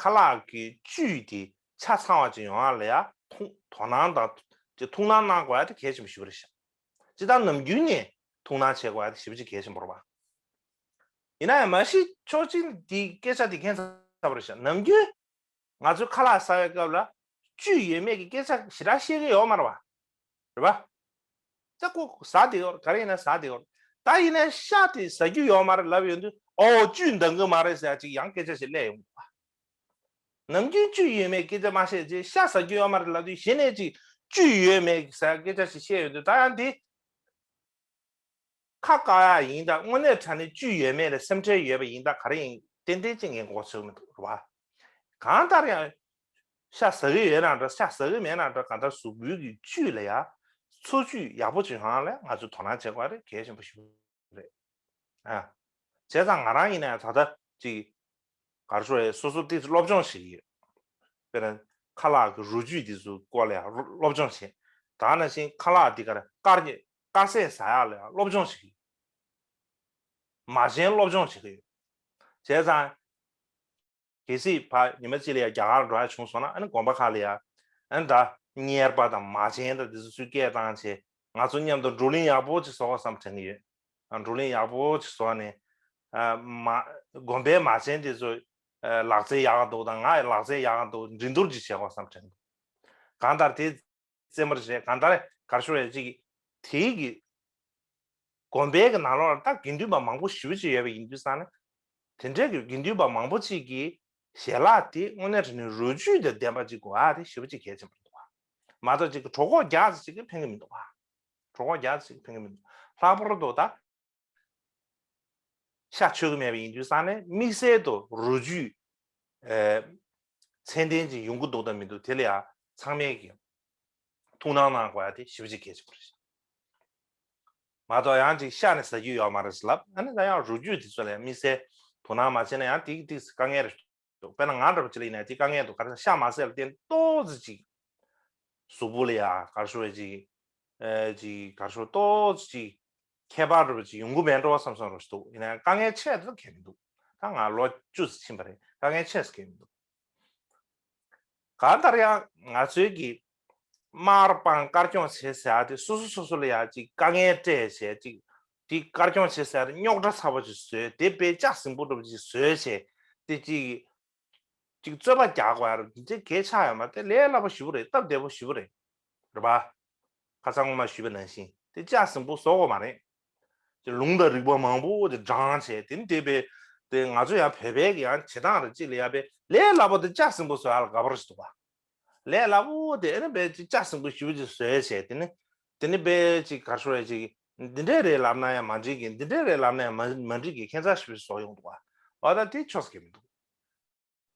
ཁ་ལག་གི་བཅུད་དེ་ཆ་ཚང་བ་ཅིག་ཡོང་ཡག་ལ་ཡང་ཐུགས་དོ་སྣང་དང་ཅིག་ཐུགས་སྣང་གནང་དགོས་ཡག་དེ་གལ་ཆེན་པོ་ཞེ་པོ་རེད་ཤག་སྤྱིར་བཏང་ནམ་རྒྱུན་ནས་ཐུགས་སྣང་བྱེད་དགོས་ཡག་དེ་ཞེ་པོ་ཅིག་གལ་ཆེན་པོ་རེད་པ། ཡིན་ན་ཡང་མ་གཞི་ཕྱོགས་གཅིག་འདི་སྐད་ཆ་འདི་ཁྱད་མཚར་པོ་རེད་ཤག་ནམ་རྒྱུན་ང་ཚོའི་ཁ་ལག་ཟ་བའི་སྐབས་ལ་བཅུད་ཡོད་མེད་ཀྱི་སྐད་ཆ་ཞེ་དྲག་བཤད་ཀྱི་ཡོད་མ་རེད་པ། རེད་པ། ད་ཁོ་ཟ་བསྡད་ཡོད་རེད། ག་རེ་ཡིན་ན་ཟ་བསྡད་ཡོད་རེད། ད་ཡིན་ན་ཤ་དེ་ཟ་རྒྱུ་ཡོད་མ་རེད་ལབ་ཡོང་དུས། ཨོ་བཅུད་འདང་གི་མ་རེད་ཟེར་ཡག་ཅིག་ཡང་སྐད་ཆ་ཞིག་སླེབས་ཡོང་གི་རེད་པ། ནམ་རྒྱུན་བཅུད་ཡོད་མེད་སྐད་ཆ་མ་བཤད་ཅིག་ཤ་ཟ་རྒྱུ་ཡོད་མ་རེད་ལབ་དུས་གཞི་ནས་ཅིག་བཅུད་ཡོད་མེད་ཟེར་སྐད་ཆ་ཞིག་བཤད་ཡོང་དུས། ད་ཡང་འདི་ཁ་བཀག་ཡག་ཡིན་ད། དངོས་གནས་དྲང་གནས་བཅུད་ཡོད་མེད་ལ་སེམས་ཁྲལ་ཡོད་པ་ཡིན་ད། ག་རེ་ཡིན་ཏན་ཏན་ཅིག་ངས་མགོ་ཚོས་མི་འདུག་རེད་པ། གང་ལྟར་ཡང་ཤ་ཟ་གི་ཡོད་ན་འདྲ་ཤ་ཟ་གི་མེད་ན་འདྲ། གང་ལྟར་གཟུགས་པོའི་གི་བཅུད་ལ་ཡ་འཚོ་བཅུད་ཡག་པོ་ཅིག་ཡོང་ཡག་ལ་ང་ཚོས་དོ་སྣང་བྱེད་དགོས་རེད། གལ་ཆེན་པོ་ཞིག་རེད། ཨ། བྱས་ཙང་ང་རང་ཡིན་ན་ཡང་ད་ལྟ་ཅིག་ག་རེ་ཞུ་དགོས་རེད། སོ་སོ་ཏོག་ཙམ་སློབ་སྦྱོང་བྱེད་ཀྱི་ཡོད། དཔེར་ན་ཁ་ལག་གི་རོ་བཅུད་དེ་ཚོའི་སྐོར་ལ་ཡང་སློབ་སྦྱོང་བྱེད། ད་ནང་བཞིན་ཁ་ལག་འདི་ག་རེ་དཀར་ནས་དཀར་ཟས་ཟ་ཡག་ལ་ཡང་སློབ་སྦྱོང་བྱེད་ཀྱི་ཡོད། མ་བྱན་སློབ་སྦྱོང་བྱེད་ཀྱི་ཡོད། བྱས་ཙང་གལ་སྲིད་ཕར་ཉི་མ་གཅིག་ལ་ཡ་རྒྱ་གར་འགྲོ་ཡ་བྱུང་སོང་ན། ཨ་ནི་དགོན་པ་ཁག་ལ་ཡ་ཨ་ནི་ད་གཉེར་པ་དང་མ་བྱན་དང་དེ་ཚོ་ཚུར་སྐད་བཏང་བྱས། ང་ཚོ་མཉམ་དུ་བགྲོ་གླེང་ཡག་པོ་ཅིག་བཟོ་དགོས་བསམ་དྲན་གྱི་ཡོད། ཨ། བགྲོ་གླེང་ཡག་པོ་ཅིག་བཟོས་ནས། ཨ། མ། དགོན་པའི་མ་བྱན་དེ་ཚོ། ཨ། ལག་རྩལ་ཡག་ག་འདུག་དང་། ང་ཡི་ལག་རྩལ་ཡག་ག་འདུག་འགྲན་བསྡུར་ཅིག་བྱེད་དགོས་བསམ་དྲན་གྱི་འདུག་གང་ལྟར་དེ་རྩེད་མོ་རེད། གང་ལྟར་ག་རེ་ཞུ་དགོས་རེད། ཅིག་དེའི་གི་དགོན་པའི་གི་ནང་ལོགས་ལ་ད་དགེ་འདུན་པ་མང་པོ་ཞེ་པོ་ཅིག་ཡོད་པ་ཡིན་དུས་ཙང་ནས། དེ་འདྲའི་གི་དགེ་འདུན་པ་མང་པོ་ཅིག་གི་ཞལ་ལག་དེ་དངོས་གནས་དྲང་གནས་རོ་བཅུད་དང་ལྡན་པ་ཅིག་དགོས་ཡག་དེ་ཞེ་པོ་ཅིག་གལ་ཆེན་པོ་འདུག་པ། མ་གཏོགས་ཅིག་གི་གྲོད་ཁོག་རྒྱགས་ཙམ་ཅིག་གིས་ཕན་གི་མི་འདུག་པ། གྲོད་ཁོག་རྒྱགས་ཙམ་ཅིག་གིས་ཕན་གི་མི་འདུག་ལྷག་པར་དུ་ད་ཤ་མཆོད་གི་མེད་པ་ཡིན་དུས་ཙང་ནས་དམིགས་བསལ་དུ་རོ་བཅུད། ཨེ། ཚད་ལྡན་ཅིག་ཡོང་གི་འདུག་དང་མི་འདུག་དེ་ལ་ཡ་ཚང་མས་ཀྱི་ཐུགས་སྣང་གནང་དགོས་ཡག་དེ་ཞེ་པོ་ཅིག་གལ་ཆེན་པོ་རེད། མ་གཏོགས་ཡང་ཅིག་ཤ་ནི་ཟ་རྒྱུ་ཡོད་མ་རེད་ལབ། ཨ་ནི་ད་ཡང་རོ་བཅུད་དེ་ཚོ་ལ་ཡང་དམིགས་བསལ་དོ་སྣང་མ་བྱས་ན་ཡང་ཏིག་ཏིག་དཀའ་ངལ་རེད། དཔེར་ན་ང་འདྲ་པོ་ཅིག་ལ་ཡིན་ན་དེ་དཀའ་ངལ་འདུག་ག་རེ་ཟེར་ན་ཤ་མ་ཟས་ལ་བརྟེན་ཏོག་ཙམ་ཅིག་གཟུགས་པོ་ལ་ཡ་ག་རེ་ཞུ་དགོས་རེད། ཅིག་ཨེ། ཅིག་ག་རེ་ཞུ། ཏོག་ཙམ་ཅིག་ཁྱད་པར་འདྲ་པོ་ཅིག་ཡོང་གི་མེད་འགྲོ་བསམ་བསམ་འདྲ་པོ་ཞིག་འདུག་ཡིན་ན་ཡང་དཀའ་ངལ་ཆེ་དྲགས་གང་ཡང་མི་འདུག་ད་ང་ལོ་བཅུ་ཙམ་ཕྱིན་པ་རེད། དཀའ་ངལ་ཆེ་ས་གང་ཡང་མི་འདུག་གང་ལྟར་ཡང་ང་ཚོའི་གི་དམར་སྤང་དཀར་སྐྱོང་བྱེད་ཟེར་ཡག་དེ་སོ་སོ་སོ་སོ་ལ་ཡ་ཅིག་དཀའ་ངལ་སྤྲད་བྱས། ཅིག་དེ་དཀར་སྐྱོང་བྱེད་ཟེར་ཡག་རྙོག་དྲ་ཚ་པོ་ཅིག་བཟོས། དེ་དཔེ་ལྕགས་ཟིང་པོ་འདྲ་པོ་ཅིག་བཟོས་བྱས། དེ་ཅིག་ཅིག་རྩོད་པ་རྒྱག་དགོས་ཡག་རེད། དེ་གལ་ཆགས་ཡོད་མ་རེད། དེ་ལས་སླ་པོ་ཞེ་པོ་རེད། སྟབས་བདེ་པོ་ཞེ་པོ་རེད། རེད་པ། ཁ་སང་སྔོན་མ་ཞུས་པ་ནང་བཞིན་དེ་ལྕགས་ཟིང་པོ་བཟོ་དགོས་མ་རེད། ཅིག་ལུང་དང་རིགས་པ་མང་པོ་ཅིག་བགྲངས་བྱས། དེ་ནི་དེ་བས་དེ་ང་ཚོ་ཡང་བོད་པའི་གི་ཡང་བྱེད་སྟངས་རེ་ཅིག་ལ་ཡ་བས་ལས་སླ་པོ་དེ་ལྕགས་སྲིན་པོ་བཟོ་ཡ་ལ་དགའ་པོ་རེ་ཞིག་འདུག་བ། ལས་སླ་པོ་དེ་ཨ་ནི་བས་ཅིག་ལྕགས་སྲིན་པོ་ཞེ་པོ་ཅིག་བཟོས་བྱས། དེ་ནི་དེ་ནི་བས་ཅིག་ག་རེ་ཞུ་རེད། ཅིག་འདི་འདྲས་རེད་ལབ་ན་ཡང་མ་འགྲིག་གི། འདི་འདྲས་རེད་ལབ་ན་ཡང་མ་མ་འགྲིག་གི། ཁྱད་མཚར་ཞེ་པོ་ཅིག་བཟོ་ཡོང་འདུག་བ། འོ་ད་དེ་ཆོས་སྐད་མི་འདུག།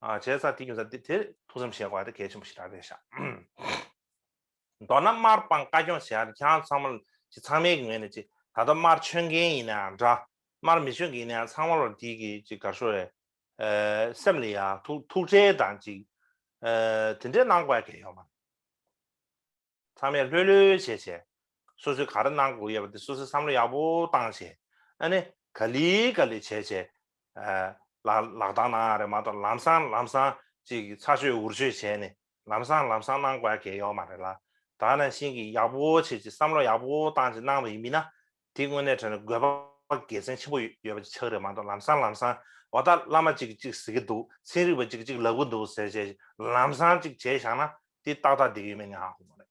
ཨ་བྱས་ཙང་དེ་རྒྱུ་མཚན་དེ་དེ་ཐུགས་བསམ་བཞེས་དགོས་པ་དེ་གལ་ཆེན་པོ་ཞེ་དྲག་རེད་ཤག། མདོར་ན་དམར་སྤང་བཀའ་སྐྱོང་བྱེད་ཡ་དེ་ཁྱེད་རང་ཚང་མ་ལ་ཅིག་ཚང་མའི་གི་ངོས་ནས་ཅིག་ད་ལྟ་དམར་མཆོད་མཁན་ཡིན་ནའང་འདྲ། དམར་མི་མཆོད་མཁན་ཡིན་ནའང་ཚང་མ་ལ་དེ་གི་ཅིག་ག་རེ་ཞུ་རེད། ཨ་སེམས་ལ་ཡ་ཐུགས་ཐུགས་ཁྲལ་དང་ཅིག་ཨ་དེ་འདྲའི་གནང་དགོས་ཡ་གལ་ཡོད་མ་རེད། ཚང་མས་ལྷོད་ལྷོད་བྱས་བྱས། སོ་སོས་ག་རེ་གནང་དགོས་ཡོད་པ་དེ་སོ་སོས་བསམ་བློ་ཡག་པོ་བཏང་བྱས། ཨ་ནི་ག་ལེ་ག་ལེ་བྱས་བྱས། ཨ་ལག་ལག་བསྟར་གནང་ཡ་རེད་མ་གཏོགས། ལམ་སང་ལམ་སང་ཅིག་ཚ་ཤོས་འུར་ཤོས་བྱས་ནས་ལམ་སང་ལམ་སང་གནང་དགོས་ཡ་གལ་ཡོད་མ་རེད་ལ། ད་ནང་བཞིན་གྱི་ཡག་པོ་བྱས་བྱས་བསམ་བློ་ཡག་པོ་བཏང་བྱས་གནང་བ་ཡིན་མིན་ན། དེ་དངོས་གནས་དྲང་གནས་དགོས་པ་དགེ་མཚན་ཆེན་པོ་ཡོད་པ་ཅིག་ཆགས་རེད་མ་གཏོགས། ལམ་སང་ལམ་སང་འོ་ད་བླ་མ་ཅིག་ཅིག་ཟེར་གྱི་འདུག། ཚན་རིག་པ་ཅིག་ཅིག་ལབ་ཀྱི་འདུག་ཟེར་བྱས་ལམ་སང་ཅིག་བྱས་བཞག་ན་དེ་ཏག་ཏག་བསྡད་ཀྱི་ཡོད་མེད་ངས་ཧ་གོ་མ་རེད།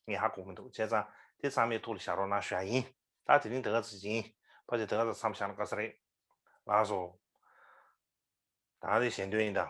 ངས་ཧ་གོ་མི་འདུག། བྱས་ཙང་དེ་ཚང་མའི་ཐུགས་ལ་བཞག་རོགས་གནང་ཞུ་ཡ་ཡིན། ད་དེ་རིང་དེ་ག་ཙམ་ཡིན། ཕལ་ཆེར་དེ་ག་ཙམ་མཚམས་བཞག་ན་དཀའ་ས་རེད། ལགས་སོ། ད་དེ་ཞལ་འདོན་ཡིན་ད།